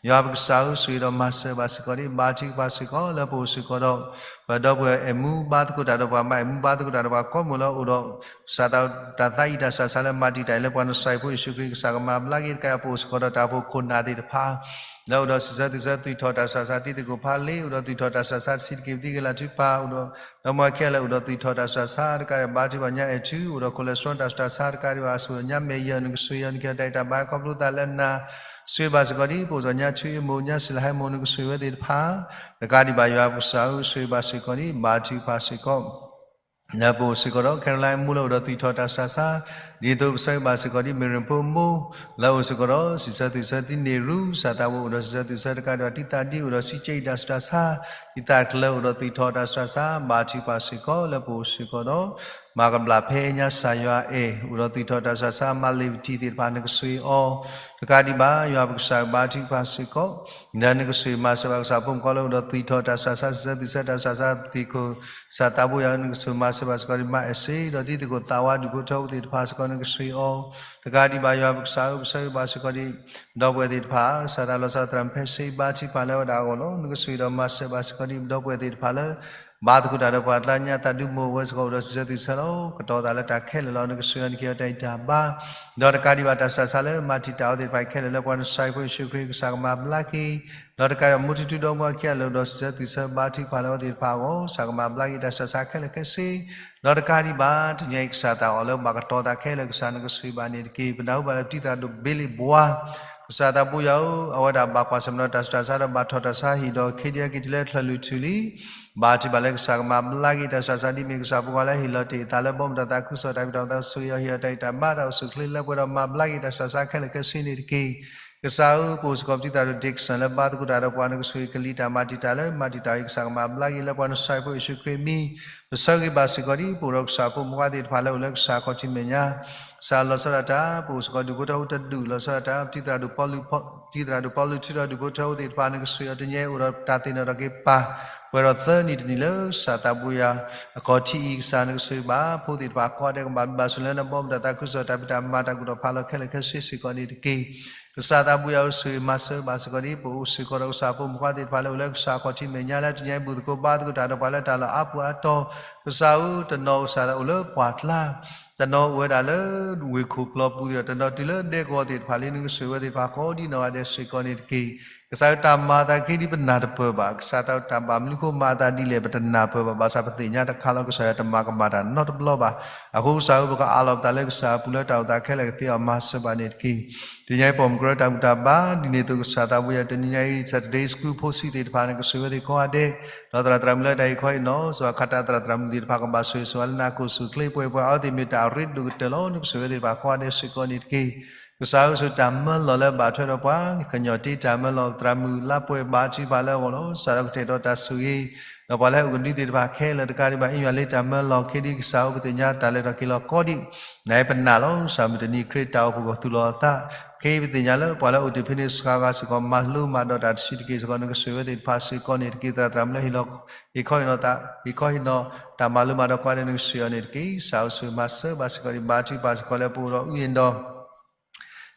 ယွၤပကစၢ်ဧၢ, ဆိၣ်ဂ့ၤဒီးမၤစၢၤဘၣ်စ့ၢ်ကီးဒံး, ဘါထုကဖၣ်စ့ၢ်ကီးလၢပအိၣ်စ့ၢ်ကီးဒီး ပဒီပုၢ်ဝဲၢ်အဲၣ်မူဘါသကိးတၢ်ဒီး ပှၤမၤအဲၣ်မူဘါသကိးတၢ်ဒီးပှၤကိးမုၢ်လၢအိၣ်ဒီး ကစၢ်တၢ်သးအံၤတၢ်ဆူးတၢ်ဆါလၢမၤတံာ်တာ်အံၤလၢပှၤနစၤရ့းဖိယ့ၣ်ၡူးခရံာ် ကစၢ်ကမၤဘျါက့ၤတကး ပအိၣ်စ့ၢ်ကီးဒီးတၢ်အိၣ်ဖှိၣ်ခိၣ်နၢ်သ့ၣ်တဖၣ် လၢအိၣ်ဒီးစံးဆၢသွံၣ်ဆၢ သွံၣ်ထီၣ်တၢ်ဆူးတၢ်ဆါ တံၤသကိးဖးလ့, အိၣ်ဒီးသွံၣ်ထီၣ်တၢ်ဆူးတၢ်ဆါ တဆံးတက့ၢ် ပသံက့ၤလၢ်ထုကဖၣ် အိၣ်ဒီး ဒီမါဝၤခံဂၤလၢအိၣ်ဒီးသွံၣ်ထီၣ်တၢ်ဆူးတၢ်ဆါတကးဒံး ဘါထုကဖၣ်ညါအဲၣ်ထူ, အိၣ်ဒီး cholesterol တၢ်ဆူးတၢ်ဆါတကးဒံး ဘၣ်ဆိၣ်ဂ့ၤညါမဲာ်ယဲၢ် နကဆိၣ်ဂ့ၤအီၤ နကဟ့ၣ်အီၤတၢ်ဂံၢ်တၢ်ဘါခီဖျိသးလၢနၤ, ဆိၣ်ဂ့ၤဘၣ်စ့ၢ်ကီးဒံး ပအိၣ်စ့ၢ်ကီးညါထူအ့မိၢ် ညါစံးလၢဟဲမိၢ် နကဆိၣ်ဂ့ၤဝဲသ့ၣ်တဖၣ် တကးဒံးဘၣ် ယွၤပကစၢ်ဧၢ, ဆိၣ်ဂ့ၤဘၣ်စ့ၢ်ကီးဒံး ဘါထုကဖၣ်စ့ၢ်ကီး လၢပအိၣ်စ့ၢ်ကီးဒီး Caroline အမိၢ်လၢအိၣ်ဒီးသွံၣ်ထီၣ်တၢ်ဆူးတၢ်ဆါ, ဒ်သိးပဆၢဂ့ၤဘၣ်စ့ၢ်ကီးဒံး မ့ၢ်ရ့ၣ်ဖိအမိၢ် လၢအိၣ်စ့ၢ်ကီးဒီး စံးဆၢသွံၣ်ဆၢ တံၤန့ၢ်ရူ ကစၢ်သးဘိ အိၣ်ဒီးစံးဆၢသွံၣ်ဆၢတကးဒံး တံၤသးဒ်အိၣ်ဒီးစံးကဲအံၤတၢ်ဆူးတၢ်ဆါ, တံၤသးကျၢၤအိၣ်ဒီးသွံၣ်ထီၣ်တၢ်ဆူးတၢ်ဆါ, ဘါထုကဖၣ်စ့ၢ်ကီး လၢပအိၣ်စ့ၢ်ကီးဒီး မၤကဘျၣ်ဖဲညါ ကစၢ်ယွၤအဲၣ် အိၣ်ဒီးသွံၣ်ထီၣ်တၢ်ဆူးတၢ်ဆါ, မၤလ့ၤပတံၤသ့ၣ်တဖၣ် နကဆိၣ်ဂ့ၤအီၤ တကးဒံးဘၣ် ယွၤပကစၢ်ဧၢ ဘါထုကဖၣ်စ့ၢ်ကီး လၢနကဆိၣ်ဂ့ၤမၤစၢၤဘၣ်ကစၢ်ဖိမုၣ်ဖိခွါလၢအိၣ်ဒီးသွံၣ်ထီၣ်တၢ်ဆူးတၢ်ဆါ စံးဆၢသွံၣ်ဆၢတၢ်ဆူးတၢ်ဆါ သ့ၣ်ခိၣ် ကစၢ်သးဘိယွၤ နကဆိၣ်ဂ့ၤမၤစၢၤဘၣ်စ့ၢ်ကီးဒံး မၤအဲၣ်စ့ဒီးတံၤသကိးသးဝါဒူၣ်ဖိထၢဖိသ့ၣ်တဖၣ်စ့ၢ်ကီး နကဆိၣ်ဂ့ၤအီၤ တကးဒံးဘၣ် ယွၤပကစၢ်ဧၢ ပဆၢဂ့ၤဘၣ်စ့ၢ်ကီးဒံး ဒီပုၢ်ဝဲၢ်သ့ၣ်တဖၣ် ကစၢ်သးလီၤဆီသရၣ်မုၣ်ဖဲဆ့ ဘါထုကဖၣ်လၢအဝဲဒၣ်အဂီၢ်လီၤ. နကဆိၣ်ဂ့ၤဒီးမၤစၢၤဘၣ်စ့ၢ်ကီးဒံး ဒီပုၢ်ဝဲၢ်သ့ၣ်တဖၣ်လၢ ဘါသကိးတၢ်ဒီးပှၤကျါညါ သးဒူမိၢ်ဝဲစ့ၢ်ကီး အိၣ်ဒီးစံးဆၢသွံၣ်ဆၢလီၤ ကတီၤသးလၢတၢ်ခဲလၢာ်လီၤ. နကဆိၣ်ဂ့ၤအီၤ နကဟ့ၣ်အီၤတၢ်ဂံၢ်တၢ်ဘါ ဒီးတကးဒံးဘၣ် တၢ်ဆူးတၢ်ဆါလၢမၤတံာ်တာ်အဝဲသ့ၣ်တဖၣ်ခဲလၢာ်လၢပှၤနစၤရ့းဖိယ့ၣ်ၡူးခရံာ် ကစၢ်ကမၤဘျါက့ၤ ဒီးတကးဒံးဘၣ် မိၢ်ထူထူဒီမါဝၤခံဂၤလၢအိၣ်ဒီးစံးဆၢသွံၣ်ဆၢ ဘါထုကဖၣ်လၢအဝဲသ့ၣ်တဖၣ်အဂီၢ် ကစၢ်ကမၤဘျါက့ၤတၢ်ဆူးတၢ်ဆါခဲလၢာ်ခဲဆ့ ဒီးတကးဒံးဘၣ် တနံၤအံၤကစၢ်သးအိၣ်လၢဘၣ်ကတီၤသးခဲလၢာ် ကစၢ်နကဆိၣ်ဂ့ၤဘၣ်န့ၣ်တက့ၢ်. ပနၢ်ဟူဘၣ်လၢပတံၤသရၣ်ဒိၣ်ဘ့လ့ၣ်ဘှါ ကစၢ်သးဘိယွၤဧၢ, အဝဲဒၣ်ဘၣ်ကွၢ်ဆၢၣ်မဲာ်ဒီးတၢ်ဆူးတၢ်ဆါဒီးဘၣ်ထီၣ်တၢ်ဆါဟံၣ်ဒီး ခ့ဒံအက့ၤတုၤလၢချၢၣ်လွံၢ်ထူၣ်လံ. ဘါထုကဖၣ်လၢကစၢ်ကမၤဘျါက့ၤတၢ်ဆူးတၢ်ဆါ ဒ်မ့ၢ်ကစၢ်ဖိခွါလၢဟ့ၣ်လီၤတ့ၢ်အသးလၢဘီမုၢ်တၢ်သးခုကစီၣ်တၢ်ဖံးတၢ်မၤအသး ဆိၣ်ဂ့ၤအီၤဟ့ၣ်အီၤတၢ်ဂံၢ်တၢ်ဘါတၢ်အိၣ်ဆူၣ်အိၣ်ချ့လၢပှဲၤဒီးမၤဘျါက့ၤတၢ်ဆူးတၢ်ဆါခဲလၢာ်ခဲဆ့န့ၣ်တက့ၢ်. ကစၢ်ဧၢ, ပအိၣ်စ့ၢ်ကီးပတံၤသရၣ်ဒိၣ် Dixon လၢဘါသကိးတၢ်ဒီးပှၤ နကဆိၣ်ဂ့ၤကလံၤတၢ်မၤတံာ်တာ်လၢမၤတံာ်တာ်အီၤ ကစၢ်ကမၤဘျါက့ၤလၢပှၤနဆှၢဖိယ့ၣ်ၡူးခရံာ်အမံၤ ပဆၢဂ့ၤဘၣ်စ့ၢ်ကီးဒ် ပအိၣ်ဒီးကစၢ်ဖိမုၣ်ခွါသ့ၣ်တဖၣ်လၢအိၣ်လၢကစၢ်ခီၣ်ထံးမဲာ်ညါ ကစၢ်လီၤဆီဒၣ်တၢ်, ပအိၣ်စ့ၢ်ကီးဒူၣ်ဖိထၢဖိတဒူၣ်လီၤဆီဒၣ်တၢ်, ပတံၤသရၣ်ဒိၣ်ပီလူး, ပတံၤသရၣ်ဒိၣ်ပီလူးထုဒီးဒူၣ်ဖိထၢဖိသ့ၣ်တဖၣ် နကဆိၣ်ဂ့ၤအီၤတနံၤအံၤ အိၣ်ဒီးတၢ်သ့ၣ်နီၣ်ထီၣ်က့ၤပၢ် ပှဲၤဒီးသၢနံၣ်တနံၣ်လၢကစၢ်သးဘိယွၤအခီၣ်ထံးအံၤ ကစၢ်နကဆိၣ်ဂ့ၤဘၣ် ဖိသ့ၣ်တဖၣ်ကိးဂၤဒဲး ကဘၣ်ဘျုးဘၣ်ဆိၣ်လၢနဘီမုၢ်တၢ်သးခုကစီၣ်တၢ်ဖံးတၢ်မၤတၢ်ကူၣ်ထီၣ်ဖးလီၤခဲလၢာ်ခဲဆ့စ့ၢ်ကီးန့ၣ်တက့ၢ်. ကစၢ်သးဘိယွၤဧၢ, ဆိၣ်ဂ့ၤမၤစၢၤဘၣ်စ့ၢ်ကီးဒ် ပအိၣ်စ့ၢ်ကီးဒီးကစၢ်ခီၣ်ထံးမဲာ်ညါလၢတနံၤအံၤ ဘူၣ်သကိးဘါသကိးတၢ်ဒီးပှၤလၢတၢ်လီၢ်အါပူၤအါတီၤ ကစၢ်ဧၢ, တနီၤကစၢ်သးအိၣ်လၢပှၢ်ကျါ, တနီၤအိၣ်ဝဲဒၣ်လၢဝ့ၢ်ခိၣ်ကျီပူၤသ့ၣ်ဒီး တနီၤတုၤလၢဒဲကဝီၤသ့ၣ်တဖၣ်လံ နကဆိၣ်ဂ့ၤဝဲသ့ၣ်တဖၣ်ကိးဒ်နီၢ်ဂၤဒဲးစ့ၢ်ကီးန့ၣ်တက့ၢ်. ကစၢ်ဧၢ, တၢ်မၤအသးခဲအံၤဒ်ပနၢ်တပၢၢ်ဘၣ်, ကစၢ်သးတၢ်ဘၣ်မနုၤဃိမၤအသးဒ်လဲၣ် ပတနၢ်ပၢၢ်ဘၣ်, ဘၣ်ဆၣ်ပသ့ၣ်ညါတခါလီၤ ကစၢ်ယွၤတမၤကမၣ်တၢ်နီတဘျီဘၣ်. အဃိကစၢ်ဧၢ, ပကအးလီၤပသးလၢကစၢ်အပူၤလၢတၢ်အိၣ်သးခဲလၢာ်ကသ့အီၤ မၤစၢၤဘၣ်န့ၣ်တက့ၢ်. တနံၤအံၤ ပိာ်မုၣ်ကရၢတၢ်ဘူၣ်တၢ်ဘါ ဒ်န့ၣ်အသိးကစၢ်သးဘိယွၤ တနံၤညါအံၤ Saturday School ဖိဆံးသ့ၣ်တဖၣ်န့ၣ် ကဆိၣ်ဂ့ၤဝဲသ့ၣ်ကိးဂၤဒဲး, ဒီးသရၣ်သရၣ်မုၣ်လၢတၢ်ဟ့ၣ်ခီဟ့ၣ်နီၤ စှၤခးတၢ်သရၣ်သရၣ်မုၣ်သ့ၣ်တဖၣ် ကဘၣ်ဆိၣ်ဂ့ၤဆိၣ်ဝါလၢနၤ ကအိၣ်ဆူၣ်အိၣ်ချ့ပှဲၤပှဲၤအီၤသ့ၣ်မ့ၢ်တၢ်ရ့ဒိၣ်ကတၢၢ်လီၤ နကဆိၣ်ဂ့ၤဝဲသ့ၣ်တဖၣ်ကိးဂၤဒဲးစ့ၢ်ကီးန့ၣ်တက့ၢ်. ကစၢ်ဧၢ, ဆိၣ်တၢ်မၢလီၤလၢဘၣ်ထွဲဒီးပှၤကညီၤတ့တၢ်မၢလီၤ သရၣ်မုၣ်လါပှဲၤဘါထုကဖၣ်လၢအဂီၢ်လီၤ. ကစၢ်ဧၢ, ကတဲာ်ကတီၤတၢ်ဆိၣ်ဂ့ၤ ဒီးပှၤလၢအဟဲအိၣ်ကဒုသ့ၣ်တဖၣ်ခဲလၢာ်တကးဒံးဘၣ် အ့ၣ်ယွၤလၢတၢ်မၢလီၤ ခဲဒ်ကစၢ်ဧၢ ပသ့ၣ်ညါတၢ်လဲၤထီၣ်က့ၤလီၤကိးဒံး နအံၤပနာ်လီၤ. ကစၢ်မုၢ်တနံၤခရံာ်တၢ်အိၣ်ဖှိၣ်ကသူၣ်လီၤအသး ခဲအံၤပသ့ၣ်ညါလၢပှၤလၢအအိၣ်တ့ၢ်ဖဲန့ၣ်စှၤဂၤစ့ၢ်ကီး မၤလိမၤဒိးတၢ်တဆံးတက့ၢ်စ့ၢ်ကီး နကဆိၣ်ဂ့ၤဝဲသ့ၣ်တဖၣ်စ့ၢ်ကီးန့ၣ်တက့ၢ်. သရၣ်သရၣ်မုၣ်လၢဟ့ၣ်လီၤ ဟ့ၣ်ခီဟ့ၣ်နီၤ ဟ့ၣ်ခီဟ့ၣ်နီၤ တၢ်မၤလိမၤဒိးကိးဂၤဒဲး နကဆိၣ်ဂ့ၤအီၤန့ၣ်တက့ၢ်. ကစၢ်ဧၢ, ဆိၣ်ဂ့ၤမၤစၢၤဘၣ်စ့ၢ်ကီးဒ် ဘါထုကဖၣ်စ့ၢ်ကီးလၢပအိၣ်ဒီးအုၣ်အ့ၣ်ဒီး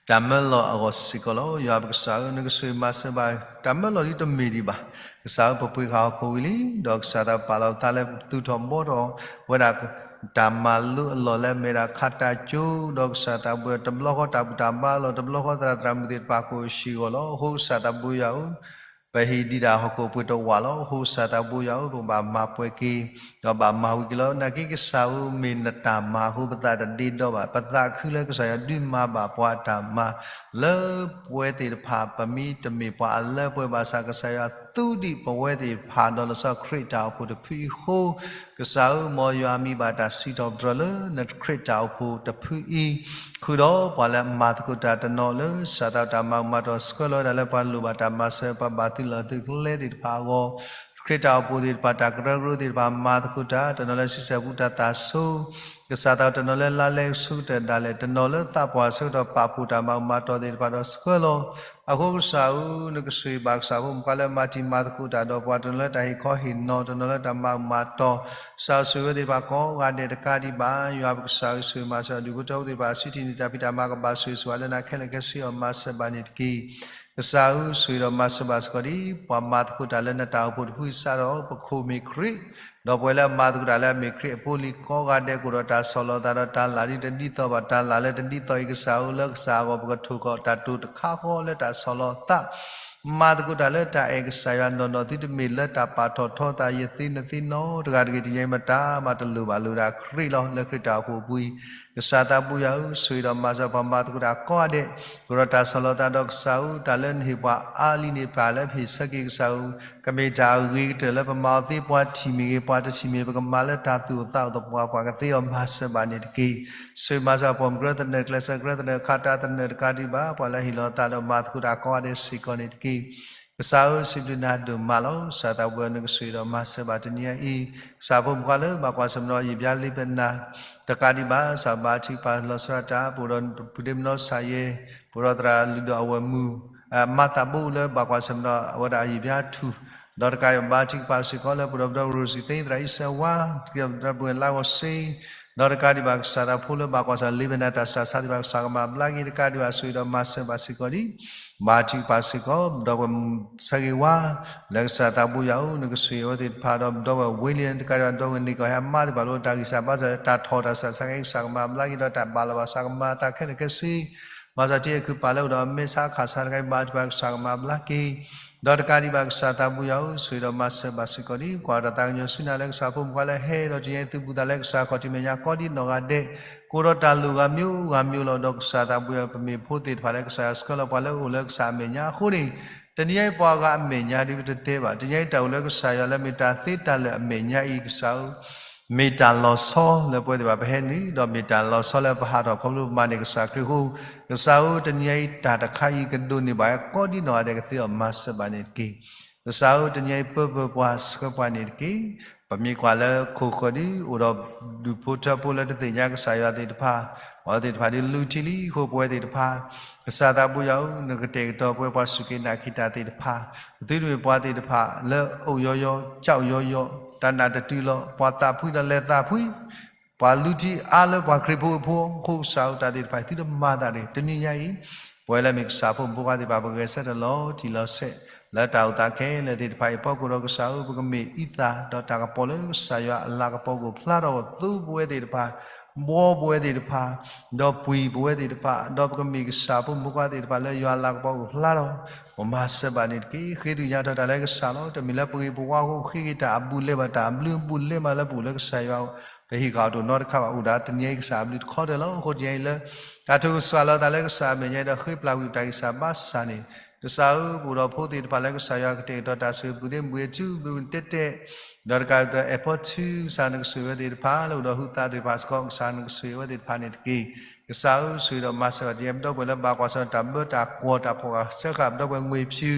တၢ်မၢလီၤအဂီၢ်စ့ၢ်ကီးလီၤ. ယွၤပကစၢ်ဧၢ, နကဆိၣ်ဂ့ၤမၤစၢၤဘၣ် တၢ်မၢလီၤဒ်တမ့ၢ်ဒံးဘၣ်. ကစၢ်ဧၢ, ပပှ့ၤဃာ်ဟီၣ်ခိၣ်ဝံၤလံ, ဒီးကစၢ်သးပာ်လီၤပသးလၢပသူၣ်ထီၣ်ဘှီထီၣ်ဝဲဒၣ် တၢ်မၤလိအလီၢ်လၢအမ့ၢ်ဒၣ်ခးတၢ်ကၠိ, ဒီးကစၢ်သးဘိယွၤ တဘျီဃီတၢ်ဘူၣ်တၢ်ဘါလီၤ, တဘျီဃီသရၣ်သရၣ်မုၣ်သ့ၣ်တဖၣ်ကအိၣ်စ့ၢ်ကီးလီၤ. အဃိကစၢ်သးဘိယွၤဧၢ, ပဟ့ၣ်ဒံးဒၣ်ဟီၣ်ခိၣ်ပှ့ၤတဝာ်လီၤ. အဃိကစၢ်သးဘိယွၤဧၢ, ပကဘၣ်မၤပှဲၤက့ၤ ဒီးဘၣ်မၤဝံၤက့ၤလီၤ. နာ်က့ကစၢ်ဧၢ, မ့ၢ်နတၢ်မၤအဃိ ပသးတဒ့ဒီဘၣ်. ပသးခုလၢကစၢ်ယွၤဒုးမၤဘၣ်ပှၤအတၢ်မၤ လၢပဝဲသ့ၣ်တဖၣ် ပမ့ၢ်တမ့ၢ်ပှၤအလၢပှဲၤဘၣ်ဆၣ် ကစၢ်ယွၤသူဒံးပဝဲသ့ၣ်တဖၣ်ဒီးလီၤဆီခရံာ်တၢ်အိၣ်ဖှိၣ်တဖုအံၤအဃိ, ကစၢ်ဧၢ, မ်ယွၤမံဘၣ်တၢ်စံးထီၣ်ပတြၢၤလၢနခရံာ်တၢ်အိၣ်ဖှိၣ်တဖုအံၤ ဃုာ်ဒီးပှၤလၢအမၤသကိးတၢ်တနီၤလၢကစၢ်သးတၢ်မၤကမၣ်တီၢ်ဆှၢလီၤဝဲဒၣ်လၢပှၤလိၣ်ဘၣ်တၢ်မၤစၢၤ ပှၤဘၣ်သုးလီၢ်သုးကျဲသ့ၣ်တဖၣ်အဂီၢ် ခရံာ်တၢ်အိၣ်ဖှိၣ်သ့ၣ်တဖၣ် တၢ်ကရၢကရိသ့ၣ်တဖၣ် မၤသကိးတၢ် တနီၤလၢဆံဆဲၣ်ပူၤတၢ်သးဆိ ကစၢ်သးတနီၤလၢလါလဲဆူကတၢၢ်ဒၣ်လဲာ် တနီၤလၢသးပှၢ်ဆၢကတီၢ် ပာ်ဖှိၣ်တၢ်မၤကမၣ်တီၢ်သ့ၣ်တဖၣ်ဒီးဆှၢလီၤ. အဃိကစၢ်ဧၢ, နကဆိၣ်ဂ့ၤဘၣ်ကစၢ်ဖိမုၣ်ခွါလၢမၤတံၤမၤသကိးတၢ်ဒီးပှၤ တနီၤလၢတၢ်ဟ့ၣ်ခီဟ့ၣ်နီၤ တနီၤလၢတၢ်မၤကမၣ်တီၢ် ကစၢ်ဧၢ ဆိၣ်ဂ့ၤဝဲသ့ၣ်တဖၣ်ကိးဂၤဒဲးတကးဒံးဘၣ် ယွၤပကစၢ်ဧၢ ဆိၣ်ဂ့ၤမၤစၢၤ ဒူၣ်ဖိထၢဖိသ့ၣ်တဖၣ် စံးထံၣ်န့ၢ်တၢ်ဖံးတၢ်မၤ ကဘၣ်ဆိၣ်ဂ့ၤဆိၣ်ဝါလၢနၤခဲလၢာ်ခဲဆ့အီၤ မၤစၢၤဘၣ်န့ၣ်တက့ၢ်. ကစၢ်ဧၢ ဆိၣ်ဂ့ၤဒီးမၤစၢၤဘၣ်စ့ၢ်ကီးဒ် ပှၤမၤသကိးတၢ်လၢနတၢ်အိၣ်ဖှိၣ်တဖုအံၤစးထီၣ် ပခိၣ်မ့ၢ်ခရံာ် ဒီးပဝဲလၢအမၤသကိးတၢ်လၢအမ့ၢ်ခရံာ်အဖိလံၤကိးဂၤဒဲး ကအိၣ်ဒီးတၢ်ဆီၣ်လီၤသးဒီးတၢ်လၢ်ဒ်တဒ်သိးဘၣ် တၢ်လၢ်လၢတဒ်သိးအံၤ ကစၢ်ဧၢ လၢကစၢ်အဂီၢ် ပကထိၣ်ကီးတၢ်တိာ်တခါဃီလၢတၢ်ဆီၣ်လီၤသး မၤသကိးတၢ်လၢတၢ်အဲၣ်ကစၢ်ယွၤနီၢ်နီၢ် သုတမ့ၢ်လၢတၢ်ပာ်ထီၣ်ထီသး ယသ့နသ့နီတဂၤတဂ့ၤ တနံၤအံၤမတၤမးတလိၣ်ဘၣ် လိၣ်ဒၣ်ခရံာ်လီၤ. လၢခရံာ်တၢ်အိၣ်ဖှိၣ်အပူၤအံၤ ကစၢ်သးဘိယွၤဧၢ ဆိၣ်ဂ့ၤဒီးမၤစၢၤပှၤမၤသကိးတၢ်ကိးဂၤဒဲး ကအိၣ်ဒီးတၢ်ဆီၣ်လီၤသးဒီးကစၢ်ဧၢ တၢ်လၢနဟ့ၣ်ပှၤအါလံန့ၣ် ပၢ်လၢပဟ့ၣ်ဆၢက့ၤကစၢ်ဧၢ ကမ့ၢ်တၢ်အဂ့ၤကတၢၢ်လၢပမၤအီၤသ့ ပှၤထံၣ်မ့ၢ်ဂ့ၤ ပှၤတထံၣ်မ့ၢ် ပကမၤလၢတၢ်သူၣ်အိၣ်သးအိၣ်သပှၢ်ပှၢ်ကသ့အီၤ မၤစၢၤဘၣ်န့ၣ်တက့ၢ်. ဆိၣ်ဂ့ၤမၤစၢၤပိာ်မုၣ်ကရၢသနၢၣ် ကျဲးစၢးကရၢသနၢၣ် ခးတၢ်သနၢၣ်တကးဒံးဘၣ် ပှၤလၢဟ့ၣ်လီၤသးဒီးမၤသကိးတၢ်ကိးဂၤဒဲးစ့ၢ်ကီးန့ၣ်တက့ၢ်. ကစၢ်ဧၢ စံးဘျုးနၤဒိၣ်မးလီၤ. ကစၢ်သးဘိယွၤ နကဆိၣ်ဂ့ၤဒီးမၤစၢၤဘၣ်တနံၤအံၤ ကစၢ်ဖိမုၣ်ခွါလၢဘၣ်ကွၢ်ဆၢၣ်မဲာ်ဒီးယံာ်ဘျါလ့ပနၢ် တကးဒံးဘၣ် ကစၢ်ဘါထုကဖၣ်လီၤဆီဒၣ်တၢ် ပအိၣ်ဒီးပဒ့မနီၢ်ဆၣ်ယဲ ပအိၣ်ဒီးသရၣ်လုၢ်ဒီးအဝဲၢ်မုၣ် မၤသးဘိလၢဘၣ်ကွၢ်ဆၢၣ်မဲာ်ဒီးအဝဲဒၣ်ယံာ်ဘျါထူၣ် ဒီးတကးဒံးဘၣ် ဘါထုကဖၣ်စ့ၢ်ကီးလၢပအိၣ်ဒီးပဒီပုၢ်ဝဲၢ် ရူၢ်စံၣ်သ့ သရၣ်အံၣ်စဲးဝါ တကးဒံးဘၣ် ပဝဲၢ်လါဂီၢ်စ့ ဒီးတကးဒံးဘၣ် ကစၢ်သးဖိလၢဘၣ်ကွၢ်ဆၢၣ်လ့ပနၢ်တၢ်ဆူးတၢ်ဆါသ့ၣ်တဖၣ် ကစၢ်ကမၤဘျါက့ၤ တကးဒံးဘၣ် ဆိၣ်ဂ့ၤဒီးမၤစၢၤဘၣ်စ့ၢ်ကီးဒ် ဘါထုကဖၣ်စ့ၢ်ကီး ဒီပုၢ်ဝဲၢ်ဆၢဂ့ၤဝါ လၢကစၢ်သးဘိယွၤဧၢ နကဆိၣ်ဂ့ၤအဝဲသ့ၣ်တဖၣ်ဒီး ဒီပုၢ်ဝဲၢ်ဝ့လံ တကးဒံးဘၣ် ဒီပုၢ်ဝဲၢ်န့ၢ်ကီၢ်ဟဲမါသ့ၣ်တဖၣ်လၢတၢ်ဂံၢ်စၢ်ဘါစၢ် တၢ်ထီၣ်တၢ်ဆူးတၢ်ဆါခဲအံၤ ကစၢ်ကမၤဘျါက့ၤဒီးတၢ်ဘၣ်လီၤဘၣ်စး ကမၤအသးခဲလၢာ်ခဲဆ့ မၤစၢၤတ့ၢ်အခုၣ်ပာ်လၢအိၣ်ဒီးအမဲာ်ဆါခးဆါတခါအံၤ ဘါထုကဖၣ်ကစၢ်ကမၤဘျါက့ၤ ဒီးတကးဒံးဘၣ်ကစၢ်သးဘိယွၤဧၢ, ဆိၣ်ဂ့ၤဒီးမၤစၢၤဘၣ်စ့ၢ်ကီးဒ် ကွၢ်တၢ်သးကညီၤဆူနၤလၢကစၢ်ဖိမုၣ်ခွါလၢဟဲဒီး တနံၤအံၤသုးဘူးသးလၢကစၢ်ခီၣ်ထံးမဲာ်ညါကိးဒ်နီၢ်ဂၤဒဲး, ကိးဒီးတၢ်လိၣ်ဂၤမံၤဂၤမံၤလီၤ. ဒီးကစၢ်သးဘိယွၤ ပမ့ၢ်ဖိသ့ၣ်တဖၣ်လၢကစၢ်ယွၤဆှၢလီၤပှၤလၢအိၣ်လၢကစၢ်အမဲာ်ညါအဃိန့ၣ်, တနံၤအံၤပှၤဂၤအမဲာ်ညါဒ်ပတတဲဘၣ်, တနံၤအံၤတၢ်အိၣ်လၢကစၢ်ယွၤလၢမ့ၢ်တၢ်သ့တၢ်လၢာ်အမဲာ်ညါအံၤ ကစၢ်ဧၢ မ့ၢ်တၢ်လီၤဆီလၢပဝဲသ့ၣ်တဖၣ်ပဟဲနုာ်, ဒီးမ့ၢ်တၢ်လီၤဆီလၢပဟးထီၣ်ခီဖျိပမၤန့ၢ်ကစၢ်ခရံာ်အဃိ, ကစၢ်ဧၢ တနံၤအံၤတၢ်တခါအံၤကဒိးန့ၢ်ဘၣ် ကိးဒ်နီၢ်ဂၤဒဲးကသ့အီၤ မၤစၢၤဘၣ်န့ၣ်တက့ၢ်. ကစၢ်ဧၢ တနံၤအံၤပၢပၢပှၤဆှၢပှၤန့ၣ်တက့ၢ်. ပမ့ၢ်ကွၢ်လၢခိၣ်ဃၢၤဒ် အိၣ်ဒီးဒူၣ်ဖိထၢဖိလၢတသ့ၣ်ညါကစၢ်ယွၤသ့ၣ်တဖၣ်, အဝဲသ့ၣ်တဖၣ်ဒ်လူထံလံအဃိ ပဝဲသ့ၣ်တဖၣ် ကစၢ်သးဘိယွၤဧၢ, နကတဲာ်ကတီၤပဝဲပှၤစူၢ်က့ၤနာ်က့ၤတၢ်သ့ၣ်တဖၣ်, ပသုတမ့ၢ်ပှၤသ့ၣ်တဖၣ်လၢအိၣ်ယီၤယီၤ ကၠီၣ်ယီၤယီၤ, တၢ်နးတတုၤလီၤ, ပှၤသးဖှံဒီးလဲၤသးဖှံ, ပှၤလူထံအါလၢပှၤခရံာ်ဖိအဖိအဃိ ကစၢ်ဧၢ တၢ်သ့ၣ်တဖၣ် သုတမၤသးတဂ့ၤ. တနံၤညါအံၤ ပဝဲလၢမ့ၢ်ကစၢ်ဖိမုၣ်ဖိခွါသ့ၣ်တဖၣ် ပဂဲၤဆၢထၢၣ်လီၤတံၢ်လီၤဆဲး လၢတၢ်အိၣ်သးခဲလၢာ်သ့ၣ်တဖၣ်အံၤအဖီခိၣ်ဒီး ကစၢ်ဧၢ ပကမ့ၢ်အံသၣ် ဒီးတၢ်ကပီၤလၢကစၢ်ယွၤအလၤကပီၤကအိၣ်ဖျါထီၣ် သိပဝဲသ့ၣ်တဖၣ်, ဘှီပဝဲသ့ၣ်တဖၣ်, ဒီးပှံၤပဝဲသ့ၣ်တဖၣ်, ဒီးပကမ့ၢ်ကစၢ်ဖိမုၣ်ဖိခွါသ့ၣ်တဖၣ်လၢယွၤအလၤကပီၤကအိၣ်ဖျါထီၣ်, ပမၤစၢၤဘၣ်န့ၣ်တက့ၢ်. ဃ့သ့ၣ်ညါထီၣ်တၢ်လၢကစၢ်လီၤ. တမ့ၢ်လၢပဂ့ၤပဝါအဃိ ဃ့က့ၤတၢ်အဘူးအလဲဘၣ်, တၢ်အဘျုးအဘူးအလဲမးလၢပအိၣ်လၢကစၢ်ယွၤအအိၣ် ပဟ့ၣ်ဃာ်အီၤတအိၣ်နီတခါဘၣ်. အိၣ်ဒၣ်တနံၤအံၤကစၢ်အဘျုးတခီတၢၤလီၤ. အဃိတနံၤအံၤလၢ တၢ်ထုကဖၣ်လီၤသးလၢကစၢ်အမဲာ်ညါဒီး ဃ့ပျၢ်ကွံာ်တၢ်ဂံၢ်စၢ်ဘါစၢ်န့ၣ်, ကစၢ်ဧၢ ပအိၣ်ဒီးဖိသ့ၣ်တဖၣ်လၢကစၢ်ယွၤကတဲာ်ကတီၤတၢ်ဆိၣ်ဂ့ၤ ပုၢ်သ့ၣ်မုၢ်ဂ့ၤ ထူဘုတဲတဲ, ဒီးတကးဒံးဘၣ် အဲၣ်ဖီထူ ကစၢ်နကဆိၣ်ဂ့ၤဝဲသ့ၣ်တဖၣ်, လၢအိၣ်ဒီးဟုသးသ့ၣ်တဖၣ်စ့ၢ်ကီး ကစၢ်နကဆိၣ်ဂ့ၤဝဲသ့ၣ်တဖၣ်န့ၣ်တက့ၢ်. ကစၢ်ဧၢ ဆိၣ်ဂ့ၤဒီးမၤစၢၤဘၣ် တနံၤအံၤပဒီပုၢ်ဝဲၢ်လၢဘၣ်ကွၢ်ဆၢၣ်တၢ်ဘၢတၢ်ကွီၢ်တၢ်ဖီၣ်ဃာ်စၢဃာ် ပဒီပုၢ်ဝဲၢ်ငွေဖြူ,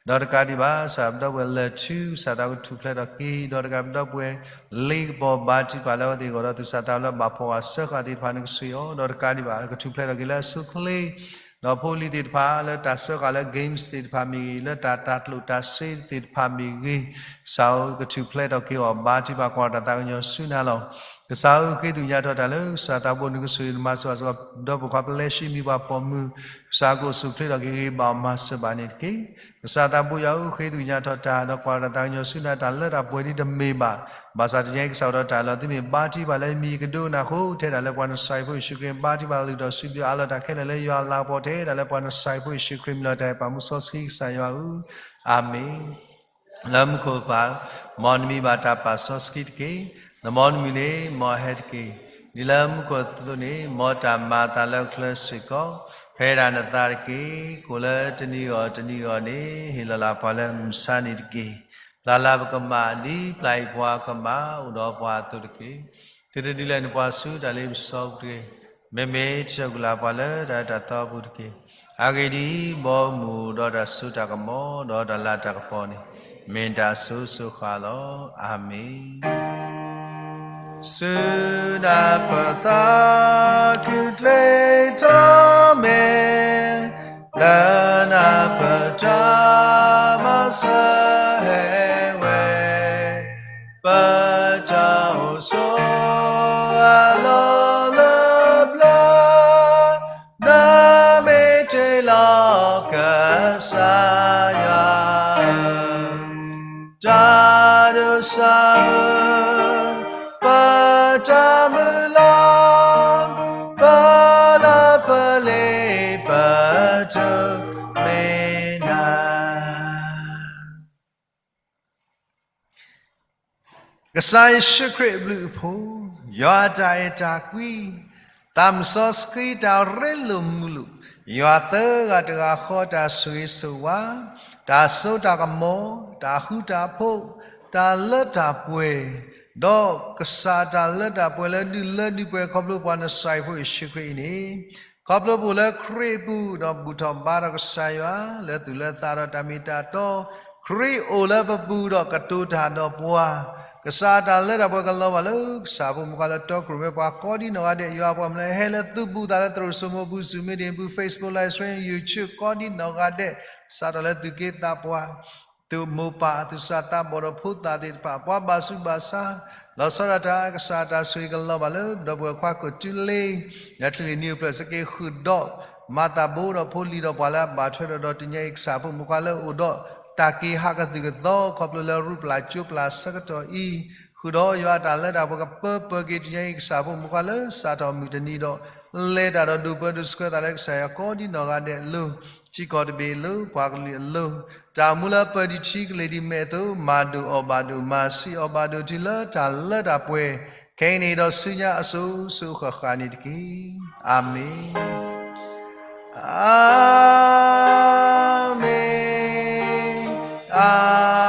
ဒီးတကးဒံးဘၣ် ကစၢ်ပဒီပုၢ်ဝဲၢ်လၢၢ်ထူ ကစၢ်သးကထူၣ်ဖျဲးထီၣ်က့ၤ, ဒီးတကးပဒီပုၢ်ဝဲၢ် လ့ကပီၤဘါထုကဖၣ်လၢအဝဲသ့ၣ်အဂီၢ်ဒီး သူၣ်စၢ်သးဘီၣ်လၢဘၣ်ဖီၣ်ဃာ်စၢဃာ်သ့ၣ်တဖၣ် နကဆိၣ်ဂ့ၤအီၤ, ဒီးတကးဒံးဘၣ် ကထူၣ်ဖျဲးထီၣ်က့ၤလၢအဆိအချ့, ဒီးဖိလံၤသ့ၣ်တဖၣ် လၢတၢ်စၢဃာ်လၢ games သ့ၣ်တဖၣ်မ့ၢ်ဂ့ၤ, လၢတၢ်တၢ်ကျိၣ်တၢ်စ့သ့ၣ်တဖၣ်မ့ၢ်ဂ့ၤ, ကစၢ်ဧၢ ကထူၣ်ဖျဲးထီၣ်က့ၤအီၤ ဘါထုကဖၣ်ကွၢ်တၢ်သးကညီၤဆူနၤလီၤ. ကစၢ်ဧၢ ဃ့သ့ၣ်ညါထီၣ်တၢ်လၢကစၢ်သးဘိ နကဆိၣ်ဂ့ၤနမၤစၢၤဘၣ်စ့ၢ်ကီး ဒီးပခိၣ်ပလဲၤၡံမံၤပှၤပိာ်မုၣ်, ကစၢ်ကအိၣ်ဆူၣ်အိၣ်ချ့ထီၣ်က့ၤဂ့ၤ ဘၣ်အီၤမၤစၢၤဘၣ်န့ၣ်တက့ၢ်. ကစၢ်သးဘိယွၤဧၢ ဃ့သ့ၣ်ညါထီၣ်တၢ် ဒီးကွၢ်တၢ်သးကညီၤဆူနၤ တၢ်လၢတၢ်ပှဲၤဒ်တမ့ၢ်ဘၣ်, ဘၣ်ဆၣ်တနံၤအံၤကစၢ်အိၣ်ဒီးတၢ်အၢၣ်လီၤ သုမ့ၢ်ဘါထုကဖၣ်လၢမံၤကဒိကနၣ်အဃိ ထဲဒၣ်လၢပှၤနစၢ်ယွၤဖိယ့ၣ်ၡူးခရံာ် ဘါထုကဖၣ်လုၢ်ထီၣ်ဆူဒုးအးလီၤတၢ်ခဲလၢာ်လၢယွၤအလၤကပီၤ ထဲဒၣ်လၢပှၤနစၢ်ယွၤဖိယ့ၣ်ၡူးခရံာ်မံၤလီၤ. တၢ်အဲၣ်ပာ်မူစီဆှံကစၢ်ယွၤဧၢ, အၤမ့ၣ်. လၢမူခိၣ်ပၢ်, မ်နမံၤဘၣ်တၢ်ပာ်စီဆှံတက့ၢ်. မ်နမံၤန့ၣ် မ်အဟဲတက့ၢ်. ဒ်လၢမူခိၣ်အသိးန့ၣ် မ်တၢ်မၤအသးလၢအချၢစ့ၢ်ကီး, ဖဲဒၣ်နသးတက့ၢ်. ကိၣ်လၢတနံၤအဂီၢ်တနံၤအဂီၢ်န့ၣ် ဟ့ၣ်လီၤလၢ်ပှၤလၢမုၢ်ဆါနံၤတက့ၢ်. ပျၢ်လၢ်ပကမၣ် ဒ်ပျၢ်အံၤပှၤကမၣ် အိၣ်ဒီးပှၤအသိးတက့ၢ်. သုတဒုးလဲၤနပှၤဆူတၢ်လ့ပစီပူၤတဂ့ၤ. မ့မ့ၢ်ထံၣ်လိာ်ကွံာ်လၢ်ပှၤလၢတၢ်အဲၣ်တၢ်သီအပူၤတက့ၢ်. အဂ့ၢ်ဒ်အံၤ, ဘီမုၢ်ဒီးတၢ်စိတၢ်ကမီၤ ဒီးတၢ်လၤတၢ်ကပီၤန့ၣ် မ့ၢ်တၢ်အစိၤစိၤဃၣ်လီၤ. အၤမ့ၣ်. စူၢ်ဒၣ်ပသးခုၣ်ကျ့ထီၣ်မဲာ်, လၢနၢ်ပၢၢ်တၢ်မၤစၢၤဟဲဝဲ, ပတၢ်အိၣ်ဆိးအလီၢ်လၢပျၢၤ, နမ့ၢ်တ့ၢ်လီၤကစၢ်ယွၤဧၢ, တၢ်ဒိးစၢ်ဧၢ, ပတၢ်မုၢ်လၢ်, ပလၢပလ့ၤပတုၤမ့ၢ်နၤ. ကစၢ်ယ့ၣ်ၡူးခရံာ်အဘျုးအဖှိၣ်, ယွၤအတၢ်အဲၣ်တၢ်ကွံ, သးစီဆှံတၢ်ရ့လိာ်မုာ်လိာ်, ယွၤသၢဂၤတဂၤဃီတၢ်ဆိၣ်ဂ့ၤဆိၣ်ဝါ, တၢ်စိတၢ်ကမီၤ, တၢ်ဃူတၢ်ဖိး, တၢ်လၢတၢ်ပှဲၤ, ဒီးကစၢ်တၢ်လၢတၢ်ပှဲၤလၢဒုးလၢဒုးပှဲၤခီဖျိပှၤနစၢ်ယွၤဖိယ့ၣ်ၡူးခရံာ်အံၤန့ၣ်, ခီဖျိပအိၣ်လၢခရံာ်အပူၤ ဒီးဘူၣ်ထီၣ်ဘါထီၣ်ကစၢ်ယွၤ လၢသူၣ်လၢသးဒီးတၢ်မ့ၢ်တၢ်တီ, ခရံာ်အိၣ်လၢပပူၤဒီးကတိၤတၢ်ဒီးပှၤ, ကစၢ်တၢ်လၢတၢ်ပှဲၤကလီၤဘၣ်လၢကစၢ်ဖိမုၣ်ခွါလၢတီခိၣ်ရိၣ်မဲပှၤကိးဒ်နီၢ်ဂၤဒဲး, ယွၤပှၤမနုၤဟဲလၢသုးဘူးသးလၢသရိာ်စိမိၤပူၤ Zoom meetingပူၤ Facebook live stream YouTube ကိးဒ်နီၢ်ဂၤဒဲး, စးထီၣ်လၢသူၣ်က့သးပှၢ် သူၣ်မိၢ်ပၢ် သူၣ်စၢ်သးဘီၣ်ဒီးဖိသၣ်သ့ၣ်တဖၣ် ပှၤဘၣ်ဆူးဘၣ်ဆါ လီၤဆီဒၣ်တၢ် ကစၢ်တၢ်ဆိၣ်ဂ့ၤကလီၤဘၣ်လၢ ဒီပုၢ်ဝဲၢ်ခွါကိးတုၤလ့, လၢချံလံၤနံၤအိၣ်ဖျဲၣ်စ့ၢ်ကီးဃုာ်ဒီး မၤသးဘိဒီးဖိလံၤဒီးပှၤလၢအဘၣ်ထွဲဒီး ဒီးတနံၤအံၤကစၢ်ဖိမုၣ်ခွါလၢအိၣ်ဒီး တၢ်က့ၤဟးကသုၣ်ကသီ ခီဖျိလၢရူပျၢ်ကၠိပျၢ်ဆၢကတီၢ်အံၤ, ဃုာ်ဒီးယွၤတၢ်လၢတၢ်ပှဲၤကပၢပၢက့ၤတနံၤအံၤကစၢ်ဖိမုၣ်ခွါလၢစးထီၣ်မုၢ်တနံၤဒီး လဲၤတၢ်ဒီးဒိၣ်ပၢဒိၣ်ဆှၢသးလၢကစၢ်ယွၤကိးဒံနီၢ်ဂၤဒဲးအလိၤ, ထံကီၢ်တဘ့ၣ်အလိၤ, ပှၤကလုာ်အလိၤ, တၢ်မူလၢပၢၢ်ဒံးထံကလ့ၢ်ဒံးမဲာ်အသိး မၤဒိၣ်အီၣ်ဘၣ်ဒိၣ်, မၤဆံးအီၣ်ဘၣ်ဒိၣ်တုၤလၢတၢ်လၢတၢ်ပှဲၤ, ခဲအံၤန့ၣ်ဒီးဆူညါအစိၤစိၤအဃၣ်ဃၣ်န့ၣ်တက့ၢ်. အၤမ့ၣ်, အၤမ့ၣ်, အၤ